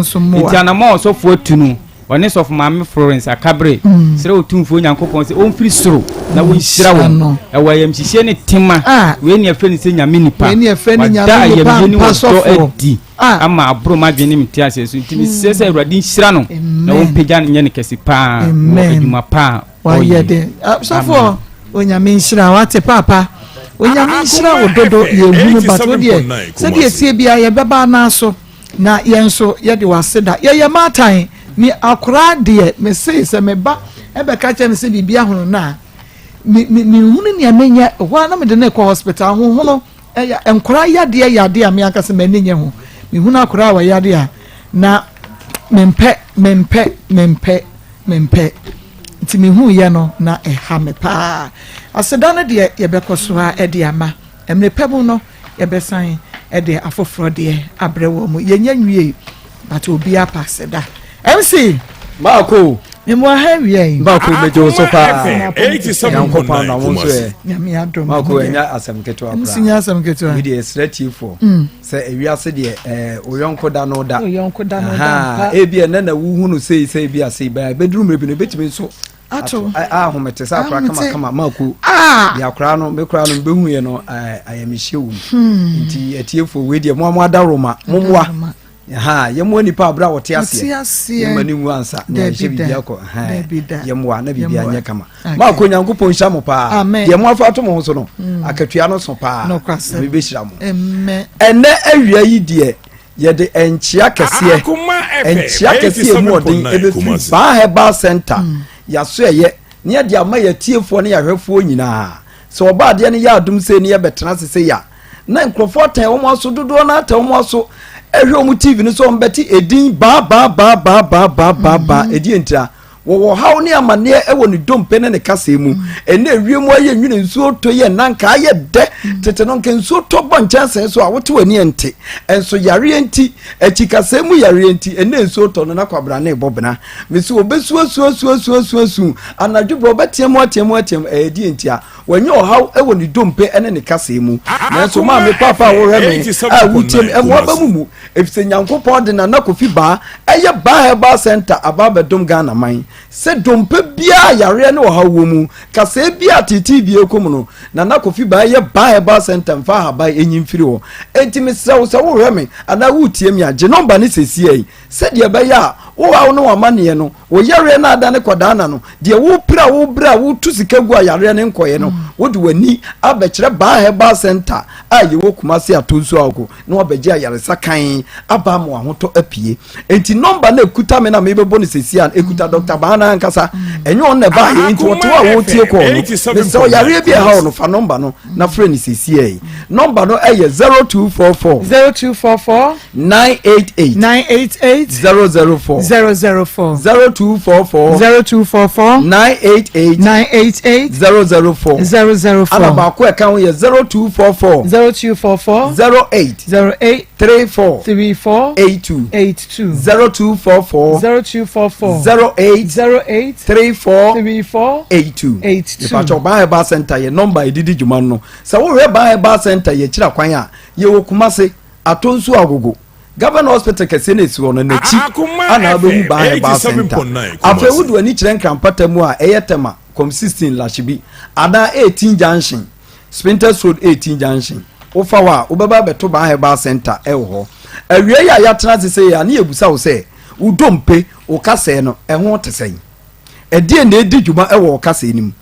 Nti anammɔn a ɔsɔfo atu no, Ɔne Sɔfo Maame Florence Akabere srɛ Otumfoɔ Nyankopɔn sɛ ɔmfiri soro na ɔnhyira wɔn ɛwɔ ayamhyehyeɛ ne tema. Wei ne yɛfrɛ no sɛ Nyame nipa. Wada ayamyie ne ɔdɔ adi ama aboro m'adwene ne me nteaseɛ so. Nti mesrɛ sɛ Awurade nhyira no na ɔmpagya no nyɛ no kɛse paa wɔ adwuma pa a ɔyɛ. Amen. Sɔfoɔ Onyame nhyira wo ate paapa. Onyame nhyira wo dodo yɛhunu but wo deɛ sɛdeɛ ɛteɛ biara yɛbɛba anaa so. Na yɛn nso yɛde w'aseda. Yɛyɛ maatan. Me akoraa deɛ mese sɛ me ba bɛka kyerɛ me sɛ biribi ahono no a, me me menhunu nea menyɛ. Ɛhɔ ara na mede no rekɔ hospital. Ahohono ɛyɛ nkoraa yadeɛ yɛ adeɛ a me ankasa m'ani nye ho. Mehunu akoraa a wɔyare a na mempɛ mempɛ mempɛ mempɛ. Nti mehuiɛ no na ɛha me paa. Aseda no deɛ yɛbɛkɔ so ara de ama. Mmerɛ pa mu no yɛbɛsan de afoforɔ deɛ abrɛ wɔn mu. Yɛnya nwiei but obiara pɛ aseda. MC. Maako. Mmoa ha awia yi. Maako megye wo so paa. Nyankopɔn na wo nso ɛ. Nyame adom. Maako ɛnya asɛm ketewa koraa. MC nya asɛm ketewa. Wei deɛ ɛsrɛ tiefoɔ. Sɛ ewiase deɛ ɛɛ oyɔnko da no da. Oyɔnko da no da mpa. Ebi ɛnɛ na wuhu no sei sɛ ebi ase bɛn ebeduru mmerɛ bi no ebetumi nso. Ato. Ahomete sɛ akora kama kama mako. Ah. Deɛ akora no me kora no mebehu yɛ no ayamhyie wɔ mu. Hmm. Nti atiefo wei deɛ mo a mo adaworoma mo mmoa. Ha yɛmmoa nipa abere a wɔte aseɛ. Yɛmma ne nwu ansa na yɛhyɛ biribi akɔ. Yɛmmoa na biribi anyɛ kama. Maako Nyankopɔn nhyira mo paa. Deɛ mo afa ato mo ho so no hmm. akatua no so paa. Na mebɛhyira mo. Ɛnɛ awia yi deɛ Yɛde nkyea kɛseɛ, nkyea kɛseɛ emu ɔden ɛbɛfiri Baa Herbal Center, mm. yɛaso ɛyɛ, na yɛde ama yɛatiefoɔ ne yɛahwɛfoɔ nyinaa. Sɛ ɔba adeɛ no yɛ adom sei ne yɛbɛtena ase sei a, na nkurɔfoɔ atɛn wɔn aso dodoɔ no atɛn wɔn aso ɛhwɛ wɔn TV no so wɔn bɛte edin baa baa baa baa baa baa baa baa mm. ɛdeɛ ntira Wɔwɔ ɔhaw ne amanneɛ wɔ ne dompe ne ne kasɛɛ mu. Ɛnnɛ ewiem ayɛ nwini, nsuo tɔ yi ɛnna nka ayɛ dɛ. Tete no nka nsuo tɔ bɔ nkyɛnsee so a wote w'ani ɛnte. Nso yareɛ nti, akyi kasɛɛ mu yareɛ nti, ɛnnɛ nsuo tɔ no na kwabrane rebɔ bena. Mese ɔbɛsu asu asu asu asu asu, anadwo berɛ ɔbɛteam ateam ateam, ɛyɛ deɛ ntia? Wanya ɔhaw wɔ ne dompe ne ne kasɛɛ mu. Nanso maame paapa a wohwɛ me a wotie me, ɛmmoa ba mu mu. Efisɛ Nyankopɔn de Nana Kofi Baa ɛyɛ Baa Herbal Centre aba abɛdom Ghana man. Sɛ dompe biara a yareɛ ne ɔhaw wɔ mu, kasɛɛ biara a teetee biara kɔ mu no, Nana Kofi Baa ɛyɛ Baa Herbal Centre mfa ahaban ɛnyi mfiri hɔ. Enti mesrɛ wo sɛ worehwɛ me anaa woretie me a, gye nɔmba no sesiei sɛdeɛ ɛbɛyɛ a wo haw ne w'amaneɛ no, wo yareɛ no a adane kɔdaanna no, deɛ worepere a worebrɛ a woretu sika gu a yareɛ no nkɔeɛ no, wode w'ani abɛkyerɛ Baa Herbal Centre a yɛwɔ Kumasi Atonsu Agogo. na wabɛgye ayaresa kann aba ama w'ahotɔ apue. Enti nɔmba no a ɛkuta me na mebɛbɔ no seesei a, ɛkuta Dɔkta Baa no ankasa. Ɛnyɛ ɔno na ɛbaeɛ, enti ɔte hɔ a ɔretie kɔɔ no. Mesrɛ wo, yareɛ bi a ɛha wo no, fa nɔmba no na frɛ no seesei. Nɔmba no yɛ 0244. 0244. 988. 988. 004. 004. 0244. 0244. 988. 988. 004. 004. Ana baako a ɛka ho yɛ 0244. 0244. 08. 08. 34. 34. 82. 82. 0244. 0244. 08. 08. 34. 34. 82. 82. Ìpàtɛ Ɔbaa Herbal Center yɛ nɔmba yɛde di dwuma no. Sɛ wohwɛ Baa Herbal Center yɛ akyiri akwan a yɛwɔ Kumase, Atonsu Agogo. Government Hospital kɛseɛ no ɛsi hɔ no n'akyi ana wobɛhu Baa Herbal Center. Afei wode w'ani kyerɛ Nkrampata mu a ɛyɛ Tema, Kɔm 16 Lashibi anaa 18 Junction, Spintex Road 18 Junction. Wofa hɔ a wobɛba abɛto Baa Herbal Center ɛwɔ hɔ. Awia yi a yɛatena ase sei a ne yɛbusa wo sɛ, Wo dompe, wo kasɛɛ no, ɛho te sɛn? Ɛdeɛn na ɛdi dwuma wɔ wo kasɛɛ no mu?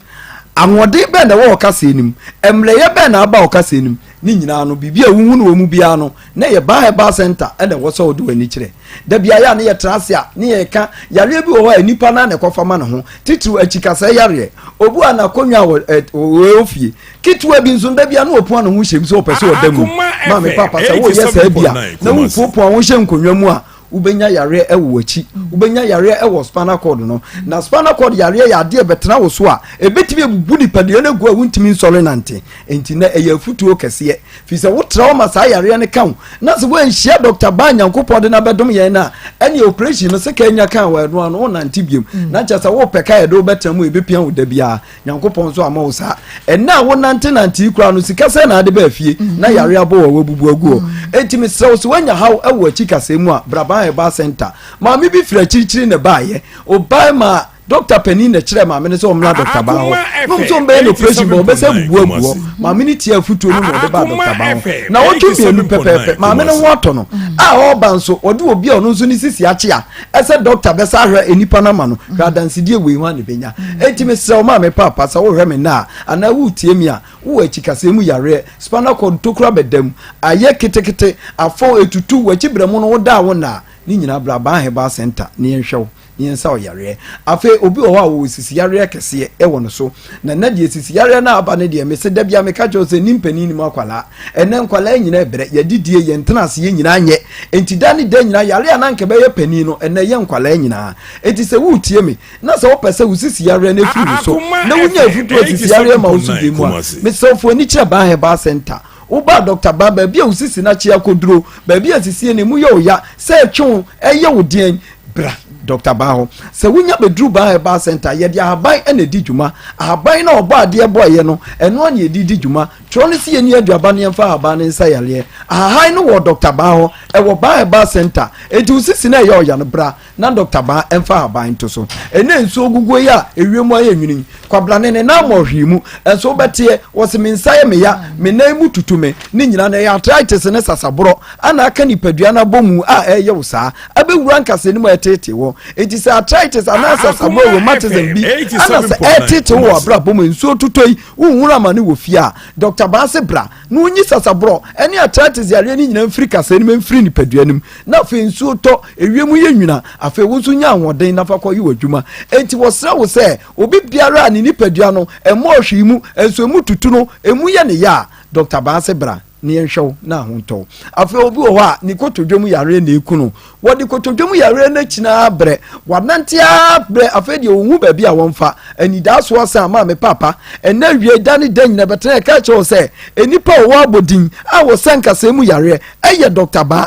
Ahoɔden bɛn na ɛwɔ wo kasɛɛ no mu? Mmerɛyɛ bɛn na aba wo kasɛɛ no mu? Ne nyinaa no, biribi a wohu no wɔ mu biara no, na ɛyɛ Baa Herbal Centre na ɛwɔ sɛ wode w'ani kyerɛ. Da biara yɛ a na yɛtra ase a ne yɛreka yareɛ bi wɔ hɔ a nnipa no ara na ɛkɔfa ma ne ho, titiriw akyikasɛɛ yareɛ. Obi wɔ a n'akonnwa a ɔwɔ fie ketewa bi nso, da biara na ɔpua ne ho hyɛ mu sɛ ɔpɛ sɛ ɔda mu. Maame papa, sɛ woyɛ saa bi a na wopuapua wo ho hyɛ nkonnwa mu a, wobɛnya yareɛ wɔ w'akyi, wobɛnya yareɛ wɔ spinal cord no. Na spinal cord yareɛ yɛ adeɛ bɛtena wo so a ɛbɛtumi abubu nipadua no agu a wontumi nsɔre nante. Enti na ɛyɛ afutuo kɛseɛ, firi sɛ wotra hɔ ma saa yareɛ no ka wo, na sɛ woanhyia Dɔkta Ban Nyankopɔn de no abɛdom yɛn no a, ɛneɛ operation no sika anya ka wɔ ɛno ano, wonnante biom. Na kyerɛ sɛ wopɛ ka yɛde wo bɛtena mu a ɛbɛpia wo da biara. Nyankopɔn nso amma wo saa. Ɛnnɛ a wonantenante yi koraa no, sika sɛn na ade baa fie na yare abɔ wo a woabubu agu hɔ? Enti mesrɛ wo, sɛ woanya haw wɔ akyi kasɛɛ mu a, bra Ban Herbal Centre. Maame bi firi akyirikyiri na ɛbaeɛ. Ɔbae maa dɔkta panin na ɛkyerɛɛ maame no sɛ ɔmmra dɔkta Ban hɔ. Na ɔm sɛ ɔmbɛyɛ no operation ma ɔbɛsɛ abubu agu hɔ. Maame no tiee afotuo no na ɔde baa dɔkta Ban hɔ. Nnawɔtwe mmienu pɛpɛɛpɛ, maame no ho atɔ no. A ɔreba nso, ɔde obi a ɔno nso ne sisi akyea ɛsɛ dɔkta bɛsa ahwɛ nnipa no ama no. Hwɛ adansedie wei ho a na ɛbɛnya. Enti mesrɛ wo maame paapa sɛ wohwɛ me nnɛ a anaa woretie me a, wowɔ akyikasɛɛ mu yareɛ, spinal cord ntokuro abɛda mu, ayɛ ketekete, afɔn, ɛtutu, w'akyi berɛmo no woda a wonna a, ne nyinaa bra Baa Herbal Centre na yɛnhwɛ wo na yɛnsa wo yareɛ. Afei obi wɔ hɔ a ɔwɔ sisi yareɛ kɛseɛ wɔ ne so, na nnɛ deɛ sisi yareɛ no a aba no deɛ mese da biara meka kyerɛ wo sɛ nni mpanin nnim akwadaa. Ɛnnɛ nkwadaa nyinaa rebrɛ, yɛadidie, yɛn ntenaseɛ nyinaa nyɛ, enti da ne da nyinaa yareɛ a na anka ɛbɛyɛ panin no ɛnnɛ ɛyɛ nkwadaa nyinaa. Enti sɛ woretie me, na sɛ wopɛ sɛ wo sisi yareɛ no firi wo so, na wonya afutuo a sisi yareɛ ma wo so deɛ mu a, mesrɛ wo fa w'ani kyerɛ Ban Herbal Centre. Wobaa Dɔkta Ban, baabi a wo sisi no akye akɔduro, baabi a sisie no emu yɛ wo ya, sɛ ɛtwe wo, ɛyɛ wo deɛn, bra Dɔkta Ban hɔ. Sɛ wonya bɛduru Ban Herbal Centre a, yɛde ahaban na ɛdi dwuma. Ahaban no a Ɔbɔadeɛ bɔeɛ no, ɛno ara na yɛde di dwuma. Twerɛ no sɛ yɛnni aduaba na yɛmfa ahaban no nsa yareɛ. Ahahan no wɔ Dɔkta Ban hɔ. Ɛwɔ Ban Herbal Centre. Enti wo sisi no a ɛyɛ ɔya no, bra na Dɔkta Ban mfa ahaban nto so. Ɛnnɛ nsuo guguo yi a ewiem ayɛ nwunu yi, Kwabrane ne nan mmɔ hwee mu, nso wobɛteɛ, wɔse me nsa yɛ me ya, me nan mu tutu me, ne nyinaa no ɛyɛ arthritis ne sasaborɔ ana aka nipadua no abɔ mu a ɛreyɛ wo saa, abɛwura nkasɛɛ no mu a ɛreteetee wo. Enti sɛ arthritis anaa sasaborɔ, rheumatism, bi ana sɛ ɛreteetee wo wɔ abrabɔ mu, nsuo totɔ yi, wonhunu amane wɔ fie a, Dɔkta Ban se bra na ɔnyi sasaborɔ ne arthritis yareɛ no nyinaa mfiri kasɛɛ no mu mfiri nipadua no mu. Na afei nsuo tɔ, ewiem yɛ nwunu a, afei wo nso nya ahoɔden na fa kɔyɛ w'adwuma. Enti wɔsrɛ wo sɛ, obi biara a ne nipadua no mmɔɔ hwee mu, nso emu tutu no, emu yɛ ne ya a, Dɔkta Baase bra na yɛnhwɛ wo na ho ntɔ wo. Afei obi wɔ hɔ a, ne kotodwe mu yareɛ na ɛku no. Wɔde kotodwe mu yareɛ no akyini ara brɛ, wanante ara brɛ, afei deɛ ɔnhu baabi a wɔmfa. Anidaasoɔ asan ama me paapa. Ɛnnɛ awiei da ne da nyina bɛtena yɛka kyerɛ wo sɛ, nnipa a wɔwɔ abɔdin a wɔsa nkasɛɛ mu yareɛ, Ɛyɛ Dɔkta Baa.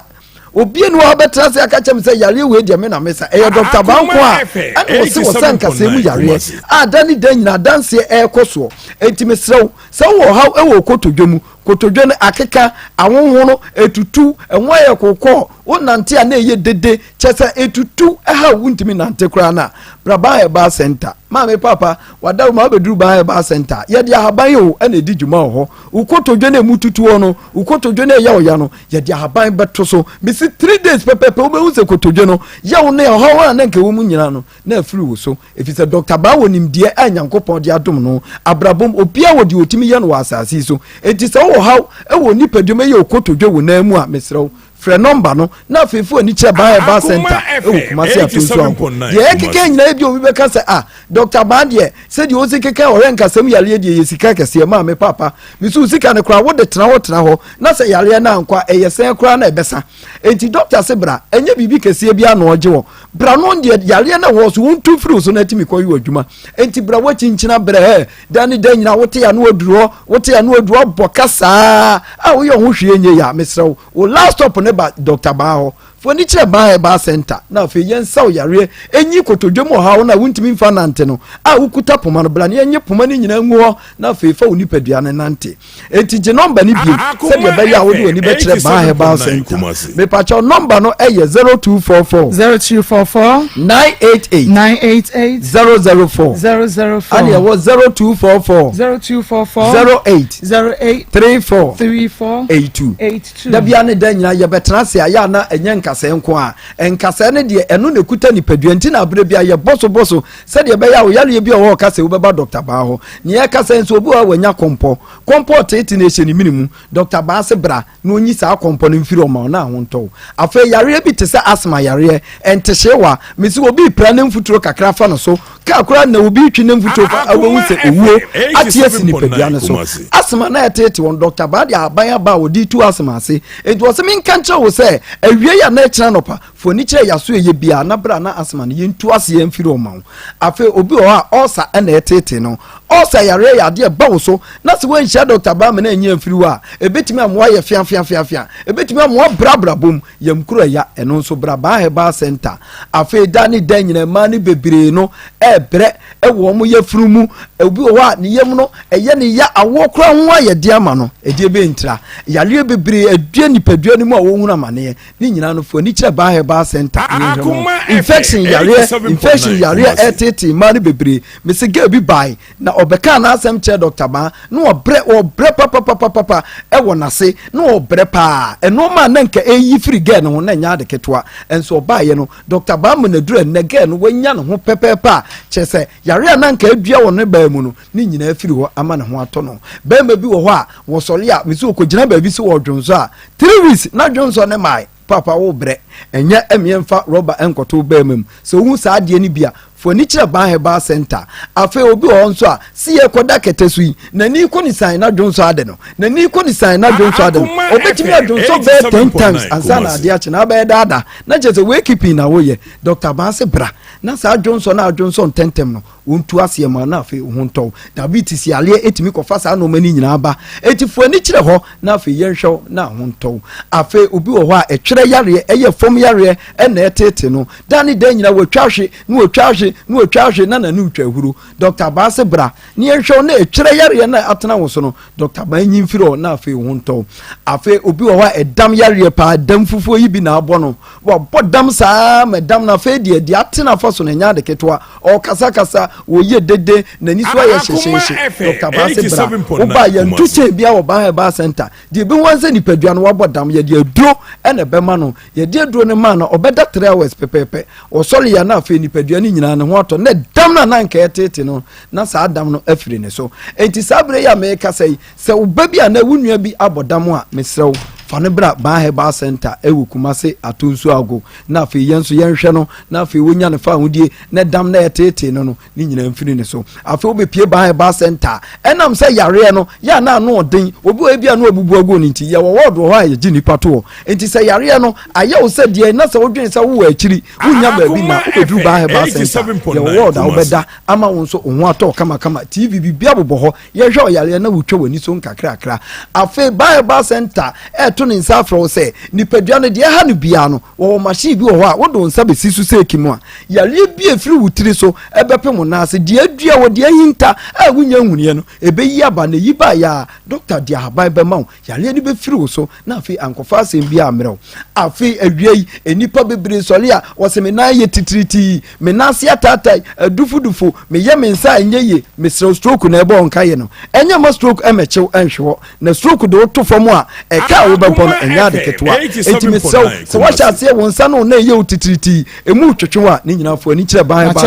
Obie ni hɔ a ɔbɛtena ase aka kyerɛ me sɛ yareɛ wei deɛ me na mesa. Ɛyɛ Dɔkta Baa nko a ɛna ɔse wɔsa nkasɛɛ mu yareɛ a da ne da nyina adanseɛ ɛrekɔ soɔ. Enti mesrɛ wo, sɛ wowɔ ɔhaw wɔ wo kotodwe mu, kotodwe no akeka, ahonhono, ɛtutu, ɛho ayɛ kokɔɔ, wonante a na ɛyɛ dede, kyerɛ sɛ ɛtutu ɛhaw wontumi nante koraa no a, bra Baa Herbal Center. Maame Paapa, Wadaroma wobɛduru Baa Herbal Center a, yɛde ahaban o ɛna ɛdi dwuma wɔ hɔ. Wo kotodwe no a ɛmu tutuo no, wo kotodwe no a ɛyɛ ɔya no, yɛde ahaban bɛto so. Mesi 3 days pɛpɛpɛ wobɛhu sɛ kotodwe no yaw ne ɔhaw a na nka ɛwɔ mu nyinaa no, na afiri wo so. Ɛfiri sɛ Dɔkta Baa wɔ nimdeɛ a Nyankopɔn de adom no. Abrabɔ mu, obiara wɔ deɛ ɔtumi yɛ no wɔ asase yi so. Enti sɛ wowɔ haw wɔ nipadua mu, ɛyɛ okotodwe wo nan mu a, mesrɛ wo, frɛ nɔmba no na afei fo ani kyerɛ Ban Herbal Center wɔ Kumasi Atonsu Anko. Deɛ ɛkeka nyinaa ebi obi bɛka sɛ ah Dr. Ban deɛ sɛdeɛ ɔsi keka ɔhwɛ nkasɛm yareɛ deɛ yɛ sika kɛseɛ maame papa mesu sika no koraa wode tena hɔ tena hɔ na sɛ yareɛ no ankɔ a ɛyɛ sɛn koraa na ɛbɛsa. Enti dɔkta se bra ɛnyɛ biribi kɛseɛ bi ano ɔgye wɔ bra no deɛ yareɛ no ɛwɔ so wontu mfiri wo so na atumi kɔyɛ w'adwuma. Enti bra woakyinkyina brɛ ɛ da ne da nyinaa wote ano aduru hɔ wote ano aduru hɔ bɔ kasaa a woyɛ ho hwee nyɛ yɛ a mesrɛ wo Wo last stop ne ba Doctor Baa hɔ. Fa w'ani kyerɛ Baa Herbal Center na afei yɛnsa wo yareɛ nyi kotodwe mu ɔhaw no a wontumi mfa nante no a wokuta poma no. Bra na yɛnye poma no nyinaa ngu hɔ na afei fa wo nipadua no nante. Enti gye nɔmba no bio sɛdeɛ ɛbɛyɛ a wode w'ani bɛkyerɛ Baa Herbal Center. Mepakyɛw nɔmba no yɛ 0244. 0244. 988. 988. 004. 004. Ɛne ɛwɔ 0244. 0244. 08. 08. 34. 34. 82. 82. Da bia ne da nyinaa yɛbɛtena ase a yɛ a na ɛnyɛ nkasa. nkasɛɛ nko a. Nkasɛɛ no deɛ ɛno na ɛkuta nipadua nti na aberɛ bi a yɛbɔ so bɔ so sɛdeɛ ɛbɛyɛ a ɔyareɛ bi a ɔwɔ ɔkasɛɛ wobɛba Dɔkta Baa hɔ. Nea ɛka sɛ nso obi wɔ hɔ a wanya kɔmpɔ. Kɔmpɔ ɔteete na ɛhyɛ ne mene mu. Dɔkta Baa se bra na ɔnyi saa kɔmpɔ no mfiri ɔma wo na ho ntɔ wo. Afei yareɛ bi te sɛ asthma yareɛ, ɛntehyeewa, mese obi repira ne mfuturo kakra fa no so, kaa koraa na obi retwi ne mfuturo fa a wobɛhu sɛ owuo ate asi nipadua no so. Asthma na ɛteete wɔn. Dɔkta Baa de ahaban aba a wɔde tu asthma ase. Enti ɔse menka nkyerɛ wo sɛ awiei anaa akyiri anɔpa, Fa w'ani kyerɛ yɛaso ɛyɛ biara na bra na asthma no yɛntu aseɛ mfiri hɔ ma wo. Afei obi wɔ hɔ a ulcer na ɛreteetee no. Ulcer yareɛ yɛ adeɛ ɛba wo so na sɛ woanhyia dɔkta ba ama no anyi amfiri hɔ a, ɛbɛtumi ama woayɛ feafeafeafea. Ɛbɛtumi ama woabrɛ abrabɔ mu. Yam kuro ɛya, ɛno nso bra Baa Herbal Centre. Afei da ne da nyinaa mmaa no bebree no ɛrebrɛ wɔ wɔn yafunu mu. Obi wɔ hɔ a ne yam no ɛyɛ ne ya, awoɔ koraa ho ayɛ den ama no. Ɛdeɛ bɛn ntira? Yareɛ bebree adua nipadua no mu a wɔhunu amaneɛ. Ne nyinaa no fo ani kyerɛ Baa Herbal Center ne nhwɛ mu. Infection yareɛ, infection yareɛ ɛtetee mmaa no bebree. Mese girl bi bae na ɔbɛkaa n'asɛm kyerɛ Dr. Baa na ɔbrɛ ɔbrɛ papapapapa ɛwɔ n'ase na ɔbrɛ paa. Ɛnoɔma a na nka ɛyi firi girl no ho na ɛnyɛ ade ketewa. Ɛnso ɔbaeɛ no Dr. Baa ma no aduru ɛnnɛ girl no wanya ne ho pɛpɛɛpɛ a kyerɛ sɛ yareɛ a na nka adua wɔ ne baa mu no ne nyinaa firi hɔ ama ne ho atɔ no. Barima bi wɔ hɔ a wɔsɔre a mese ɔkɔgyina baabi sɛ ɔredwonsɔ a 3 weeks na dwonsɔ ne mae papa wo brɛ ɛnyɛ ɛmeɛ mfa rɔba ɛnkɔto bɛɛma mu sɛ wohu saa adeɛ no bi a fo ani kyerɛ ban herbal center afei obi wɔ hɔ nso a si yɛ kɔda kɛtɛ so yi n'ani kɔ ne san na dwonsɔ ade no n'ani kɔ ne san na dwonsɔ ade no obetumi adwonsɔ bɛyɛ 10 times ansa na adeɛ akye na abɛyɛ daada na kyerɛ sɛ wei keeping na woyɛ Dr. Baase bra na saa dwonsɔ na adwonsɔ ntɛntɛm no Wontu aseɛ ma na afei wo ho ntɔ wo. Diabetes yareɛ ɛtumi kɔfa saa nnoɔma no nyinaa ba. Enti fo ani kyerɛ hɔ na afei yɛnhwɛ wo na ho ntɔ wo. Afei obi wɔ hɔ a ɛtwerɛ yareɛ, ɛyɛ fam yareɛ ɛna ɛtete no. Da ne da nyinaa watwa ahwe na watwa ahwe na watwa ahwe na n'ani retwa ahuro. Dɔkta Abaa se bra na yɛnhwɛ wo na ɛtwerɛ yareɛ no a atena wo so no, Dɔkta Abaa nyi mfiri hɔ na afei wo ho ntɔ wo. Afei obi wɔ hɔ a ɛdam yareɛ paa, ɛdam fufuo yi bi na abɔ no. Wabɔ dam saa ma dam no afei deɛ deɛ ate no afa so no ɛnyɛ ade ketewa. Ɔrekasakasa, ɔreyɛ dede, n'ani so ayɛ hyehyeehye. Dɔkta Baase bra. Woba a yɛnto kyɛn biara wɔ Ban Herbal Center. Deɛ ɛbɛhu ara sɛ nipadua no wabɔ dam. Yɛde aduro na ɛbɛma no. Yɛde aduro no maa no ɔbɛda 3 hours pɛpɛɛpɛ. Ɔsɔre yɛ na afei nipadua no nyinaa ne ho atɔ. Na dam no a na anka ɛreteete no, na saa dam no afiri ne so. Enti saa berɛ yi a merekasa yi, Sɛ wo ba bi anaa wo nua bi abɔ dam a, mesrɛ wo, fa no bra Baa Herbal Centre wɔ Kumasi Atonsu Ago na afei yɛn nso yɛnhwɛ no na afei wɔnya ne fahodie na dam na ɛteetee no no ne nyinaa mfiri ne so. Afei wobɛpie Baa Herbal Centre a, ɛnam sɛ yareɛ no yɛ a na ano ɔden, obi wɔ ebi a na wabubu aguo no nti, yɛwɔ ward wɔ hɔ a yɛgye nnipa to hɔ. Nti sɛ yareɛ no ayɛ wo sɛ deɛ na sɛ wodwene sɛ wowɔ akyiri, wonnya baabi na wobɛduru Baa Herbal Centre, yɛwɔ ward a wobɛda ama wo nso wo ho atɔ wo kamakama, TV biribi abobɔ hɔ. Yɛhwɛ ɔyareɛ na wotwa w'ani so nkakrakra. Afei Ba Herbal Center reto ne nsa afrɛ wo sɛ, nipadua no deɛ ɛha no biara no, wɔwɔ machine bi wɔ hɔ a wode wo nsa bɛsi so sɛ ekim a, yareɛ bi a ɛfiri wo tiri so bɛpem wo nan ase, deɛ adua wɔ, deɛ ahinta a wonnya nhunuiɛ no, ɛbɛyi aba. Na ɛyi baeɛ a, dɔkta de ahaban bɛma wo, yareɛ no bɛfiri wo so na afei ankɔfa asɛm biara ammrɛ wo. Afei awia yi, nnipa bebree sɔre a, wɔse me nan yɛ titiritii, me nan ase ataatae, adufudufo, meyɛ me nsa a ɛnyɛ yie, mesrɛ wo stroke na ɛbɔ wo nkaeɛ no. Ɛnyɛ mma stroke mmɛkye wo nhwe hɔ, na stroke de wo to fam a, ɛka a wobɛbɔ no ɛnyɛ ade ketewa. Enti mesrɛ wo, sɛ woahyɛ aseɛ wo nsa ne wo nan yɛ wo titiritii, emu retwetwe wo a, ne nyinaa fo ani kyerɛ Ban Herbal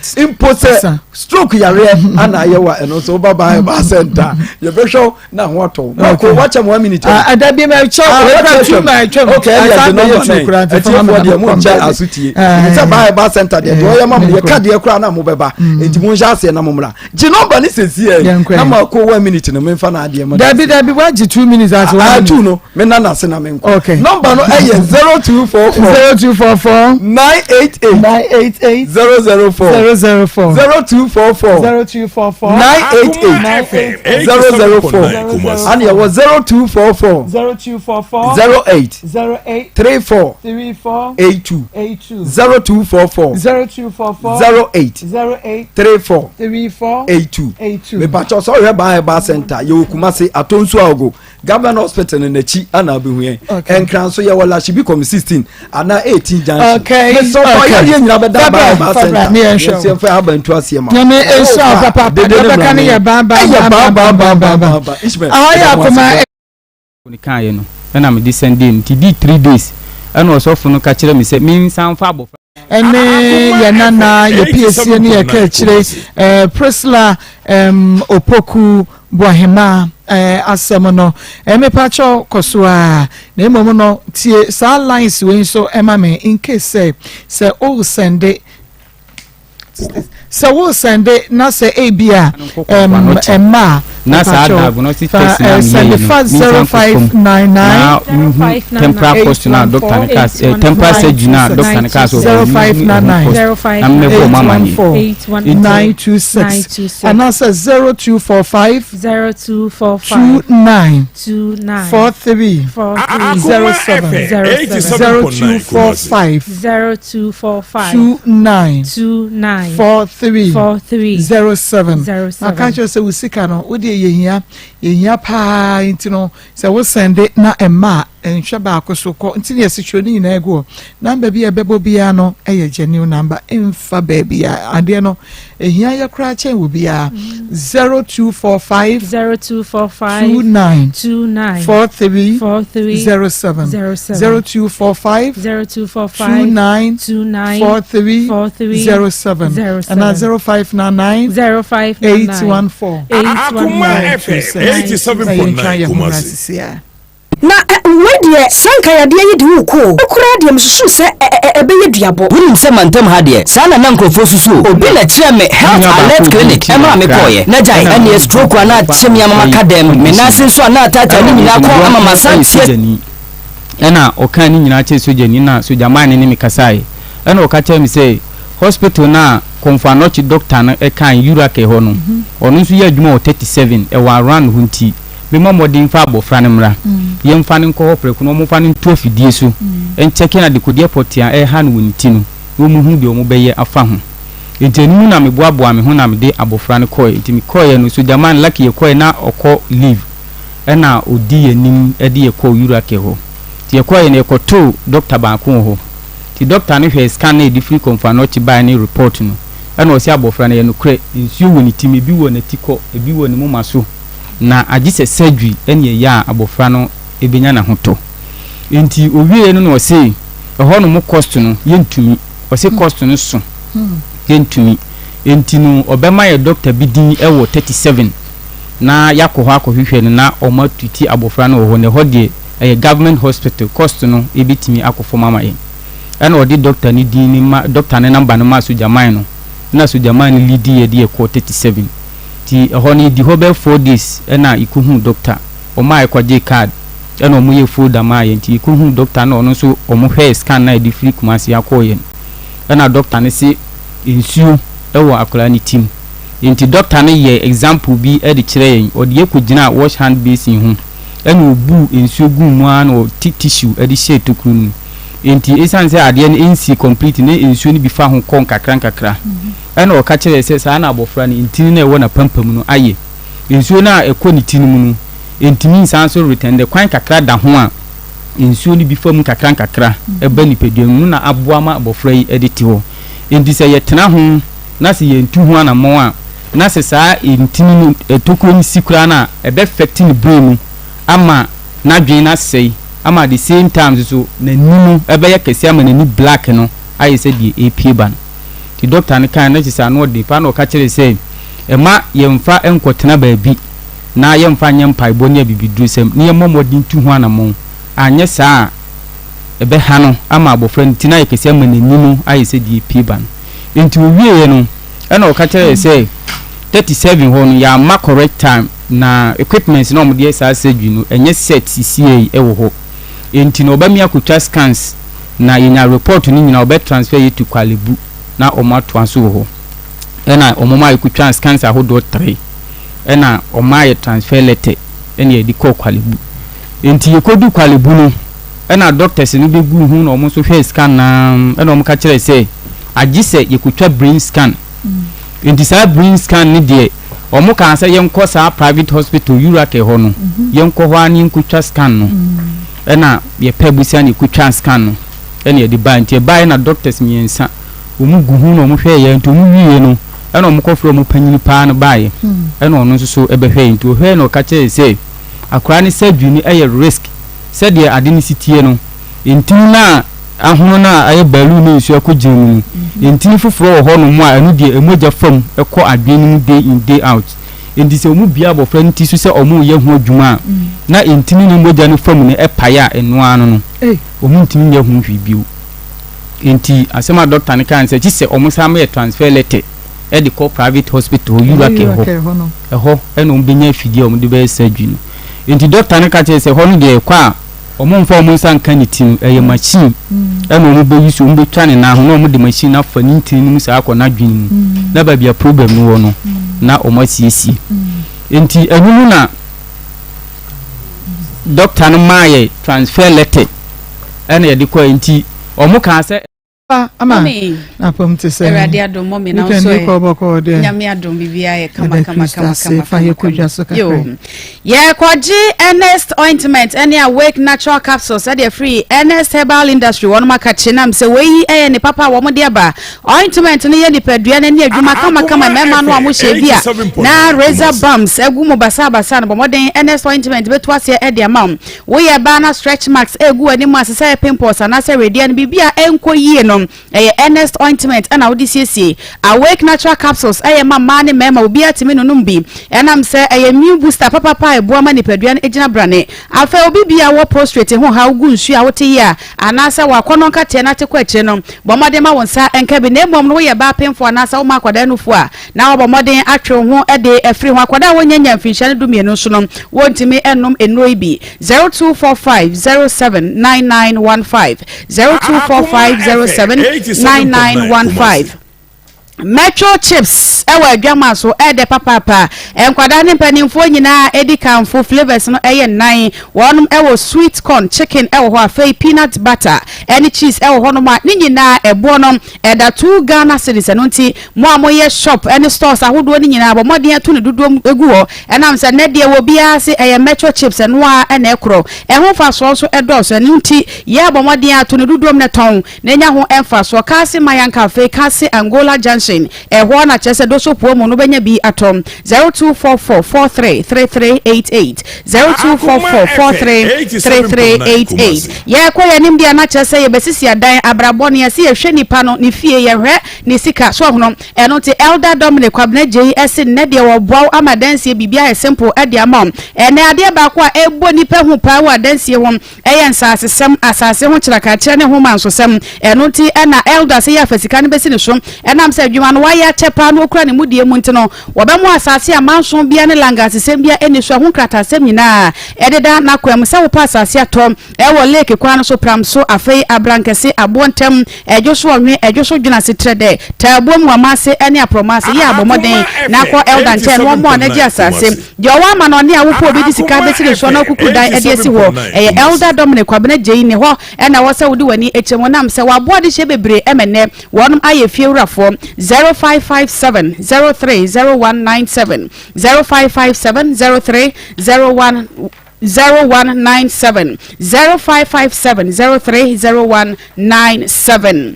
Center. Mpo sɛ stroke yareɛ ana ayɛ wo a, ɛno nso woba Ban Herbal Center, yɛbɛhwɛ wo. na ho atɔ wo mako wakyɛ mo one minute ah dabi ma kyɛ o kura tu ma twɛm okay ɛdi ɛdi nɔmba nine ɛtiɛfoɔ deɛ mo nkyɛ aso tie sɛ baa ɛba center deɛ deɛ ɔyɛ ma mo yɛ ka deɛ kura na mo bɛba nti mo nhyɛ aseɛ na mo mmra gye nɔmba ne sɛsi yɛ na ma ko one minute no memfa na adeɛ ma dabi dabi wagye 2 minutes ase one minute two no me na n'ase na me nkɔ okay nɔmba no ɛyɛ 0244 0244 988 988 004 004 0244 0244 988 004 and yɛwɔ 0244 0244 08 08 34 34 82 82 0244 0244 08 08 34 34 82 82 mepakyɛw sɛ ɔhwɛ Ban Herbal Center yɛwɔ Kumase Atonsu Agogo Government Hospital no n'akyi ana abɛhu yɛn. Nkran nso yɛwɔ Lashibi Kɔmi 16 anaa 18 junction. Okay. Mesɛ ɔkɔ okay. yɛdeɛ nyina bɛda Ban Herbal Center. Yɛnso yɛmfa aba ntu aseɛ ma. Nyame nhyira wo papa. Dede ne Bɛka ne yɛ ban ban Ɛyɛ ban ban ban ban ban ban. Ishmael. Aha yɛ akoma. Ne kaeɛ no ɛna mede sɛndee no nti dii 3 days. Ɛna ɔsɔfo no ka kyerɛ me sɛ mensan mfa abɔfra. Ɛne yɛn nana yɛ piesie ne yɛ kaakyire eh, Priscilla um, Opoku Boahema eh, asɛm no eh, mepakyɛw kɔ so a na mmom no tie saa lines wei nso ɛma me in case sɛ sɛ o sɛnde Sɛ wo sɛnde na sɛ ebi a ɛmma a, na saa diagnostic test na meyɛ yi no mensan kɔ fam na mehu temporal cost na doctor ne kaa sɛ temporal surgery na doctor ne kaa sɛ ɔbɛyɛ mehu ɛho cost na mebɔ ɔmo amaneɛ. 926 anaasɛ 0245 0245 29 29 43 43 07 0245 0245 29 29 43 43 07 07. Maka kyerɛ sɛ wo sika no wo deɛ yɛhia yɛhia paa nti no sɛ wo sɛnde na ɛma a nhwɛ baako so kɔ nti ne yɛsi twerɛ ne nyinaa gu hɔ namba bi a ɛbɛbɔ biara no ɛyɛ genuine namba ɛmfa baabi a adeɛ no Ehia yɛ koraa kyɛn obiara. 0245 0245 29 29 43 43 07 07 0245 0245 29 29 43 43 07 07 anaa 0599 0599 814 Akoma FM 87.9 Kumasi. Na ɛ, wei deɛ, saa nka yadeɛ yi de wo rekɔ o, wo koraa deɛ mesusu sɛ ɛ, ɛ, ɛbɛyɛ duabɔ. Wonim sɛ mantam ha deɛ, saa na na nkurɔfoɔ susu o. Obi na kyerɛɛ me Health Alert Clinic ɛmaa me kɔeɛ. Na gyae, ɛnneɛ stroke a na akye me ama maka dɛm, me nan ase nso a na ataataa ne nyinaa kɔ ama masan teɛ. Ɛna ɔkaa ne nyinaa kyerɛɛ sogyani na sogyaman no ne me kasaeɛ. Ɛna ɔka kyerɛɛ me sɛ hospital no a Komfo Anokye doctor no kae Urake hɔ no, ɔno nso yɛ adwuma wɔ 37, ɛwɔ around hɔ nti, memmɔ mmɔden mfa abɔfra no mmra. Yɛmfa no nkɔ hɔ prɛko na wɔmfa no nto afidie so nkyɛke no adekodeɛ pɔtee a ɛreha no wɔ ne ti no na wɔnhu deɛ wɔbɛyɛ afa ho. Enti ɛno mu na meboaboaa me ho na mede abɔfra no kɔeɛ. Enti mekɔeɛ no, sogyaman Lucky yɛkɔeɛ na ɔkɔ leave ɛna ɔdi yɛn anim de yɛn kɔɔ Urake hɔ. Nti yɛkɔeɛ no yɛkɔtoo dɔkta baako wɔ hɔ. Nti dɔkta no hwɛɛ scan no a yɛde firi Komfo Anokye baeɛ ne report no ɛna ɔse abɔfra no ɛyɛ nokorɛ nsuo wɔ ne ti mu, ebi wɔ n'atikɔ, ebi wɔ ne moma so. Na agye sɛ surgery ɛne ɛyɛ a abɔfra no bɛnya n'ahotɔ. Nti ɔwieɛ no na ɔse ɛhɔ nom cost no yɛntumi, ɔse cost no so yɛntumi. Nti no ɔbɛma yɛ doctor bi din wɔ 37 na yɛakɔ hɔ akɔhwehwɛ no na wɔn atreati abɔfra no wɔ hɔ na ɛhɔ deɛ ɛyɛ government hospital cost no bɛtumi akɔ fam ama yɛn. Ɛna ɔde doctor no din no ma doctor no number no maa sogyaman no ɛna sogyaman no leadi yɛ de yɛkɔɔ 37. Nti ɛhɔ no yɛdi hɔ bɛyɛ 4 days ɛna yɛkɔhuu doctor. Wɔmaa yɛkɔgyee card ɛna wɔyɛɛ folder maa yɛn. Nti yɛkɔhuu doctor no na ɔno nso wɔhwɛɛ scan no a yɛde firi Kumasi akɔeɛ no. Ɛna doctor no se nsuo wɔ akwadaa no ti mu. Nti doctor no yɛɛ example bi de kyerɛɛ yɛn. Ɔde yɛn kɔgyinaa wash hand basin ho ɛna ɔbuu nsuo guu mu ara na ɔte tissue de hyɛɛ tokuro no mu. Nti ɛsiane sɛ adeɛ no ɛnsii complete na nsuo no bi fa ho kɔ nkakra nkakra. Ɛnna ɔka kyerɛɛ sɛ saa na abɔfra no ntini no a ɛwɔ n'apampam no ayɛ. Nsuo no a ɛkɔ ne ti no mu no, ɛntumi nsan so retɛn dɛ kwan kakra da ho a nsuo no bi fa mu nkakrankakra ba nipadua no mu no na aboa ma abɔfra yi de te hɔ. Enti sɛ yɛtena ho na sɛ yɛntu ho anammɔn a, na sɛ saa ntini no tokuro no si koraa no a, ɛbɛ affect ne brain no ama n'adwene no asɛe ama at the same time nso so n'ani no ɛbɛyɛ kɛseɛ ama n'ani black no ayɛ sɛ deɛ ɛrepue ba no. Nti dɔkta no kae no na kyerɛ sɛ ano ɔden paa na ɔka kyerɛɛ sɛ mma yɛmfa nkɔtena baabi na yɛmfa nyɛ mpaebɔ ne abibidurosɛm na yɛmmɔ mmɔden ntu ho anammɔn, anyɛ saa a ɛbɛha no ama abɔfra no ti no ayɛ kɛse ama n'ani no ayɛ sɛ deɛ ɛpue ba no. Nti ɔwieeɛ no ɛna ɔka kyerɛɛ sɛ 37 hɔ no yɛamma correct time na equipments no a wɔde yɛ saa surgery no ɛnyɛ set sisiei wɔ hɔ nti no ɔbɛme akɔtwa scans na yɛnya report no nyinaa ɔbɛ transfer yɛ to Korle Bu na wɔn atoa so wɔ hɔ ɛna wɔn ma yɛkɔtwa scans ahodoɔ tere ɛna wɔn ayɛ transfer letter ɛna yɛde kɔɔ Korle Bu nti yɛkɔdu Korle Bu no ɛna doctors no bɛgu ho na wɔn nso hwɛɛ scan naa ɛna wɔn ka kyerɛ sɛ agye sɛ yɛkɔtwa brain scan nti saa brain scan no deɛ wɔn kaa sɛ yɛnkɔ saa private hospital Urake hɔ no yɛnkɔ hɔ ara na yɛnkɔtwa scan no ɛna yɛpɛ bosia na yɛkɔtwaa scan no ɛna yɛde baeɛ nti ɛbaeɛ na doctors mmiɛnsa wɔn gu ho na wɔn hwɛɛ yɛn nti wɔn wieɛ no ɛna wɔn kɔfrɛ wɔn panyini paa no baeɛ ɛna ɔno nso so ɛbɛhwɛɛ nti ɔhwɛɛ na ɔka kyerɛɛ sɛ akwadaa no surgery no ɛyɛ risk sɛdeɛ ade no si tie no. Ntini no a ahono no a ayɛ balloon no nsuo akɔgyina mu no, ntini foforɔ wɔ hɔnom a ɛno deɛ mogya fa mu kɔ adwene no mu day in day out. Enti sɛ wɔbue abɔfra no ti so sɛ wɔreyɛ ho adwuma a, na ntini no mogya no fa mu no pae a ɛno ara no no, wɔntumi nyɛ ho hwee bio. Enti asɛm a dɔkta no kae ne sɛ, gye sɛ wɔsan ma yɛ transfer letter de kɔ private hospital hɔ, Euracare hɔ. Ɛhɔ na wɔbɛnya afidie a wɔde bɛyɛ surgery no. Enti dɔkta no ka kyerɛɛ sɛ ɛhɔ no deɛ ɛkɔ a, wɔmfa wɔn nsa nka ne ti no, ɛyɛ machine ɛna wɔn bɛyi so, wɔn bɛtwa ne nan ho na wɔn de machine no afa ne ntini no mu saa akɔ n'adwene mu na baabi a problem no wɔ no na wɔn asiesie. Nti ɛno mu na doctor no maa yɛ transfer letter ɛna yɛde kɔɛ nti wɔn kaa sɛ. Ama apam te sɛ Awurade adom mɔ me na weekend nso yi kɔ bɔkɔɔ deɛ. Nyame adom biribiara yɛ kama Yɛda kama Kristo kama ase kama fa kama yɛ kɔ dwa so kama. Yo. kakra. Yɛkɔgye Ernest ointment ɛne Awake natural capsules ɛde afiri Ernest Herbal Industry wɔnom akakye nam sɛ wei ɛyɛ ne papa a wɔn de aba. Ointment no yɛ nipadua no ani adwuma kama kama mmarima no a mo hyɛ bi a na razor bumps agu mo basabasa no bɔ mmɔden Ernest ointment bɛtu aseɛ ɛde ama wo. Woyɛ baa na stretch marks regu w'anim ase sɛ pimples anaasɛ wedeɛ no biribi a ɛnkɔ yie no, ɛyɛ Ernest ointment na wode siesie. Awake Natural Capsules ɛyɛ ma mmaa ne mmarima, obiara tumi nonom bi. Ɛnam sɛ ɛyɛ immune booster papapa a ɛboa ma nipadua no gyina brane. Afei obi biara wɔ prostrate ho haw gu nsuo a wote yie a anaasɛ w'akɔnnɔ nkateɛ no ate kɔ akyire no, bɔ mmɔden ma wo nsa nka bi. Na mmom no woyɛ baa pemfoɔ anaasɛ woma akwadaa nufoɔ a, na wabɔ mmɔden atwe wo ho de afiri ho. Akwadaa a wɔnnya nyaa mfirinhyia no dumienu nso no, wɔntumi nnom nnuro yi bi. 0245 07 9915, 0245 07 9915. Metro chips wɔ adwaman so, ɛɛdɛ papaapa. Nkwadaa ne mpanimfoɔ nyinaa ɛdi kanfo. Flavours no ɛyɛ nnan. Wɔnom ɛwɔ sweet corn, chicken ɛwɔ hɔ, afei peanut butter ɛne cheese ɛwɔ hɔnom a ne nyinaa ɛboɔ no Ɛda 2 Ghana cedis ɛno nti mo a moyɛ shop ne stores ahodoɔ no nyinaa bɔ mmɔden atu ne dodoɔ gu hɔ ɛnam sɛ nnɛ deɛ wɔ biara se ɛyɛ metro chips ɛno ara na ɛkorɔ ɛho mfasoɔ nso ɛdɔɔso ɛno nti yɛ bɔ mmɔden ato ne dodoɔ mu na tɔn na nya ho mfasoɔ Kasi Mayan Cafe Kasi Angola Junction ɛhɔ na kyerɛ sɛ doso poɔ mu no wobɛnya bi atɔ 0244 43 3388 0244 43 3388 Yɛrekɔ yɛn anim deɛ na kyerɛ sɛ yɛbɛsisi adan, abrabɔ no yɛse yɛhwɛ nipa no ne fie, yɛhwɛ ne sika, so ɔhono? Ɛno nti Elder Dominic Kwabena Gyei se nnɛ deɛ wɔboa wo ama adansie biribi ayɛ simple de ama wo. Ɛnnɛ adeɛ baako a ɛbɔ nipa hu paa wɔ adansie ho yɛ nsasesɛm, asase ho kyerɛkakyerɛ ne ho mansosɛm. Ɛno nti na Elder se yɛafa sika no bɛsi ne so. Ɛnam sɛ adwuma no wayɛ akyɛ paa na ɔkura ne mudie mu nti no, wɔbɛmo asase a manso biara ne langasesɛm biara nni so, ɛho nkrataasɛm nyinaa ɛdeda n'akwan mu sɛ wopɛ asase atɔ ɛwɔ lake kwan no so pram so afei abrankɛse aboɔ ntam ɛdwo so ɔnwe ɛdwo so dwena ase trɛ dɛ taabuom wama ase ɛne aprɔma ase yɛ abɔ mmɔden na akɔ elder nkyɛn na wɔmmoa no agye asase deɛ ɔwɔ ama no ɔne a wopɛ obi de sika bɛsi ne soɔ na ɔkuku dan ɛde asi hɔ ɛyɛ elder Dominic Kwabena Gyei ne hɔ ɛna ɛwɔ sɛ wode w'ani kyerɛ mu nam sɛ waboa adehyeɛ bebree ɛmɛ nnɛ wɔnom ayɛ fie wurafoɔ 0557 030197 0557 03 01 0197 0557 03 0197.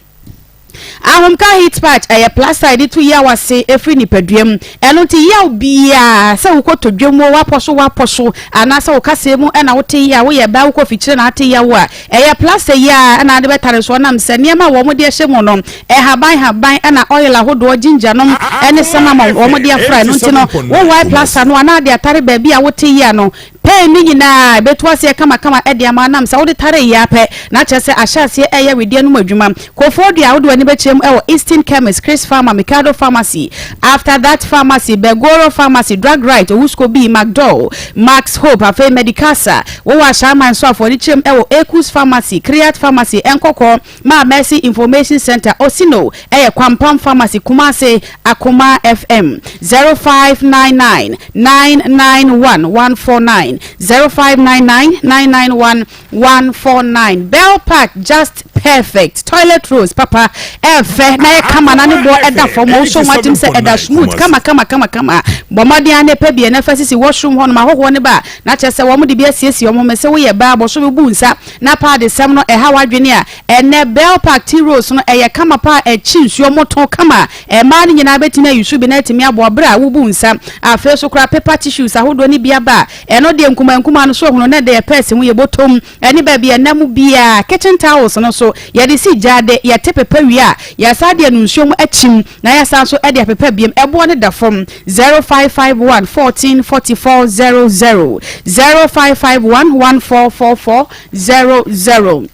Ahomka heat patch ɛyɛ plaster a yɛde to yaw ase firi nipadua mu. Ɛno nti yaw biara sɛ wokɔtɔ dwam o, woapɔ so woapɔ so anaasɛ wo kaseɛ mu na wote yaw, woyɛ baa wokɔ fikyire na ate yaw a, ɛyɛ plaster yi ara na wode bɛtare so ɛnam sɛ nneɛma a wɔde ahyɛ mu no nhaban nhaban na oil ahodoɔ, ginger nom ne cinnamon wɔde afra ɛno nti no wowae plaster no a na ade atare baabi a wote yea no pain no nyinaa ɛbɛtu aseɛ kamakama de ama nam sɛ wode tare yea pɛ na kyerɛ sɛ ahyɛ aseɛ ɛyɛ wedeɛ no mu adwuma. Kofoɔ dua a wode w'ani bɛkyerɛ mu ɛwɔ Eastern Chemist, Chris Pharma, Mikado Pharmacy, After That Pharmacy, Begoro Pharmacy, Drug Right, Owusko B, McDow, Max Hope, afei Medicasa, wowɔ Ahyɛaman nso a fa w'ani kyerɛ mu ɛwɔ Ekus Pharmacy, Kriat Pharmacy, Nkɔkɔ, Maa Mercy Information Centre, Osino, ɛyɛ Kwampam Pharmacy, Kumasi, Akoma FM, 0599 991 149, 0599 991 149, Bell Park, Just. perfect toilet rolls papa ɛfɛ na yɛ kama na ne boɔ ɛda fam ɔwosɔ mu atim sɛ ɛda smooth kama kama kama kama. Bɔ mmɔden a ne pɛ bi ɛna fa sisi washroom hɔ nom, ahɔhoɔ ne ba na kyerɛ sɛ wɔn de bi asiesie wɔn ho. Sɛ woyɛ baa bɔso bi bu nsa na paadi sɛm no ɛha wadwene a, ɛnɛ Bell Park Tea Rolls no ɛyɛ kama paa, ɛkyi nsuo moto kama. Mmaa no nyinaa bɛtumi ayi so bi na atumi aboa berɛ a wobu nsa. Afei so koraa, paper tissues ahodoɔ no bi aba a ɛno deɛ nkuma nkuma no so ohunu na deɛ pɛɛsi ho yɛ bɔtɔm ɛne baabi ɛnam biara. Kitchen towels no so yɛde si gyaade, yɛte pepa wie a, yɛsa deɛ no nsuo mu akyim na yɛsan so de apepa biem. Ɛboɔ no da fam. 0551 14 44 00, 0551 14 44 00.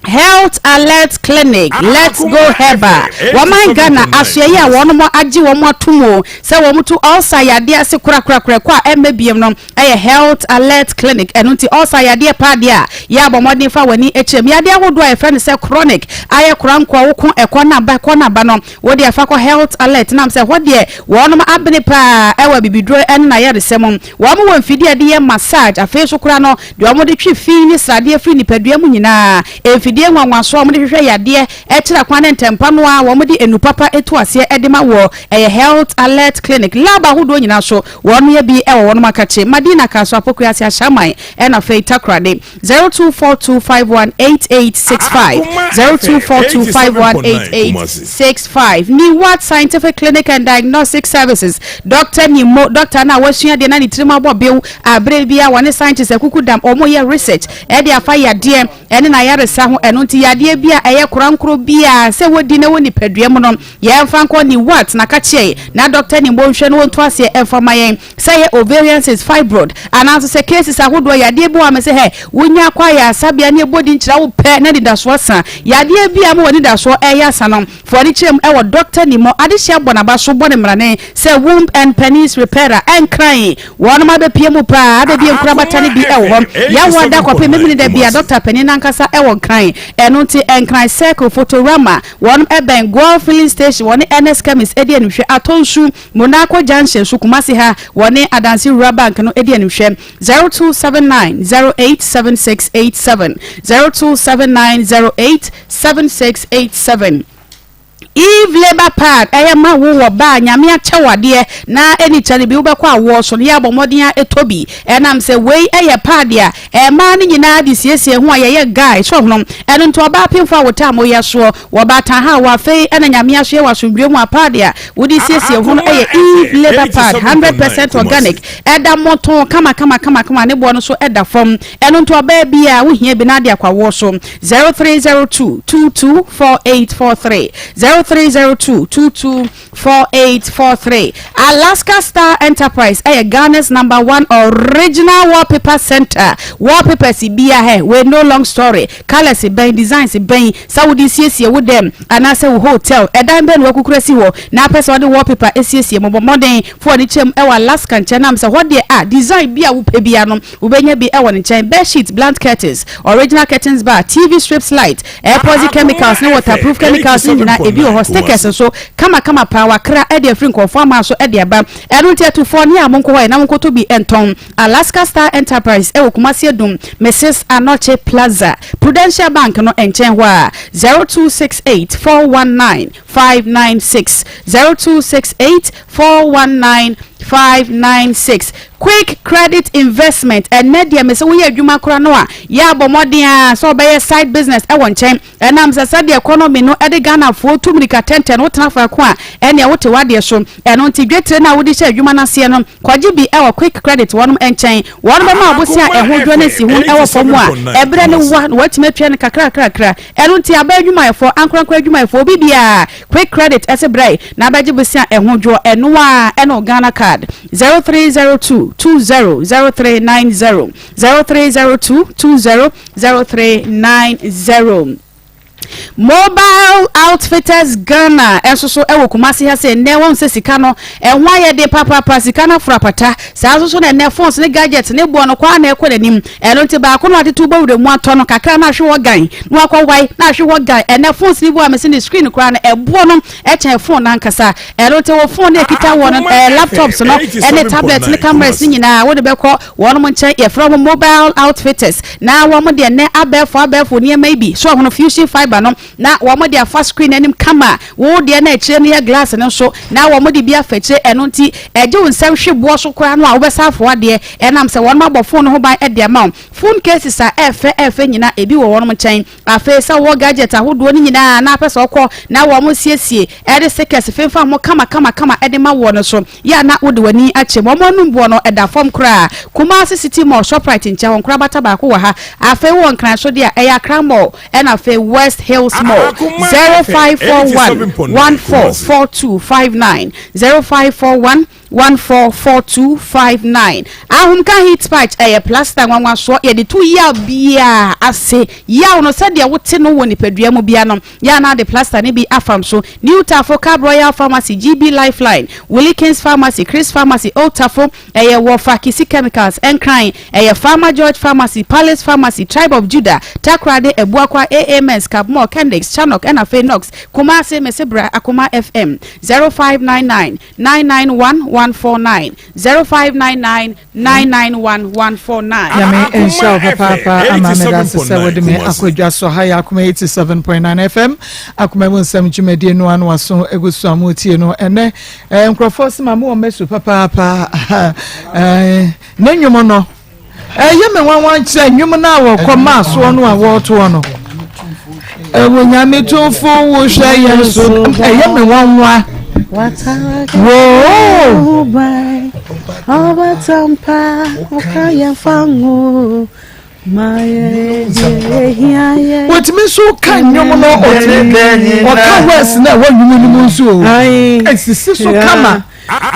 Health Alert Clinic, Let's Go Herbal, wɔman Ghana asoɛyi a wɔn mo agye wɔn ato mu sɛ wɔn to ulcer yadeɛ ase korakorakora kɔ a ɛmɛ biem no ɛyɛ Health Alert Clinic. Ɛno nti ulcer yadeɛ paadeɛ a yɛ abɔ mmɔden fa w'ani akyerɛ mu, yadeɛ ahodoɔ a yɛfrɛ no sɛ chronic ayɛ korankoa, woko ɛkɔ naba ɛkɔ naba no, wode afa kɔ Health Alert nam sɛ hɔ deɛ wɔnom abene paa ɛwɔ abibiduro ɛne n'ayɛresɛ mu. Wɔn wɔ mfidie a yɛde yɛ massage. Afei so koraa no deɛ wɔde twe fi ne sradeɛ firi nipadua mu nyinaa, mfidie nwanwaso a wɔde hwehwɛ yadeɛ ɛkyerɛ kwan ne ntɛmpa no a wɔde enu papa etu aseɛ ɛde ma wɔ ɛyɛ Health Alert Clinic. Lab ahodoɔ nyinaa so wɔn yɛ bi ɛwɔ wɔn akakye Madina Kaso Apokua ase Ahyɛnman ɛna afei Takoradi. 0242518865, 0242518865. Niwat Scientific Clinic and Diagnostic Services, Dr Nimo, doctor na wasua deɛ na ne tirim abɔ bew abere bi a wɔne scientist akuku dam wɔn yɛ research ɛde afa yadeɛ ɛne n'ayaresa ho. Ɛno nti yadeɛ bi a ɛyɛ korankoro bi a sɛ wɔdi na wɔ nipadua mu no, yɛmfa nkɔ Niwat na kakyɛ na Dr Nimo nhwɛ no wɔnto aseɛ ɛmfa ma yɛn, sɛ yɛ ovarian cyst, fibroid, anaasɛ sɛ cases ahodoɔ yadeɛ bi wɔ a mɛ sɛ hɛ wonya akɔ ayɛ asabea ne ɛbɔ di nkyerɛ wo pɛ na nidasoɔ sa yadeɛ bi a ma wɔ nidasoɔ ɛyɛ asa no fo ani kyerɛ mu ɛwɔ Dr Nimo. Adehyɛ bɔ n'aba so bɔ ne mmarane sɛ womb and penis repairer ɛnkran wɔn abɛpie mu paa, abɛbie nkorabata no bi ɛwɔ hɔ. Yɛwɔ da kɔpem memene da bia Dr panin nankasa ɛwɔ Nkran. Ɛno nti Nkran Circle Fotorama, wɔn ɛbɛn Goil filling station, wɔne Ns Chemist ɛdi animhwɛ. Atɔnsu Monaco Junction so, Kumasi ha, wɔne Adansi Rural Bank no ɛdi animhwɛ. 0279 087687, 0279 087687. Eve Labour Pad ɛyɛ ma wo wɔ baa Nyame akyɛ wadeɛ na ɛni kyɛ no bi wobɛkɔ awoɔ so no, yɛ abɔ mmɔden a ɛtɔ bi ɛnam sɛ wei ɛyɛ pad a ɛmaa no nyinaa de siesie ho a yɛyɛ guy so hono. Ɛno nti ɔbaa pemfo a wotaa mo yɛ soɔ wɔbaatan ha wɔ afei ɛna Nyame asoɛ wɔ asomdwe mu a, pad a wode siesie ho no ɛyɛ Eve Labour Pad, 100% organic, ɛda mmɔtɔn kama kama kama kama, ne boɔ no so ɛda fam. Ɛno nti ɔbaa bi a wohia bi na ade akɔ awoɔ so. 0302 22 4843, 0302 22 4843. Alaska Star Enterprise ɛyɛ Ghana's number one original wallpaper center. Wallpapers bia hɛ with no long story, colours bɛn, designs bɛn, sɛ wode siesie wo dɛm anaasɛ wo hotel ɛdan bɛn na wakukura si hɔ na apɛ sɛ wɔde wallpaper esiesie mo, bɔ mmɔden fo ɔde kyɛm ɛwɔ Alaska nkyɛn nam sɛ hɔ deɛ a design bi a wopɛ bia no wobɛnya bi ɛwɔ ne nkyɛn. Bedsheet, blanket, curtains, original curtains bar, TV strips, light, epoxy chemicals ne waterproof chemicals ne nyinaa ebi wɔ hɔ. Stickers nso kamakama paa, wakra ɛde afiri nkɔfoɔ ama so ɛde aba. Ɛno nti atufoɔ ne a monkɔ hɔ yɛ na monkɔtɔ bi ɛntɔn. Alaska Star Enterprise ɛwɔ Kumasi Adum, Mrs Anɔkye Plaza, Prudential Bank no nkyɛn hɔ a. 0268 419 596, 0268 419 596. Quick Credit Investment, ɛnɛ deɛ mɛ sɛ woyɛ adwuma kora no a, yɛ abɔ mmɔden a sɛ ɔbɛyɛ side business ɛwɔ nkyɛn ɛnam sɛ sɛdeɛ economy no ɛde Ghanafoɔ tu mirika tɛntɛn, wotena faako a ɛnea wote wadeɛ so. Ɛno nti dwetire no a wode hyɛ adwuma no aseɛ no, kɔgye bi ɛwɔ Quick Credit wɔnom nkyɛn. Wɔnom bɛma abosia ɛho dwo no si ho ɛwɔ fam a ɛberɛ no wa na wɔatumi atua no kakrakrakra. Ɛno nti aba adwumayɛfoɔ, ankorankora adwumayɛfoɔ, obi biara, Quick Credit ɛsɛ brɛ na abɛgye bosia ɛho dwoɔ. Ɛno a ɛno Ghana Card. 0302 200390, 0302 200390. Mobile Outfitters Ghana nso so wɔ Kumasi ha sɛ nnɛ wɔn sɛ sika no ɛho ayɛ den papaapa, sika no aforo apata. Saa nso so na nnɛ phones ne gadgets ne boɔ no kɔ ara na ɛkɔ n'anim. Ɛno nti baako na wɔatete bɔ wura mu atɔ no kakra na ahwe hɔ gan na wakɔ wae na ahwe hɔ gan. Ɛnnɛ phones no bi wɔ a mese ne screen koraa no ɛboɔ no kyɛn phone no ankasa. Ɛno nti wo phone no ɛkita wɔ no ɛɛ laptops no ɛne tablets ne cameras no nyinaa wode bɛkɔ Wɔnom nkyɛn yɛfrɛ wɔn mobile outfitters na wɔn deɛ nnɛ abɛɛfo abɛɛfo nneɛma yi bi so ɔhono fusion fibre no na wɔn de afa screen anim kama wo deɛ na akyire no yɛ glass no nso na wɔn de bi afa akyire ɛno nti ɛgye wo nsam hwe boɔ so koraa no a wobɛsa afo adeɛ ɛnam sɛ wɔnom abɔ phone no ho ban de ama wo phone cases a ɛɛfɛ ɛɛfɛ nyina ebi wɔ wɔnom nkyɛn Afei sɛ wowɔ gadget ahodoɔ no nyinaa na apɛ sɛ wokɔ na wɔn siesie de stickers femfam ho kama kama kama de ma woɔ no so yɛ a na wode w'ani akyɛ mu. Wɔn anum boɔ no ɛda fam koraa. Kumasi City Mall, Shoprite nkyɛn hɔ, nkorabata baako wɔ ha. Afei wowɔ Nkran so deɛ a, ɛyɛ Accra Mall ɛna afei West Hills Mall. 0541 144259, 0541 144259 Ahomka heat patch ɛyɛ plaster nwanwasoɔ yɛde to yaw biara ase yaw no sɛdeɛ wote no wɔ nipadua mu bia no yɛ anaa de plaster no bi afam so New Tafo Cab Royal Pharmacy GB Lifeline Willie Kings Pharmacy Chris Pharmacy Old Tafo ɛyɛ Wɔfa Kisi Chemicals Nkran ɛyɛ Farmer George Pharmacy Palace Pharmacy Tribe of Judah Takoradi Abuakwa AA Mens Cabmore Kendix Chanok ɛna afei Knox Kumasi Mese Bra Akoma FM 0599 991 149 0599 991 149. Nyame nhyira wo papaapa ama meda ase sɛ wode me akɔ dwa so ha yɛ akoma 87.9 fm akoma mu nsɛm dwumadie no ano aso egu so a motie no ɛnɛ eh, nkurɔfoɔ se ma mowɔ mɛsu papaapa eh, ne nnwom no Ɛyɛ me nwanwa nkyerɛ nnwom no a wɔkɔ maa soɔ no a wɔretoɔ no. Ɛwɔ nyame tumfo wohwɛ yɛn so ɛyɛ me nwanwa. Woo! Wɔtumi nso ka nnwom no ɔtumi ɔka wɛs na ɛwɔ nnwom no mu nso o. Ɛsisi so kama.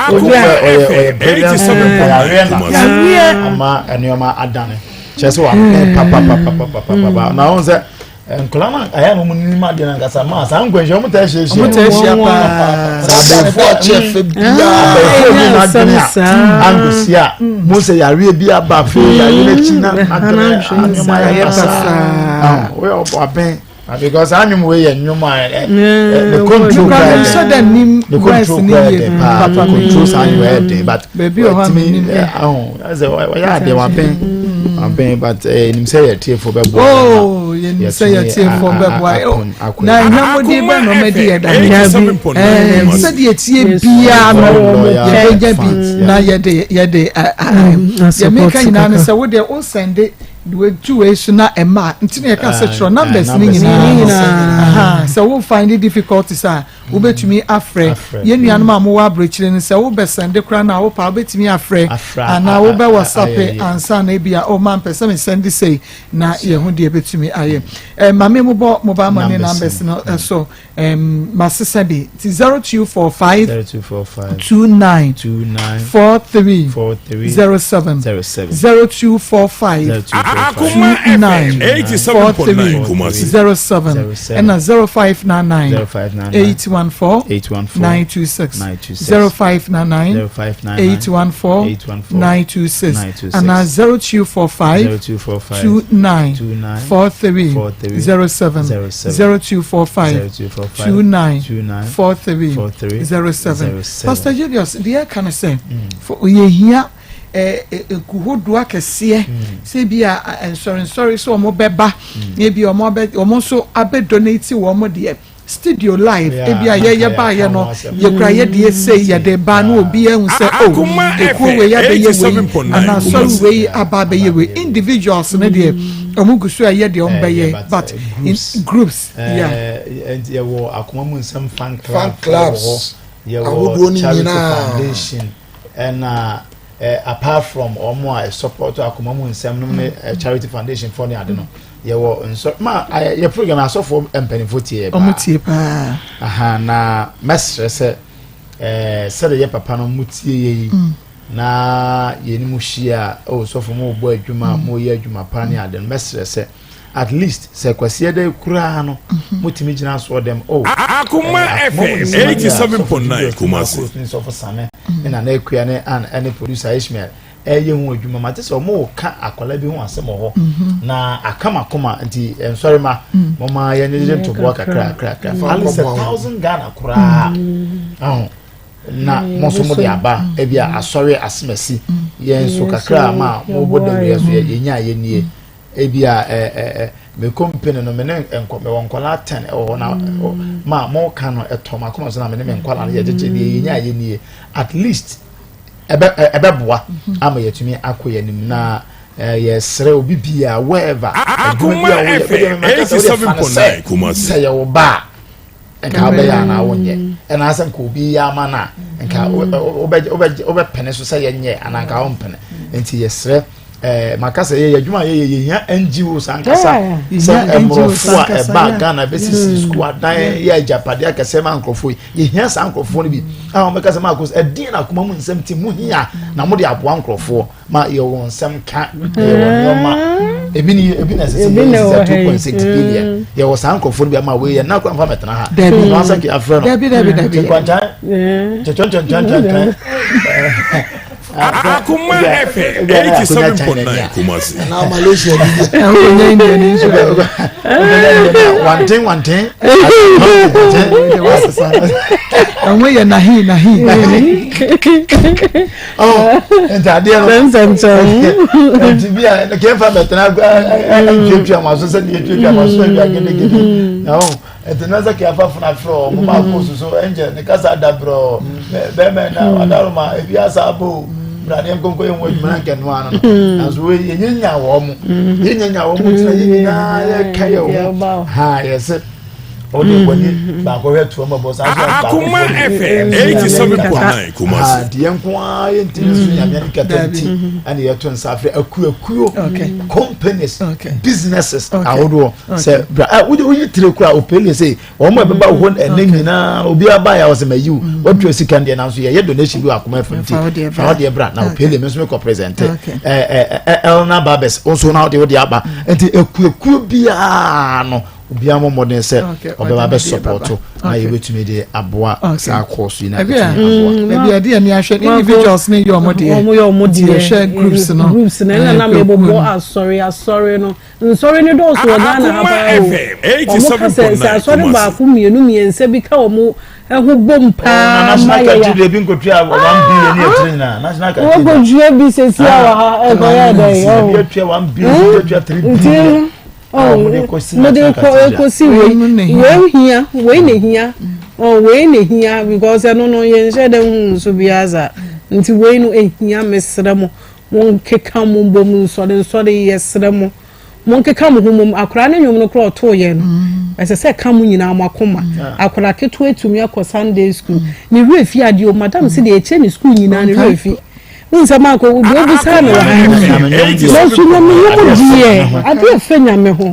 Obi a ɔyɛ ɔyɛ brilliant yareɛ na yareɛ ama nneɛma adane kyerɛ sɛ wapɛ papapapapapa na wɔn sɛ nkɔla na ayɛ na wɔn nim adeɛ na nkasa maa saa nkwanhyia wɔn taa hyia hyia wɔn taa hyia paa saa abɛɛfo akyɛ fɛ biara abɛɛfo bi na adwene a angosi a mo sɛ yareɛ bi aba afei yareɛ n'akyi na adwene nneɛma ayɛ basaa ɔyɛ ɔbɛn. Ah, because saa nnwom wei yɛ nnwom a ɛ ne control kura yɛ dɛ ne control kura yɛ dɛ paa ne control saa nnwom yɛ dɛ but wɔtumi aho ɛsɛ wɔyɛ adeɛ wabɛn wabɛn but ɛ nim sɛ yɛ tiefo bɛboa oh yɛnim sɛ yɛ tiefo bɛboa na nhwɛmɔden bɛ na ɔmɛdi yɛ da ɛɛ sɛdeɛ tie biara no yɛbɛnya bi na yɛde yɛde ɛɛ yɛ meka nyinaa no sɛ wo deɛ o sɛnde. Tu wei so na ɛma nti na yɛka sɛ kyerɛ numbers ne nyinaa sɛ wo find it difficulties a wobɛtumi afrɛ yɛn nuanom a mowɔ aburokyire no sɛ wobɛsɛnde koraa na wopɛ a wobɛtumi afrɛ anaa wobɛ whatsapp ansa na ebi a oh ma mpɛ sɛ mesɛnde sei na yɛho deɛ ɛbɛtumi ayɛ maame mobɔ mobile money numbers no so Um, masesa bi ti 0245 29 43 07 0245 29 43 07 ɛna 0599 814 926 0599 814 926 ana 0245 29 43 07 0245 29 43 07 Pastor Julius deɛ ɛka no sɛ yɛhia nkuhodoɔ akɛseɛ sɛ bi a nsɔrensɔre sɛ wɔn bɛba na ebi wɔn nso abɛ donate wɔn deɛ studio live ebi a yɛyɛ baayɛ no yɛkura yɛ deɛ sei yɛde ba na obi ahu sɛ o oh, ekuo wei abɛyɛ wei anaa asɔre wei aba abɛyɛ wei individuals no deɛ wɔn gu so a ɛyɛ deɛ wɔn bɛyɛ but in groups yeah. yɛwɔ akoma mu nsɛm fan club fan clubs ahodoɔ no charity foundation ɛna eh, apart from wɔn a support akoma mu nsɛm no ne eh, charity foundation fɔ ne ade no yɛwɔ nsɔ ma yɛ program asɔfoɔ mpanimfoɔ tie yɛ paa wɔn tie paa aha na mɛsrɛ sɛ ɛɛ sɛdeɛ yɛ papa no mo tie yɛ yi mm. na yɛn mu hyia a ɔwɔ sɔfo mo bɔ adwuma mm. mo yɛ adwuma pa ne ade no mɛsrɛ sɛ. At least sɛ Kwasiada yi koraa no motumi gyina asoɔ dɛm oh. Akoma FM 87.9 Kumasi. Ne sɔfo Same ne Nana Akua ne Ann ne producer Ishmael ɛyɛ ho adwuma mate sɛ ɔmo ka akwadaa bi ho asɛm wɔ hɔ na aka makoma nti nsɔre ma mɔma yɛnyegye ntoboa kakra kakra kakra at least 1,000 Ghana koraa aho na mo nso mo de aba ebi a asɔre asemasi yɛn nso kakra ma mo bɔ dawuro so yɛnya yɛnie. Ebia ɛ ɛ ɛ me company no me ne nkɔ mewɔ nkwadaa 10 ɛwɔ hɔ na mm. ma mo ka no ɛtɔ ma kɔma so na me ne me nkwadaa no yɛgyegye deɛ yɛnya yɛ nie at least ɛbɛ ɛbɛboa mhm. ama yɛtumi akɔ yɛn anim na yɛsrɛ obi bia wherever adwuma bi a woyɛ bɛdeɛ mɛka sɛ wode fa no sɛ sɛ yɛwo ba a nka wobɛyɛ anaa wonyɛ ɛna asɛ nka obi yɛ ama no a nka wobɛpene so sɛ yɛnyɛ anaa nka wompene nti yɛsrɛ Eh, maka sɛ yɛyɛ adwuma a yɛyɛ yɛhia NGOs ankasa sɛ mmorɔfo a ɛba Ghana bɛsisi mm. sukuu adan yɛ agyapadeɛ akɛseɛ ma nkurɔfoɔ yi yɛhia saa nkurɔfoɔ no bi a wɔbɛka sɛ maakos ɛdeɛ na akoma mu nsɛm ti mu hia na mode aboa nkurɔfoɔ ma yɛwɔ nsɛm ka yɛwɔ nneɛma ebi ni ebi na ɛsɛ sɛ yɛyɛ sɛ 2.6 billion mm. yɛwɔ saa nkurɔfoɔ no bi ama wei yɛ nna kora mfa mɛtena ha ɛno asɛ ke afrɛ no nkwankyɛn kyɛkyɛnkyɛnkyɛnkyɛn Akoma FM 87.9 Kumasi. Na Malaysia ni bi. Ɛwɔ India ni nso. Wanten wanten. Ɛwɔ yɛ nahi nahi. Nti adeɛ no. Ntɛntɛntɛn. Nti bi a kɛnfa bɛtena ɛtuatua ma so sɛ deɛ tuatua ma so ɛwia gedegede. Ɛnti na sɛ kiafa funa frɛ ɔ mo ma ko soso ɛnkyɛ ne kasa da brɛ bɛmɛ na hmm. adaroma ebi asa abo mmerɛ ne nkonko yɛ ho adwuma na nkɛnoa no hmm. nanso wei yɛnyɛ nya wɔ mo hmm. yɛnyɛ nya wɔ mo tena yɛ nyinaa yɛka yɛ ho ha yɛsɛ ɔde wani baako hwɛ tuo ma bɔ saa so baako Akoma FM 87.9 Kumasi. Nti yɛn nko ara yɛn ti nso nyame ne kɛtɛ nti ɛna yɛto nsa afrɛ akuakuo companies businesses ahodoɔ. sɛ bra ɛ wode woyi tire kora opele sɛ wɔn a ɛbɛba wo hɔ ɛnɛ nyinaa obi aba yɛ ɔsɛ ma yiw mm. watua sika deɛ nanso yɛyɛ donation bi wɔ akoma fam ti fa wodeɛ bra na opele me nso mekɔ presente ɛ ɛ elna babes nso na wode wode aba mm. nti ekuekuo biara no obiara mo mmɔden sɛ ɔbɛba bɛ sɔpɔto na yɛbɛtumi de aboa saa kɔɔso yi na ɛtumi aboa. Mm, ebi ɛde ɛni ahwɛ individuals ne yɛ ɔmo deɛ ɔmo yɛ ɔmo deɛ yɛhwɛ groups no groups no ɛna na mebobɔ asɔre asɔre no. Nsɔre no dɔɔso wɔ Ghana ha paa o. Wɔn ka sɛ sɛ asɔre baako mmienu mmiɛnsa bi ka wɔn ho bom paa ma yɛ ya. Wɔkɔtua bi sɛsi a wɔ ha ɛkɔyɛ dɛ nti mode kɔ ɛkɔsi wei wei hia wei na hia wei na hia because ɛno no yɛnhyɛ dɛ hu nso biara saa nti wei no ehia mesrɛ mo. Monkeka mo mbom nsɔre nsɔre yɛsrɛ mo monkeka mo ho mmom akwadaa no nnwom no koraa ɔtoo yɛn no ɛsɛ sɛ ɛka mo nyinaa mo akoma akwadaa ketewa atumi akɔ Sunday school ne werɛ fi adeɛ o madam sɛ deɛ ɛkyɛ ne school nyinaa ne werɛ fi wohu sɛ maakɔ deɛ obisaa me wɔ ha nanso nyame nnwom deɛ adeɛ ɛfɛ nyame ho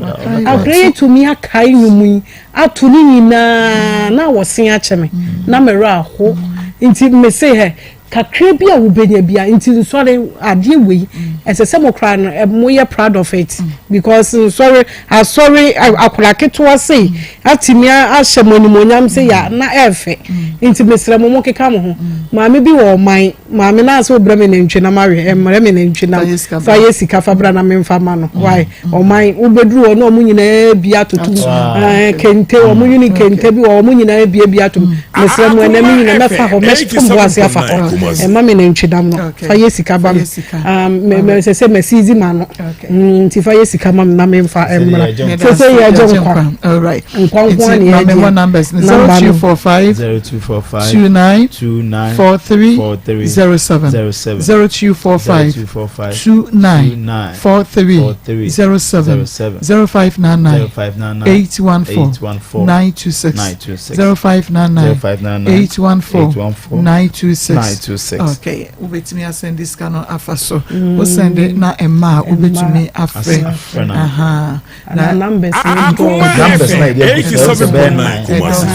akwadaa yi atumi akae nnwom yi ato ne nyinaa na wɔse akyɛ me na me werɛ aho nti mese hɛ Kakra bi a wobɛnya bia nti nsɔre adeɛ wei ɛsɛ sɛ mo koraa no moyɛ proud of it because nsɔre asɔre akwadaa ketewa sei atumi ahyɛ mo animuonyam sei a na ɛɛfɛ nti mesrɛ mo monkeka mo ho maame bi wɔ ɔman maame no asɛ wobrɛ me nantwi nam awe ɛmmerɛ me nantwi nam fa yɛ sika fa bra na memfa ma no why ɔman wobɛduru hɔ na ɔmo nyinaa bi atoto mu kente ɔmo nwene kente bi wɔ ɔmo nyinaa bi bi ato mu mesrɛ mo ɛnɛ me nyina mɛfa hɔ mɛto mbo ase afa hɔ ɛma me nantwi dam no fa yɛ sika ba me sɛ sɛ mɛsizi ma no nti fa yɛ sika ma me na memfa mmra sɛ sɛ yɛ agye nkwa nkwa nko a ne yɛgye number 0245 29 43 07 0245 29 43 07 0599 814 926 0599 814 926 okay wobɛtumi asɛnde sika no afa so wosɛnde na ɛma a wobɛtumi afrɛ aha na numbers no Akoma FM 87.9 Kumasi.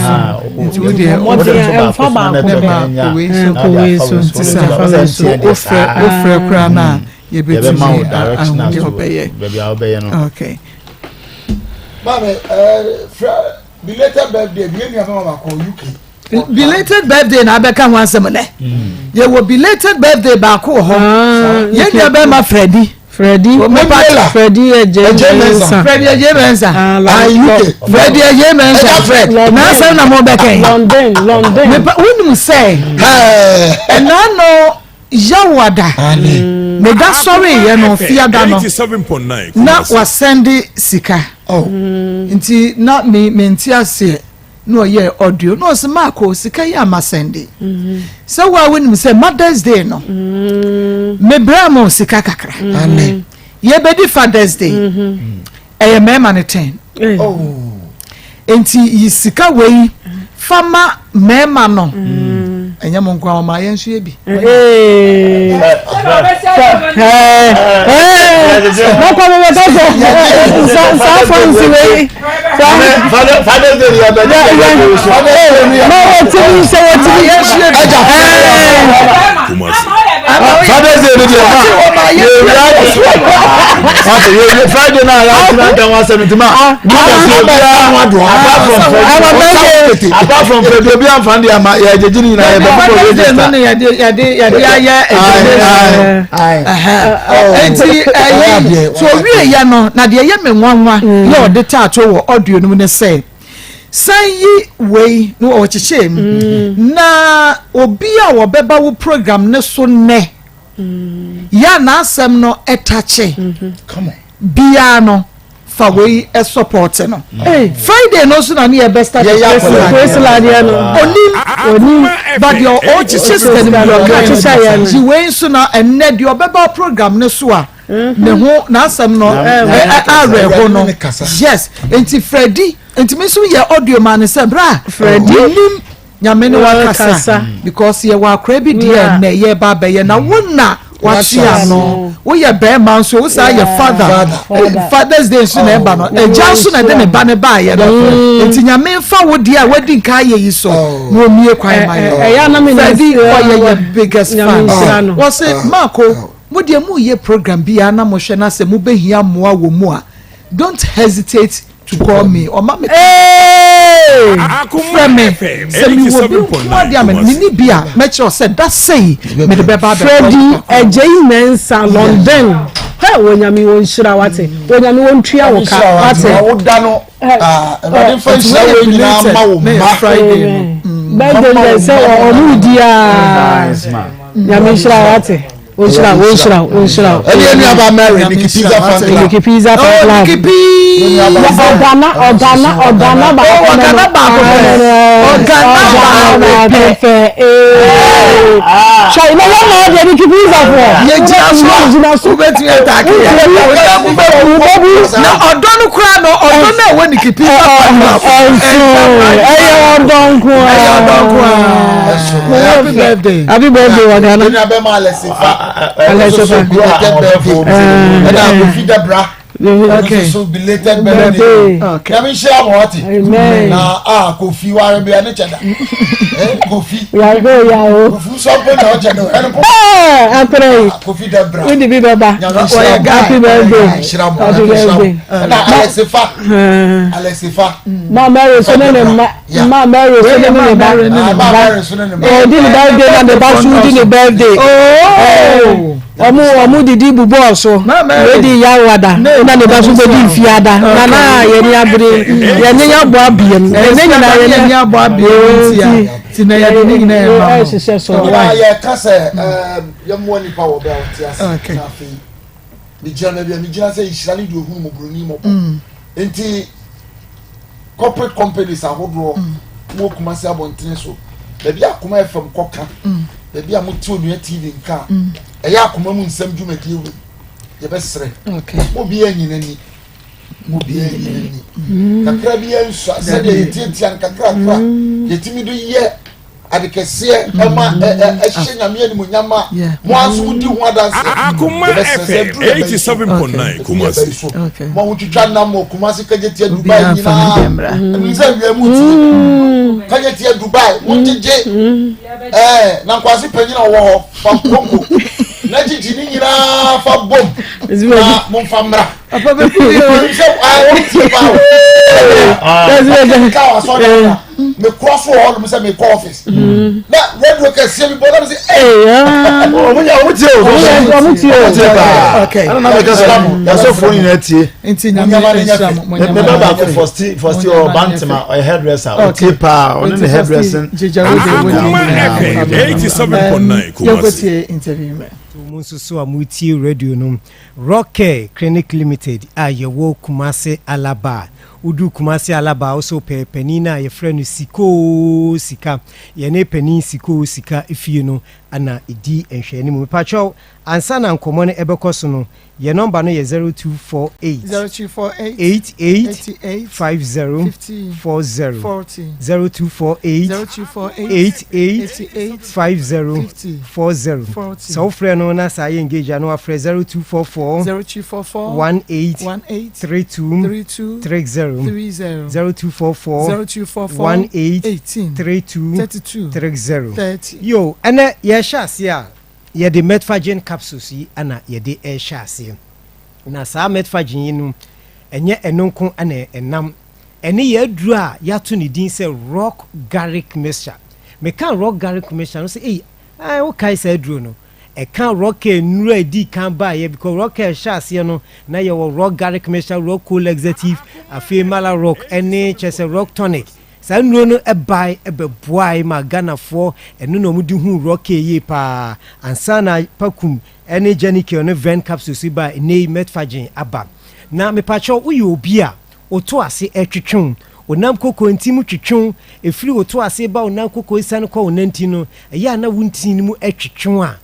Nti wo deɛ ɛmfa baako pɛ wei so nti sɛ wofrɛ wofrɛ koraa no a yɛbɛtumi ahu deɛ ɔbɛyɛ okay. Maame ɛɛ fra belated birthday bi yɛn nua bɛma baako UK. Belated birthday na abɛka ho asɛm nɛ. Yɛwɔ belated birthday baako wɔ hɔ. Yɛn nua bɛma Fredi. Fredi Fredi Eje Mensa. Fredi Eje Mensa. UK. Fredi Eje Mensa. Ɛja Fred. N'asɛm na mo bɛka yi. London London. Mepa wonim sɛ ɛna no Yawada meda sɔre yɛ no fiada no na wasɛnde sika. Nti na me mente aseɛ na ɔyɛɛ audio na ɔse Marko sika yi a masɛnde sɛ wo a wonim sɛ Mother's Day no mebrɛ mo sika kakra yɛbɛdi Father's Day ɛyɛ mmarima no ten nti yi sika wei fa ma mmarima no ɛnyɛ mo nko a ɔma yɛn nso yɛ bi. Mɔkɔ mi bɛ tɔsɔ saa fɔnsi wei. Father's Day yɛ bɛ ní yɛ yɛ so. Mɔ wɔ ti mi sɛ wɔ ti mi. Father's Day ni deɛ ma yɛ wia wate yɛ wia Friday na yɛ ati na nkan wa sɛm nti ma mothers yɛ bia apart from Friday apart from Friday obi anfa ndi ama yɛ gyegye ni nyinaa yɛ bɛ bɔ register. Yɛde yɛde ayɛ nti ɛyi so owie yɛ no na deɛ ɛyɛ me nwanwa yɛ ɔde taato wɔ audio no mu ne sɛ san yi wei na ɔkyekyɛ mu na obi a wɔbɛba wo program ne so nnɛ yɛ a n'asɛm no ɛtakye biara no fa wei ɛsɔpɔte no Friday no nso na ne yɛ bɛ start onim onim but deɛ ɔkyekyɛ sika no mu deɛ ɔka yi wei nso na ɛnnɛ deɛ ɔbɛba program ne so a ne ho n'asɛm no awerɛho no yes nti Fredi nti mi nso yɛ audio maa ne sɛ bra Fredi onim nyame ne wakasa because yɛ wɔ akora bi deɛ ɛnɛ yɛ ba abɛyɛ na wo na wate ano woyɛ bɛrima nso wo saa yɛ father Father's Day nso na ɛba no agya nso na ɛde ne ba ne ba yɛ no nti nyame nfa wo deɛ a wadi nka ayɛ yi so na omie kwan ma yɛ Fredi ɔyɛ yɛ biggest fan wɔse Marko mo deɛ mo yɛ program bi a na mo hwɛ na sɛ mo bɛhia mmoa wɔ mu a don't hesitate to call me ɔma me frɛ me sɛ mewɔ bi nko adeɛ a menni bi a mɛkyerɛ sɛ da sei mede bɛba abɛbɔ. Fredi Adjei Mensah London hɛ wɔ nyame wɔ nhyira wate wɔ nyame wɔ ntua wo ka wate. Woda no Awurade nfa nhyira wɔ nyinaa ma wo mma. Birthday yɛ sɛ ɔmo di aa nyame nhyira wate. Wonhyira wo, wonhyira wo, wonhyira wo. Ɛne yɛn nuabaa Mary, Nikki Pizza Fan Club. Nikki Pizza Fan Club. Nikki Pizza. Ɔgana, ɔgana, ɔgana baako pɛ. Ɔgana baako pɛ. Ɔgana baako pɛ. Hwɛ, na wɔn na ɔdeɛ Nikki Pizza fo. Yɛ gyina so. Yɛ gyina so. Wobɛtumi ataake yɛ. Na ɔdɔ no koraa no, ɔdɔ no a ɛwɔ Nikki Pizza Fan Club. Ɛnso, ɛyɛ ɔdɔ nko ara. Ɛyɛ ɔdɔ nko ara. Happy birthday. Happy birthday wɔ Ghana. Yɛn abɛma Alɛsifa. Alɛsifa. Belated birthday. Ɛna Kofi Debra. Okay. So belated birthday. Okay. Nyame nhyira mo ate. Amen. Na a Kofi ware bia ne kyɛda. Eh Kofi. Yare ya o. Kofi nso mpo na ɔkyɛ no. Ɛno po. Eh akora yi. Kofi Debra. Wodi bi bɛba. Nyame nhyira mo. Happy birthday. Nhyira mo. Happy birthday. Ɛna Alɛsifa. Alɛsifa. Ma Mary so ne ne mma. Ma Mary so ne ne ba. Ma Mary so ne ne ba. Ɔdi ne birthday na ne ba so di ne birthday. Ɔmo ɔmo didi bubɔɔ so. Wei yawada na ne ba so bɛdi mfiada. Na na yɛni abere yɛne yabɔ abiem. Ɛne nyinaa yɛne abɔ abiem nti na yɛde ne nyinaa yɛ ma mo. Ɛhyehyɛ so. Nyinaa yɛka sɛ yɛmmoa nipa wɔ bɛ a ɔte ase na afei megyina baabi a megyina sɛ nhyira ne deɛ ɔhunu mmɔborɔni mmɔbɔ nti corporate companies ahodoɔ mo wɔ Kumasi abɔntene so baabi a Akoma FM kɔka baabi a mote Onua TV nka a ɛyɛ akoma mu nsɛm dwumadie wei yɛbɛsrɛ mo bi anyina ni mo bi anyina ni kakra bi ansua sɛdeɛ yɛtiatia no kakrakra yɛtumi de yɛ ade kɛseɛ ɛma ɛhyɛ nyame animonyam a mo ara nso modi ho adanseɛ. Akoma FM 87.9 Kumasi. So mo ho twitwa nam wɔ Kumasi Kagyetia Dubai nyinaa ɛnu sɛ wia mu tie Kagyetia Dubai mo gyegye ɛɛ na nkwasi panyin a ɔwɔ hɔ fa konko. Na gyigyi ne nyinaa fa bom na momfa mmra. Papa bɛ kú yɛ o. Sɛ wɔn ti ba o. Kaa wa sɔ dɛ na me kura so wɔ hɔ nom sɛ me kɔ ɔfis. Na radio kɛseɛ bi bɔ na me sɛ ee. Ɔmo yɛ ɔmo tie o. Ɔmo tie o. Ɔmo tie paa. Ɛna na mɛka sɛ yasɔfoɔ nyinaa tie. Nti nyame nhyira mo. Me ba baako fɔsti fɔsti ɔwɔ Bantama ɔyɛ hairdresser ɔtie paa ɔne ne hairdressing. Akoma FM 87.9 Kumasi. Yɛnkɔtie interview mɛ. Mo nso so a motie radio no, Rock Care Clinic Limited a yɛwɔ Kumase Alaba. Wodu Kumase Alaba a, wo sɛ wopɛ panin no a yɛfrɛ no Sikoo Sika. Yɛne panin Sikoo Sika fie no na ɛdi nhwɛanimu. Mepakyɛw, ansa na nkɔmmɔ no ɛbɛkɔ so no, Yɛ nɔmba no yɛ 0248 0248 88 88 50 50 40 40 0248 0248 88 88 50 50 40 40 Sɛ wofrɛ no na saa yɛ engage a na wafrɛ 0244 0244 18 18 32 32 30 30 0244 0244 18 18 32 32 30 30. Yo, ɛnɛ yɛhyɛ aseɛ a Yɛde Metforgen capsules yi na yɛde rehyɛ aseɛ. Na saa Metforgen yi no, ɛnyɛ ɛno nko na ɛnam. Ɛne yɛn aduro a yɛato ne din sɛ Rock Garlic Mixture. Meka Rock Garlic Mixture no sɛ, ei, ae, wokae saa aduro no? Ɛka Rock Care nnuro a ɛdii kan baeɛ, because Rock Care hyɛ aseɛ no, na yɛwɔ Rock Garlic Mixture, Rock Coal Executive, afei Mala Rock, ɛne kyerɛ sɛ Rock Tonic. Saa nnuro no bae bɛboae ma Ghanafoɔ ɛno na wɔde huu Rocky yie paa ansa na Pakum ne Janikel ne Ven capsules yi baa ɛnnɛ yi Metforgen aba. Na mepakyɛw woyɛ obi a wo to ase ɛtwetwe wo, wo nam koko nti mu twetwe wo, ɛfiri wo to ase ba wo nan koko ɛsiane kɔ wo nantin no ɛyɛ a na wo ntini no mu ɛtwetwe wo a,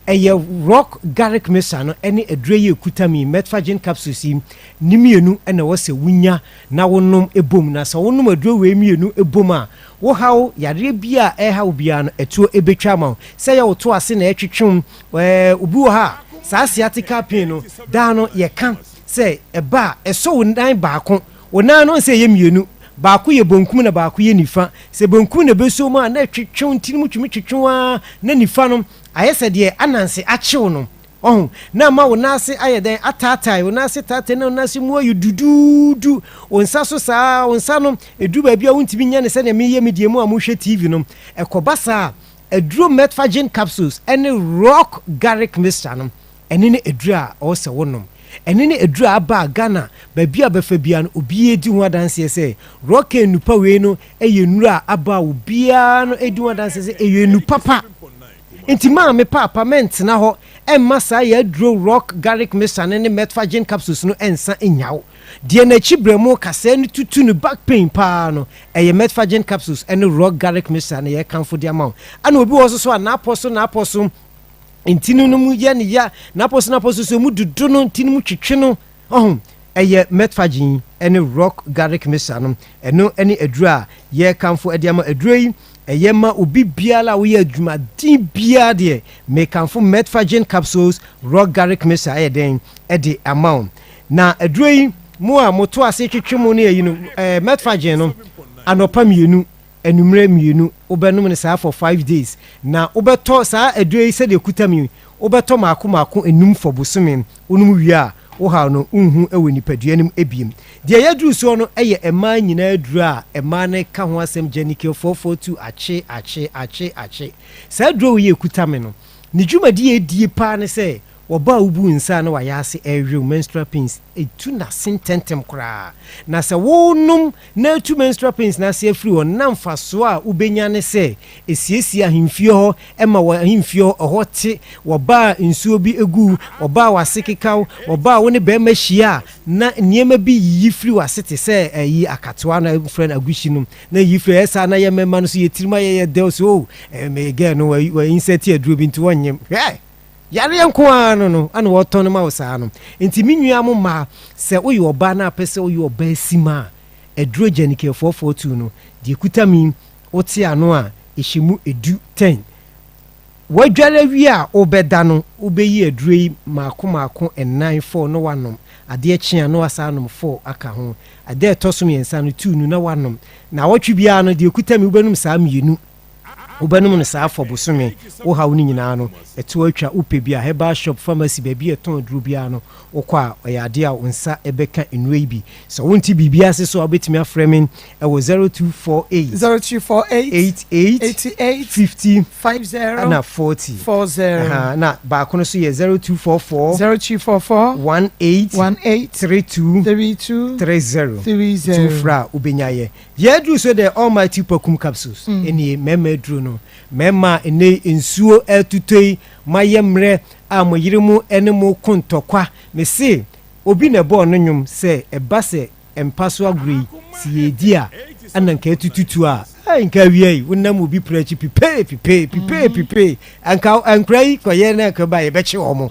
Ɛyɛ Rock Garlic Mixture no ne aduro yi a ɛkuta me yi, Metforgen capsules yi, ne mmienu na ɛwɔ sɛ wonya na wonom bom. Na sɛ wonom aduro wei mmienu bom a, wo haw, yareɛ biara a ɛreha wo biara no, ɛtoɔ bɛtwa ama wo. Sɛ ɛyɛ wo to ase na ɛretwetwe wo, ɛɛ, obi wɔ hɔ a, saa sciatica pain no, daa no yɛka sɛ ɛba a, ɛsɔ wo nan baako. Wo nan no, sɛ ɛyɛ mmienu, baako yɛ bonkum na baako yɛ nifa. Sɛ bonkum na ɛbɛsɔ mu a, na ɛtwetwe wo ntini mu tumi twetwe wo ara, na nifa no, Ayɛ sɛ deɛ ananse akye wo no, wahu, na ama wo nan ase ayɛ dɛn? Ataatae, wo nan ase taatae na wo nan ase mu ayɛ duduudu. Wo nsa so saa ara, wo nsa no, ɛduru baabi a wontumi nyɛ no sɛdeɛ meyɛ me deɛ mu a mohwɛ TV no. Ɛkɔba saa a, aduro Metforgen capsules ne Rock Garlic Mixture no, ɛno ne aduro a ɛwɔ sɛ wonom. Ɛno ne aduro a aba a Ghana, baabi a wobɛfa biara no, obiara di ho adanseɛ sɛ Rock nnupa wei no yɛ nnuro a aba a obiara no di ho adanseɛ sɛ ɛyɛ nnu papa. Nti maame paapa mɛntena hɔ mma saa yɛ aduro rock garlic mixture no ne metforgen capsules no nsa nnya wo. Deɛ n'akyi brɛmo kasɛɛ no tutu no back pain paa no ɛyɛ metforgen capsules ne rock garlic mixture na yɛkamfo de ama wo. Ɛna obi wɔ hɔ nso so a n'apɔ so n'apɔ so ntini no mu yɛ ne ya n'apɔ so n'apɔ so so emu dodo no ntini mu twetwe no Ɔho, ɛyɛ Metforgen ne Rock Garlic Mixture no, ɛno ne aduro a yɛrekamfo de ama. Aduro yi, ɛyɛ ma obi biara a woyɛ adwumaden biara deɛ, mekamfo Metforgen Capsules Rock Garlic Mixture ayɛ dɛn de ama wo. Na aduro yi, mo a moto ase twetwe mo ne ayi no, ɛɛ Metforgen no, anɔpa mmienu, anwummerɛ mmienu, wobɛnom no saa for five days, na wobɛtɔ saa aduro yi sɛdeɛ ɛkuta me yi, wobɛtɔ mmaako mmaako nnum for bosome, wonom wie a, wo haw no wonhu wɔ nipadua no mu bio. Deɛ yɛaduru soɔ no yɛ mmaa nyinaa aduro a mmaa no ka ho asɛm, Gyanikel 442 akye, akye, akye, akye. Saa aduro wei a ɛkuta me no, ne dwumadie a ɛdie paa ne sɛ, wɔba a wobu nsa a na wayɛ ase ɛrewew, menstrual pains, ɛtu n'ase ntɛntɛm koraa. Na sɛ wonom na atu menstrual pains no ase afiri hɔ no, na mfasoɔ a wobɛnya ne sɛ, ɛsiesie ahemfie hɔ, ɛma wɔ ahemfie hɔ ɛhɔ te, wɔba a nsuo bi gu, wɔba a w'ase keka wo, wɔba a wo ne barima hyia a, na nneɛma bi yiyi firi w'ase te sɛ ɛyi akatoa no a wɔfrɛ no agushi no, na yiyi firi ɛyɛ saa na yɛ mmarima no nso yɛ tirim ayɛ yɛ dɛw sɛ oh, me girl no wa insert aduro bi nti wɔnyem, hwɛ! Yareɛ nko ara no no na wɔtɔn no ma wo saa no. Nti me nua mo mmaa, sɛ woyɛ ɔbaa na apɛ sɛ woyɛ ɔbaa sim a, aduro Gyanikɛ 442 no, deɛ ɛkuta me yi, wote ano a, ɛhyɛ mu ɛdu ten. Woadware awie a wobɛda no, wobɛyi aduro yi mmaako mmaako nnan, four, na woanom. Adeɛ kye a na woasan anom four aka ho. Ɛda a ɛtɔ so mmiɛnsa no, two no na woanom. Naawɔtwe biara no, deɛ ɛkuta me yi, wobɛnom saa mmienu. Wobɛnom no saa fɔ bosome, wo haw no nyinaa no, ɛto atwa. Wopɛ bi a, herbal shop, pharmacy, baabi a yɛtɔn aduro biara no, wokɔ a, ɔyɛ adeɛ a wo nsa bɛka nnuro yi bi. Sɛ wonte biribi ase so a, wobɛtumi afrɛ me wɔ 0248 0248 88 88 50 50 ɛna 40. 40. Ɛha, na baako no so yɛ 0244 0244 18 18 32 32 30. 30. Nti wofrɛ a, wobɛnya yɛ. Deɛ aduru so deɛ Almighty Pokum Capsules nie, mmarima aduro no. Mmarima a ɛnnɛ yi nsuo retotɔ yi, moayɛ mmerɛ a mo yere mo ne mo reko ntɔkwa. Mese obi na ɛbɔɔ no nnwom sɛ ɛba sɛ mpa so agorɔ yi, sɛ yɛredi a, ɛna nka atututu a, ei nka awia yi wonam obi pra akyi pipee pipee pipee pipee, anka nkora yi kɔyɛ na nka ba yɛbɛkye wɔn,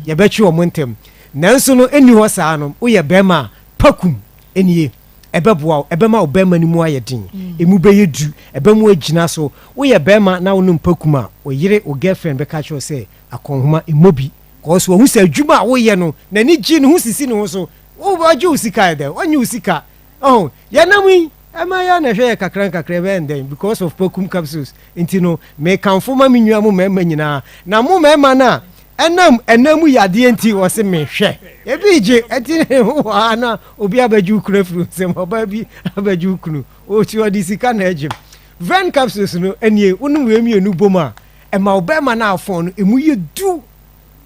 yɛbɛkye wɔn ntɛm. Nanso no ɛnni hɔ saa no, woyɛ barima a, pakum nie. Ɛbɛboa wo, ɛbɛma wo barima no mu ayɛ den, emu bɛyɛ du, ɛbɛma woagyina so. Woyɛ barima na wonom pakum a, wo yere, wo girlfriend bɛka akyerɛ wo sɛ, Akɔnhoma, mmɔ bi. Cause wahu sɛ adwuma a woyɛ no, n'ani gye, ne ho sisi ne ho so. Wo, ɔgye wo sika ayɛ dɛn? Ɔnnye wo sika. Ɔho, yɛnam yi, ɛma yɛ a na ɛhwɛ yɛ kakra nkakra, ɛbɛyɛ no dɛn? Because of pakum capsules nti no, mekamfo ma me nua mo mmarima nyinaa. Na mo mmarima no a, Ɛnam ɛna mu yadeɛ nti wɔse me hwɛ ebi gye ɛti ne ho wɔ ha na obi abɛgye wo kunu afiri wo nsam ɔbaa bi abɛgye wo kunu ɔti ɔde sika na ɛgye Ven capsules no ɛnie wonom wei mmienu bom a ɛma wo bɛrima no afɔn no ɛmu yɛ du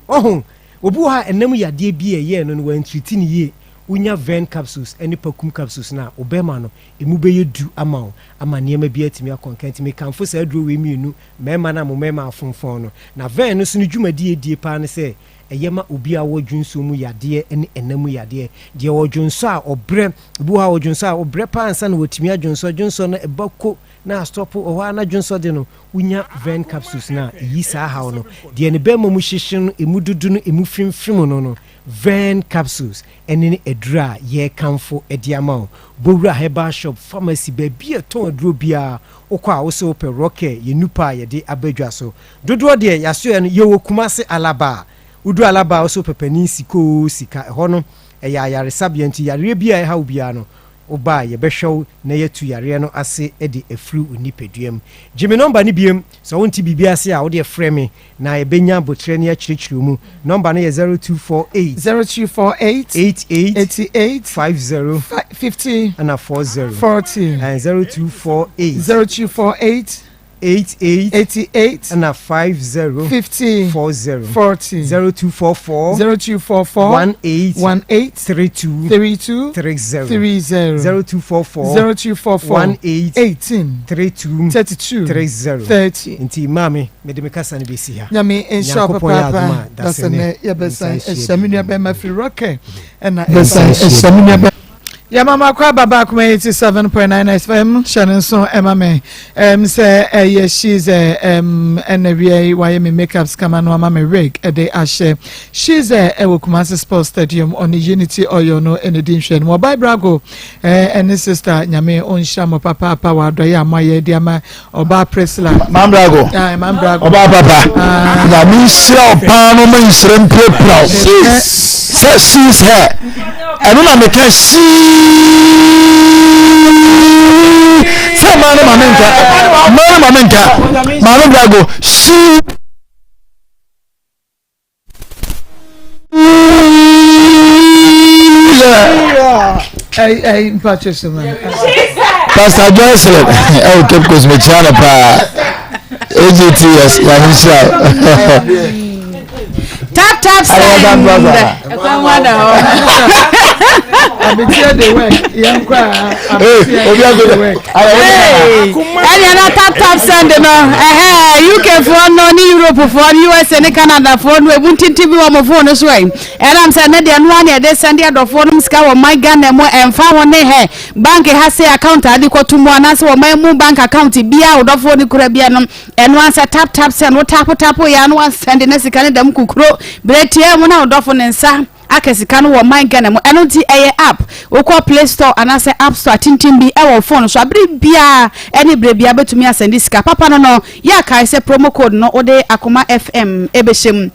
ɔho obi wɔ ha ɛna mu yadeɛ bi a ɛyɛɛ no no wɔantriti no yie wonya Ven capsules ɛne pakum capsules no a wo bɛrima no ɛmu bɛyɛ du ama wo ama nneɛma bi atumi akɔ nka nti mekamfo saa aduro wei mmienu Mmarima no a mo mmarima afonfɔn no. Na vɛn no so no dwumadi a edie paa ne sɛ ɛyɛ ma obi a ɔwɔ dwonsɔ mu yadeɛ ne ɛna mu yadeɛ. Deɛ ɔdwonsɔ a ɔbrɛ, obi wɔ hɔ a ɔdwonsɔ a ɔbrɛ paa ansa na watumi adwonsɔ, dwonsɔ no ɛba ko na astɔpo, wɔ hɔ ara na dwonsɔ de no, wonya vɛn capsules no a ɛyi saa haw no. Deɛ ne bɛrima mu hyehye no, ɛmu dodo no, ɛmu frimfrim no no, vɛn capsules ɛne ne aduro a yɛrekamfo de ama wo. Bowura herbal shop, pharmacy, baabi a ɛtɔn aduro biara, Wokɔ a wose wopɛ Rocker yɛ nupa a yɛde aba dwa so. Dodoɔ deɛ yasoɛ no yɛwɔ Kumase Alaba. Wodu Alaba a wose wopɛ panin sikoo sika. Ɛhɔ no ɛyɛ ayaresabea nti yareɛ biara a ɛha wo biara no woba a yɛbɛhwɛ wo na yɛatu yareɛ no ase de afiri wo nipadua mu. Gye me nɔmba no biom sɛ wonte biribi ase a wodeɛ frɛ me na yɛbɛnya aboterɛ ne akyerɛkyerɛ mu. Nɔmba no yɛ 0248. 0248. 88. 88. 50. 50. Ɛna 40. 40. Ɛn 0248. 0248. 88. 88. Ɛna 50. 50. 40. 40. 0244. 0244. 18. 18. 32. 32. 30. 30. 0244. 0244. 18. 18. 32. 32. 30. 30. Nti maame. Mede me kasa no bɛsi ha. Nyame nhyira wo Nyankopɔn yɛ adom papaapa. a, Dasɛ dasɛ nɛ nɛ yɛbɛsan yɛnsan ahyia hyia me nua bio. bɛma firi Rocker ɛna Bɛsan ɛsan ahyia ahyia me nua bɛma. Yɛma mo akɔ aba baako ma 87.9 FM hyɛ no nso ɛma me ɛm sɛ ɛyɛ she's ɛm ɛna wia yi wayɛ me makeups kama no ama me wig ɛde ahyɛ she's ɛwɔ Kumasi Sports Stadium ɔne Unity Oil no ɛna di nhwɛ no ɔbaa Brago ɛne sister Nyame ɔnhyira mo papaapa wɔ adɔyɛ a moayɛ de ama Ɔbaa Priscilla. Mambrago. Ah, Mambrago. Ɔbaa papa. Ah. Nyame nhyira wo paa no ma nhyira mpiapira wo. Sɛ she's her. Ɛno na meka shii. Sɛ maa no ma menka. Maa no ma menka. Maame Brago. Shii. Pastor Joycelyn ɛwɔ Cape Coast mekyia no paa AGTS nyame nhyira Tap tap send. Abetia dey work. Yɛn kɔ a. Abetia dey work. Ɛnna na tap tap send no. Ɛhɛ UK foɔ no ne Europe foɔ no USA ne Canada foɔ no ebu ntintim bi wɔ mo phone no so ɛ. Ɛnam sɛ ne deɛ noa ne ɛde send adɔfoɔ nom sika wɔ man Ghana mu ɛnfa ho ne hɛ bank ha se account a de kɔto mu anaasɛ wɔ man mu bank account biara wodɔfoɔ no kura bia no. Ɛno ara sɛ tap tap send wo tap tap yɛ ano asɛnde na sika no dam kukuro berɛ tiaa mu na ɔdɔfo ne nsa aka sika no wɔ man Ghana mu. Ɛno nti ɛyɛ app wokɔ play store anaasɛ app store atintim bi ɛwɔ phone so abere biara ɛne berɛ biara bɛtumi asɛnde sika papa no no yɛ akae sɛ promo code no wode Akoma FM ɛbɛhyɛ mu.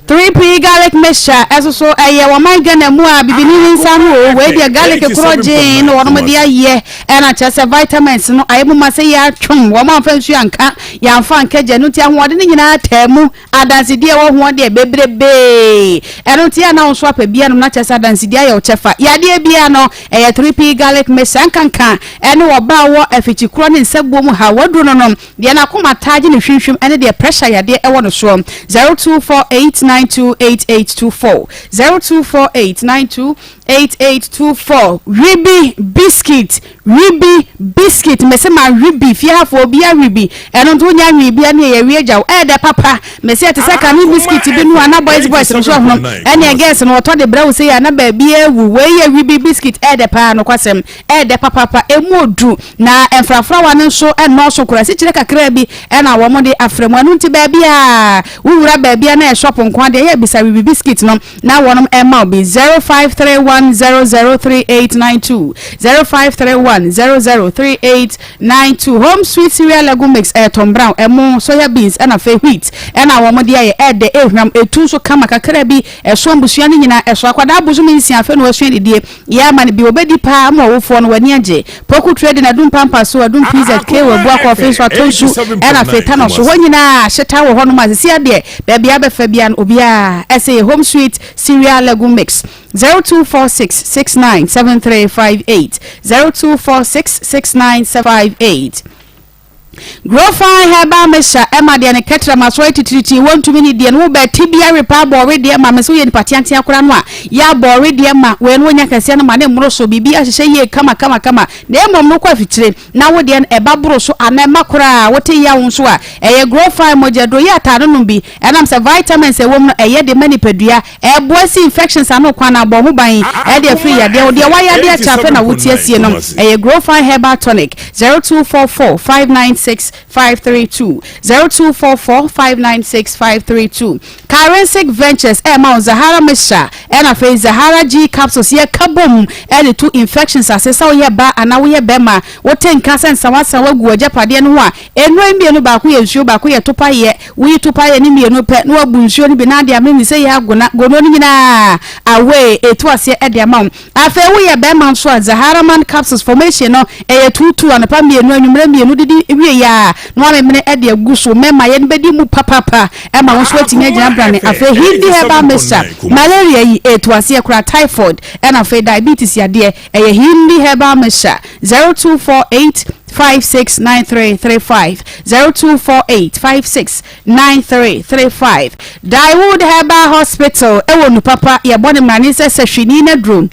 3P garlic mixture ɛso so ɛyɛ wɔn man Ghana mu a bibini ne nsa ho o wei deɛ garlic korɔ gyee na wɔn de ayɛ ɛna kyerɛ sɛ vitamins no ayɛ mu ma sɛ yɛ atwom wɔn amfa nsuo anka yɛamfa anka gya no nti ahoɔden no nyinaa taa mu adansedie wɔ ho deɛ bebrebee ɛno nti a na wo nso apɛ bia nom na kyerɛ sɛ adansedie ayɛ wo kyɛfa yadeɛ bia no ɛyɛ 3P garlic mixture nkanka ɛne ɔbaa wɔ afikyikorɔ ne nsabuo mu ha waduro no no Deɛ n'akoma taa gye no hwimhwim ne deɛ pressure yadeɛ wɔ no soɔ. 0248928824 0248928824 Wibi biscuit Wibi biscuit mese ma wibi fie hafoɔ obia wibi ɛno nti wonya wibi a ne yɛ wie gya wo ɛɛdɛ papa mese ɛte sɛ kane biscuit bi no a na boys boys no so ɔhono ɛneɛ girls no wɔtɔ de brɛ wo sei a na baabi awu wei yɛ wibi biscuit ɛɛdɛ paa nokwasɛm Ɛyɛ dɛ papaapa, emu odu, na mfrafrawa no nso nnɔɔso koraa. Asikyire kakraa bi na wɔde afra mu. Ɛno nti baabi a wowura baabi a na ɛyɛ shop nko ara deɛ, ɛyɛ a bisa Wibi biscuit no na wɔnom mma wo bi. 0531003892, 0531003892. Home Sweet Cereal Legume Mix, ɛyɛ Tom Brown, ɛmo, soya beans ɛna afei wheat ɛna wɔde ayɛ. Ɛyɛ dɛ, ɛhwam, ɛtu nso kama kakraa bi. Ɛso abusua no nyinaa, ɛso akwadaa bosome nsia afei na wasua didie. Yɛ ama no bi obedi paa ama ɔwofoɔ no w'ani agye. Poku Trading Adum Pampa so Adum PZK wɔ Abua Kɔfe nso atɔ nsu ɛna afei Tano so hɔ nyinaa hyeta wɔ hɔ nom a sisi adeɛ baabi a bɛfa bia no obiara ɛsɛ yɛ Home Sweet Cereal Legume Mix 0246 69 7358 0246 69 758. Grofine herbal mixture ɛma deɛ ne kɛtrɛma so ayɛ titiritii wɔntumi ne deɛ no wo bɛ ti bi awe paa bɔ ɔwedeɛ ma me sɛ woyɛ nipa teatea koraa no a yɛ abɔ ɔwedeɛ ma wei no wonya kɛseɛ no ma ne mmoro so biribi ahyehyɛ yie kama kama kama na mmom no kɔ afikyire na wo deɛ no ɛba boro so anaa ɛma koraa wote yaw nso a ɛyɛ Grofine mogya duro yɛ ataa no nom bi ɛnam sɛ vitamins ɛwɔ mu no ɛyɛ de ma nipadua Ɛboa si infections ano kwan na abɔ ho ban de afiri yadeɛ ho. Deɛ wayɛ adeɛ akyɛ afei na wote asie no, ɛyɛ Growfine Herbal Tonic, 0244 596 532, 0244 596 532. Karensic Ventures ɛrema wo Zahara Mixture ɛna afei Zahara G Capsules yɛka bom de tu infections ase sɛ woyɛ baa anaa woyɛ bɛrima wote nka sɛ nsawansawa gu w'agyapadeɛ no ho a, Nnuro yi mmienu baako yɛ nsuo baako yɛ topaeɛ. Woyi topaeɛ no mmienu pɛ na wabu nsuo no bi na ade amene sɛ yɛ agona gono no nyinaa away ɛtu aseɛ de ama wo. Afei woyɛ bɛrima nso a Zaharaman capsules formation no ɛyɛ tuutuu anɔpa mmienu anwummerɛ mmienu didi wie yɛ a na wamemene de agu so. Mmarima yɛ no bɛdi mu papaapa ɛma wo nso watumi agyina brane. Afei Hindi herbal mixture malaria yi ɛtu aseɛ koraa typhoid ɛna afei diabetes yadeɛ ɛyɛ Hindi herbal mixture 0248 569335 0248 569335 Daewood Herbal Hospital ɛwɔ Nupapa yɛbɔ ne mmarane sɛ sɛhwini na duro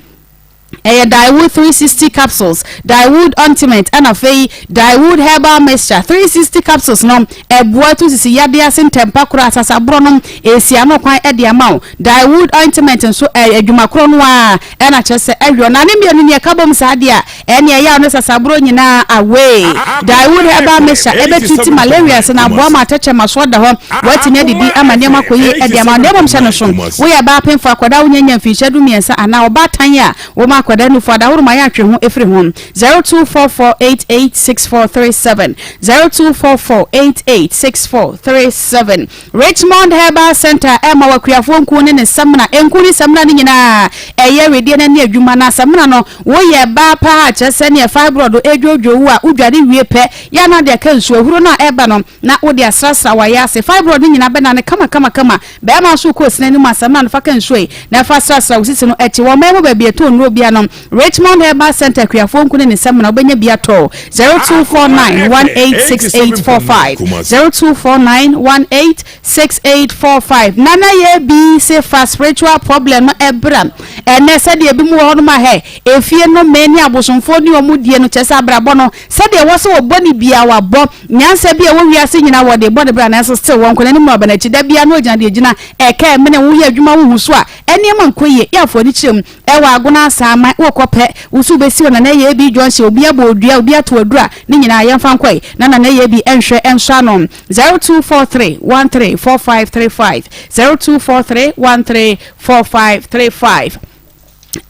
ɛyɛ Daewood 360 capsules Daewood ointment ɛna afei Daewood herbal mixture 360 capsules no ɛboa tu sisi yadeɛ ase ntɛmpa koraa sasaborɔ no ɛsi ano kwan ɛde ama wo Daewood ointment nso ɛyɛ adwuma korɔ no a ɛna kyerɛ sɛ ɛyɔ na ne mmienu ni ɛka bom saa deɛ a Ɛne ɛyaw ne sasaborɔ nyinaa away. Daewood herbal mixture ɛbɛtriti malaria sɛ na aboa ma atɛkyɛma so ada hɔ, woatumi adidi ama nneɛma akɔ yie de ama wo. Na mmom hyɛ no so, woyɛ baa pemfo akwadaa a wonya nya mfinhyia dumiɛnsa anaa ɔbaatan a woma akwadaa nufu adahoro ma yɛatwe ho afiri ho. 0244886437 0244886437 Richmond Herbal Centre ɛma wo akuafoɔ nku ne ne samina, nku ne samina no nyinaa ɛyɛ wedeɛ no ani adwuma na samina no woyɛ baa paa kyerɛ sɛ neɛ fibroid ɛdwoodwoo wo a wodware wie pɛ yɛ a na de aka nsuo ahuro no a ɛba no na wode asrasra wayɛ ase fibroid no nyinaa bɛnane kama kama kama bɛɛma nso wokɔ osina no mu a samina no fa ka nsuo yi na ɛfa srasra wo sisi no akyi wɔ ɔman mu baabi ɛtɔ nnuro bia no Richmond Herbal Centre akuafoɔ nku ne ne samina wobɛnya bi atɔ 0249 186845 0249 186845 Nana yɛ bi se fa spiritual problem no ɛbra ɛnɛ sɛdeɛ ebi mu wɔ hɔnom a hɛ efie nnome ne abosomfoɔ ne ɔmo die no kyerɛ sɛ abrabɔ no sɛdeɛ ɛwɔ sɛ wɔbɔ ne bia wabɔ nyansa bi a ɛwɔ wiase nyinaa wɔde bɔ ne bra nanso still wɔn nkɔ n'anim na ɔba n'akyi da bia na ogyina deɛ gyina ɛka ɛmene woyɛ adwuma wohu so a nneɛma nkɔ yie yɛ afɔ ani kyerɛ mu Ɛwɔ agona asaman wokɔ pɛ wo so wobɛsi hɔ Nana Yebi Johnson obi abɔ odua obi ato aduru a ne nyinaa yɛmfa nkɔe na Nana Yebi nhwɛ nsɔ ano 0243 13 4535 0243 13 4535.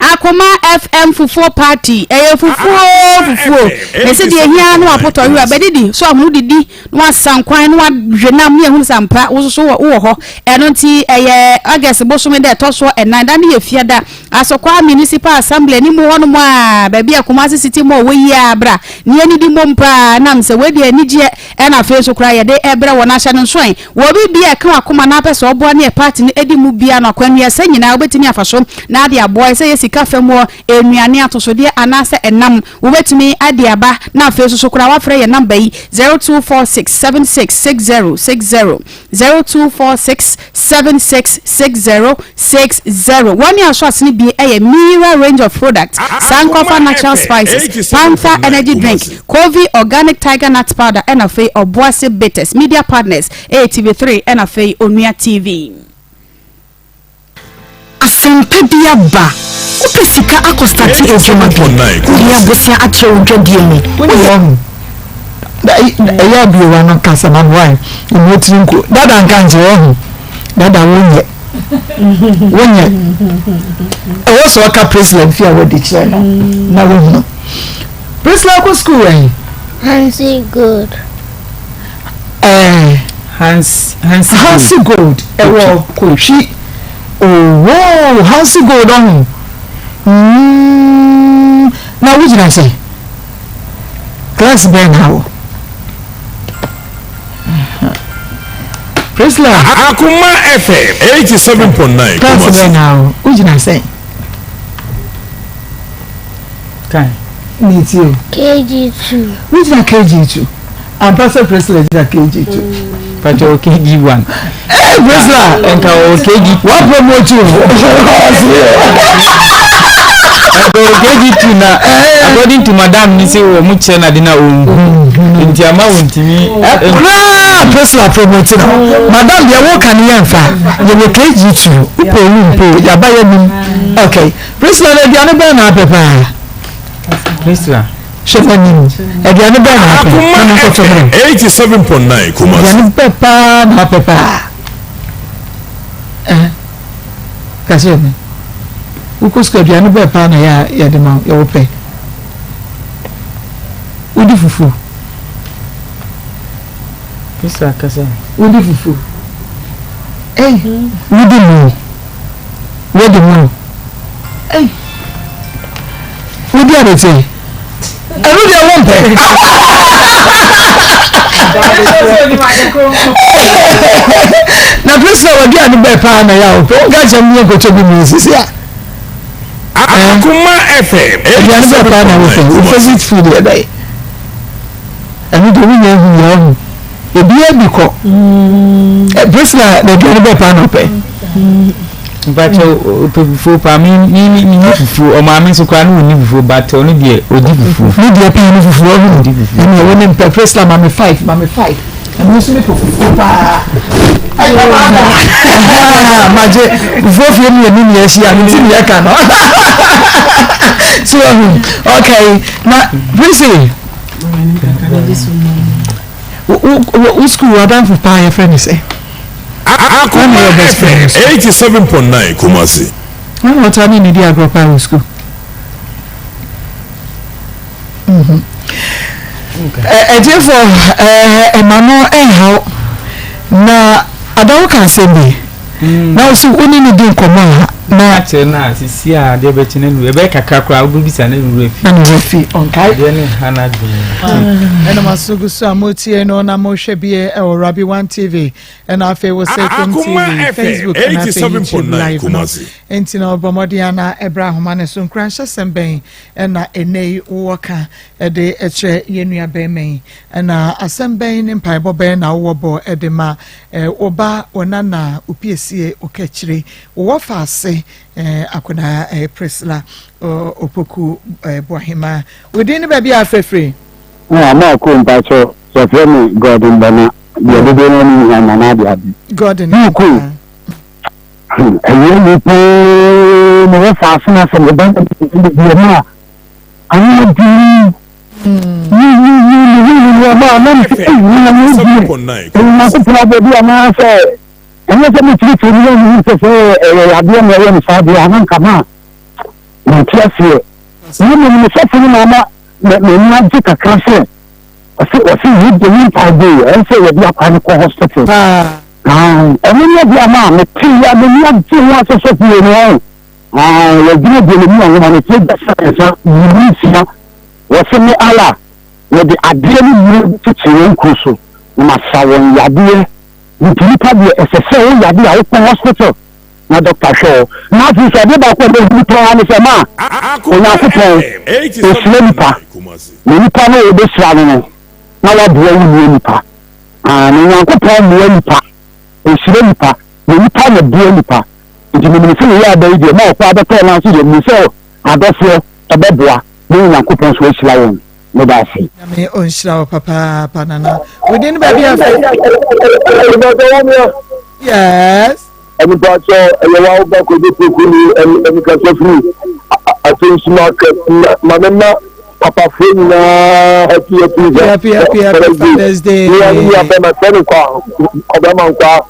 Akoma FM fufuo party ɛyɛ fufuo fufuo mesi deɛ hia no apotɔ wura bɛdidi so ahono didi na wasan kwan na wahwɛ nam ne ehunu sampa wososo wɔ wɔ hɔ ɛno nti ɛyɛ August bosome dɛ ɛtɔ soɔ ɛnan da ne yɛ fiada Asokwa Municipal Assembly anim hɔ nom a baabi a Kumasi City Mall wɔ yi a bra ne anidi mmom paa nam sɛ wei deɛ anigyeɛ ɛna afei nso koraa yɛde ɛbrɛ wɔn ahyɛ no nso ɛ Wɔ obi bia ɛka wakoma na apɛ sɛ ɔboa ne yɛ party no ɛdi mu bia no akwannuasa nyinaa wobɛtumi afa so na ade aboa ɛsɛ yɛ sika fam wɔ nnuane atosodeɛ anaasɛ ɛnam wobɛtumi ade aba na afei nso so koraa wafrɛ yɛ number yi 0246 76 60 60 0246 76 60 60 Wɔn ne aso asene bie ɛyɛ Mira range of products Sankofa natural spices Panther energy drink Covey Organic Tiger Nut Powder ɛna afei Ɔboase Bitters. Media partners ɛyɛ TV3 ɛna afei Onua TV. Asɛmpa bi aba, wopɛ sika akɔ starte adwuma bi, wohia bosea atrɛ wo dwadie mu, woyɛ. Ɛyɛ abiewa no kasa ma boae ɔmo tiri nko dada nka nkyerɛ ɔho dada wonyɛ wonyɛ ɛwɔ sɛ ɔka Priscilla mfi a wadi kyerɛ no na wohunu Priscilla kɔ sukuu wɔ he? Hansi Gold. Ɛɛ. Hans Hansi Gold. Hansi Gold ɛwɔ Kotwi. Owoo Hansi Gold ɔho. Mm, na wogyina sɛ class bɛn na awɔ? Priscilla. Akoma FM 87.9 Class bɛn na awɔ? Wogyina sɛn? Kan. Ne ti o. KG2. Wogyina KG2. Ampa sɛ Priscilla gyina KG2. Pàtó wɔ KG1. Ee Priscilla. Nka wɔ KG2. Wà á promote o. Nka wɔ KG2 na according to madam ni sɛ wɔn kyerɛ na de na ohun. Nti ama wɔn ntumi. Koraa Priscilla promote no. Madam deɛ wɔka ne yɛn fa. Yɛ wɔ KG2. Wopɛ owu mpo yaba yɛ nim. Okay. Priscilla na aduane bɛn na apɛ paa? Priscilla. Hwɛ m'anim. Aduane bɛn na apɛ? Na me nkɔtɔ mmerɛ. 87.9 Kumasi. Aduane bɛn paa na apɛ paa? Eh, ka kyerɛ me. Wokɔ sukuu aduane bɛn paa na yɛ yɛde ma yɛwɔ pɛ? Wodi fufuo. Priscilla kasa. Wodi fufuo. Ei, wodi mu. Wodi mu. Ei, wodi abɛkyɛ. Ɛno deɛ wo mpɛ. Na Priscilla w'aduane bɛɛ paa na yɛ a wopɛ. Wonka kyerɛ me yɛnkɔtɔ bi mu sisi a. Akoma FM. Aduane bɛɛ paa na wopɛ. Wo favorite food yɛ bɛyɛ. Ɛno deɛ wonya hu yɛ ɔho. Obiara bi kɔ. Priscilla na aduane bɛɛ paa na ɔpɛ. Mpakyɛ ɔpɛ fufuo paa mi mi mi mi ni fufuo ɔmaame nso koraa ne ɔni fufuo but ɔno deɛ ɔdi fufuo. Ne deɛ paa ne fufuo ɔho ɔdi fufuo. Ɛna ɛwɔ ne mpɛ Priscilla ma me five ma me five ɛno nso me pɛ fufuo paa. Ɛyɛ maa da magye fufuo fie mu yɛ ne nea ahyia no nti nea ɛka no. So ɔho okay na Prissy. Wo sukuu w'adamfo paa yɛfrɛ ne sɛ. Akoma FM 87.9 Kumasi. Wọn na ɔtaa ne ne di agorɔ paa wɔ sukuu. Ɛtiefo ɛma no ɛnhaw na adawo ka asɛm bi. Na wo so wo ne no di nkɔmmɔ a, na. Ka kyerɛ no a, sisi a adeɛ bɛkye no nu, ɛbɛyɛ kakra koraa wobɛbisa no ne werɛ afi. Na ne werɛ afi, ɔnkae. Adeɛ no nha n'adwene nti. Ɛna mo aso gu so a motie no na mohwɛ bie ɛwɔ Rabi One TV ɛna afei wɔ Sekum TV, Facebook ɛna afei YouTube live no. Nti na ɔbɔ mmɔden ana ɛbrɛ ahoma no so nkuranhyɛsɛm bɛn ɛna ɛnɛ yi wowɔ ka ɛde ɛkyerɛ yɛn nua bɛrima yi ɛna asɛm bɛn ne mpaebɔ bɛn na wowɔ bɔ ɛde ma Wo ba, wo nana, wo piesie, wo kakyire, wo wɔfa ase, Akonaa Priscilla Opoku Boahema. Wo din ne baabi a afrɛ firi? Ah, Marko mpakyɛ yɛfrɛ me Gordon Bana, deɛ dodoɔ no anim hia Nana Ade Ade. Gordon Buku, ɛyɛ mi paa, me wɔfa ase na sɛ me ba na me bi ɛmu a, ano dii. Ɛnyɛ sɛ mekyerɛkyerɛ mu na mehu sɛ sɛ ɛyɛ yadeɛ na ɛyɛ no saa deɛ a na nka ma. Mente aseɛ. Na mmom ne sɔfo no na ama m'ani agye kakra sɛ ɔse ɔse yi de ne mpaebɔ yi ɛyɛ sɛ yɛde akwa no kɔ hospital. Ɛno ne adeɛ ama a mete a m'ani agye ho asɛ sɔfo yi no ɔho. Yɛgyina deɛ n'ani ahoma no tie gya sɛ nsa mmienu nsia wɔse me Allah mede adeɛ ne nnuro bi kyekyere wɔn kuro so na masa wɔn yadeɛ. Nti nipa deɛ ɛsɛ sɛ wo yadeɛ a wokɔ hospital na dɔkta hwɛ wo. Na afei nso adeɛ baako a mahunu paa ne sɛ ma Onyankopɔn ɔhyira nipa na nipa no a ɔbɛhyira no no na waboa wo nua nipa. Ah, na Onyankopɔn mmoa nipa, ɔhyira nipa na nipa na boa nipa. Nti menim sɛ yɛyɛ aba yi deɛ ma ɔkɔ abɛtɔ no ase deɛ menim sɛ adɔfoɔ ɛbɛboa na Onyankopɔn nso ahyira wɔn. Meda ase. Nyame ɔnhyira wo papaapa nana. Within baabi afɛ. Yes. Mpatsɔ ɛyɛ wa wo ba Kojo Poku ni ɛni kasa firi Akyemsuma kɛ ma me ma papafoɔ nyinaa happy happy happy happy happy Father's Day. Ni ani abɛ ma sɛ ne kwa ɔbɛ ma nkwa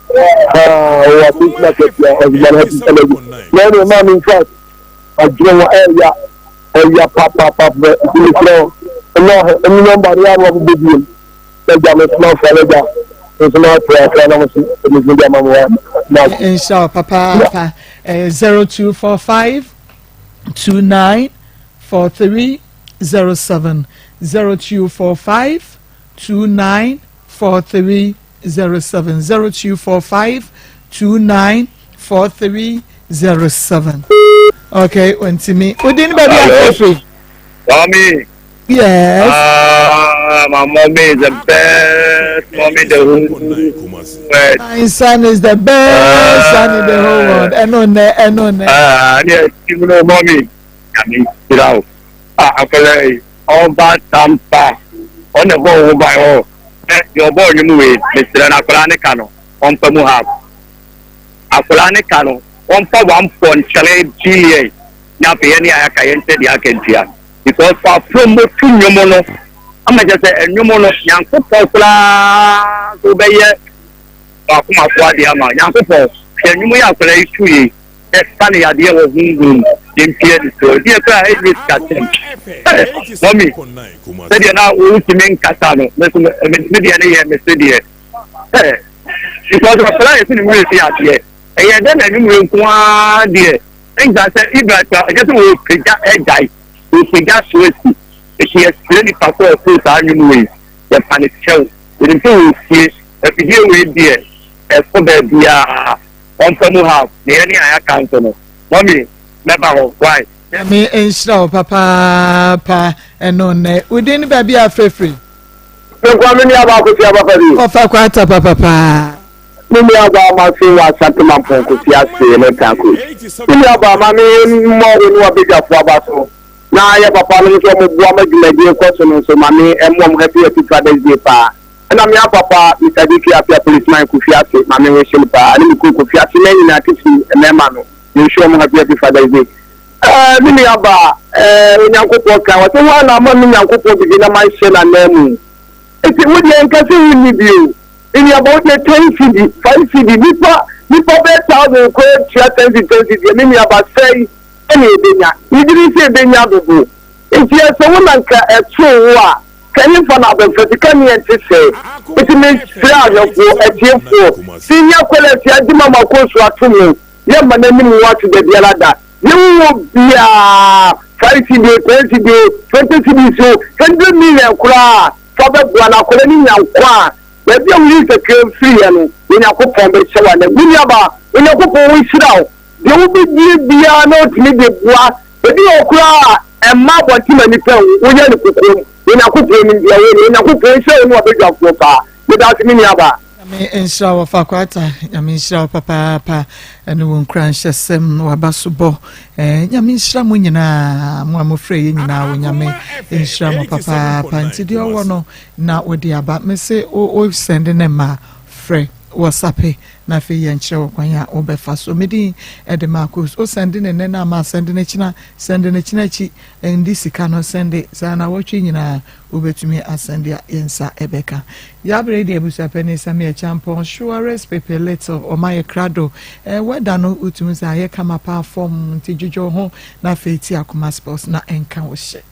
ɔwɔ Akyemsuma kɛ tia ɔzuma no happy Father's Day. Na ɛna ɛma mi nfa adwene ho ɛya ɛya papapapa nti mesrɛ wo ɛna ɛne nɔmba no yɛ ano abobɔ biem. N'agya me soma fa n'agya nso na ato akra na mo so ɛmɛtumi de ama mo wa na. Nhyira wo papaapa. Ɛyɛ 0245 29 43 07 0245 29 43 07 0245 29 43 07. Okay, ontimi. Wodin baabi afefe. Mami. Yes. Ah, my mommy is the best mommy the whole world. My son is the best son in the whole world. Ɛno nɛ, ɛno nɛ. Ah, ne ɛti mu no mommy. Nyame nhyira wo. Ah, akwadaa yi, ɔba tampa. Ɔna ɛbɔ wo ho ban hɔ. Ɛ, deɛ ɔbɔ ɔnwom wei, mesrɛ no akwadaa ne ka no, ɔmfa mu half. Akwadaa ne ka no, ɔmfa 1.3 billion. Na afei yɛne a yɛaka yɛnkyɛ deɛ aka ntua. Because fa promote nnwom no ama kyerɛ sɛ nnwom no Nyankopɔn koraa nso wobɛyɛ baako adeɛ ama Nyankopɔn. Hwɛ nnwom yi akwadaa yi tu yi ɛsa ne yadeɛ wɔ honhom mu yɛmpie ne so ebi koraa ɛnyɛ sikasɛm. Mɔmi sɛdeɛ na wotumi nkasa no me so me deɛ ne yɛ me se deɛ because akwadaa yɛ sɛ ne wura fi adeɛ ɛyɛ dɛ na nnwom yɛ nko ara deɛ Ɛnka sɛ Israel kura ɛkyɛ sɛ wɔpagya agyae, wɔpagya so asi. Eti yɛsrɛ nipa sɛ ɔtoo saa nnwom wei, yɛfa no kyɛw. Yɛnim sɛ wɔretie. Afidie wei deɛ, ɛkɔ baabiara. Ɔmfa mu half, na yɛne a yɛaka nso no, mummy, mɛba hɔ, why? Nyame nhyira wo papaapa ɛno nnɛ. Wo din ne baabi a frɛfiri? Menkwa me nua baako tia papa bi. Ɔfa kwata papapaa. Me nua baa ma se wɔ Asante Mampong Kofi ase ne Tanko. Me nua baa ma me mmɔ wo ne w'abadwafo aba so na yɛ papa nom nso ɔmo boa ma dwumadie kɔ so no nso ma me mmɔ ɔmo happy happy Father's Day paa. Ɛna me apapa Mister DK Appiah Policeman Kofi ase ma me wish no paa ne me kunu Kofi ase mɛ nyinaa titiriw mmarima no me wish ɔmo happy happy Father's Day. Ɛɛ me nua baa ɛɛ Onyankopɔn kan ɔse hwan na ama me Nyankopɔn bibi na manhyɛ n'ananmu. Enti wo deɛ nka sɛ wonni bi o. Nnuaba wo deɛ ten cedi, five cedi, nipa nipa bɛyɛ thousand koraa tua ten cedi ten cedi deɛ me nuaba sɛe ɛna ebenya. Megye di sɛ ebenya dodo. Enti ɛsɛ wo na nka ɛtoo wo a, ka hefa na abɛfa sika ne ɛnte sɛɛ. Enti mesrɛ ahwɛfoɔ, atiefoɔ, senior callers agye mama kɔ so ato mu, yɛmma n'anim nwo ase da biara da. Yɛnwu obiara, five cedi o, ten cedi o, 20 cedis o, 100 million koraa fa bɛboa no akwadaa no nya nkwa a, baabi a woyi kakra firiiɛ no, Onyankopɔn bɛhyɛ wo anam. Me nuabaa, Onyankopɔn nhyira wo. Deɛ wobɛdie biara na wotumi de boa. Ebi wɔ hɔ koraa a, ɛmma abɔnten ma nnipa nhu, woyɛ no kokoam. Onyankopɔn nim deɛ woyɛ. Onyankopɔn nhyira wo ne w'abadwafoɔ paa. Meda ase me nuabaa. Nyame nhyira wo ɔfa kwata Nyame nhyira wo papaapa ɛne wo nkuranhyɛsɛm waba so bɔ eh, Nyame nhyira mo nyinaa mo a mofrɛ yɛ nyinaa wo Nyame nhyira mo papaapa nti deɛ ɔwɔ no na wode aba mese wo sɛnde ne ma frɛ. wɔsape na afei yɛnkyerɛ wo kwan a wobɛfa so. Me din de Marcos. Wo sɛnde ne nnɛ no ama sɛnde no kyena, sɛnde no kyena akyi, ndi sika no sɛnde saa nawɔtwe nyinaa wobɛtumi asɛnde a yɛn nsa ɛbɛka. Yɛabrɛ yi deɛ abusuapanin Sammy Acheampong, Suarez Pepe Little, ɔma yɛ krado. Eh, weather no wotumi sɛ ayɛ kama paa fam nti dwodwo wo ho na afei ti Akoma Sports na ɛnka wo hyɛ.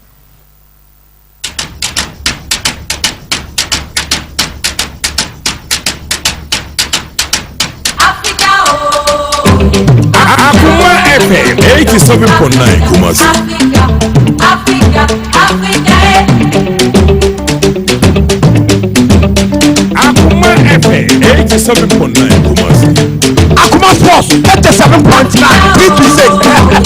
Akuma FM 87.9 Kumasi. Africa, Africa, Africa, eh. Akuma FM 87.9 Kumasi. Akuma Sports 87.9 326.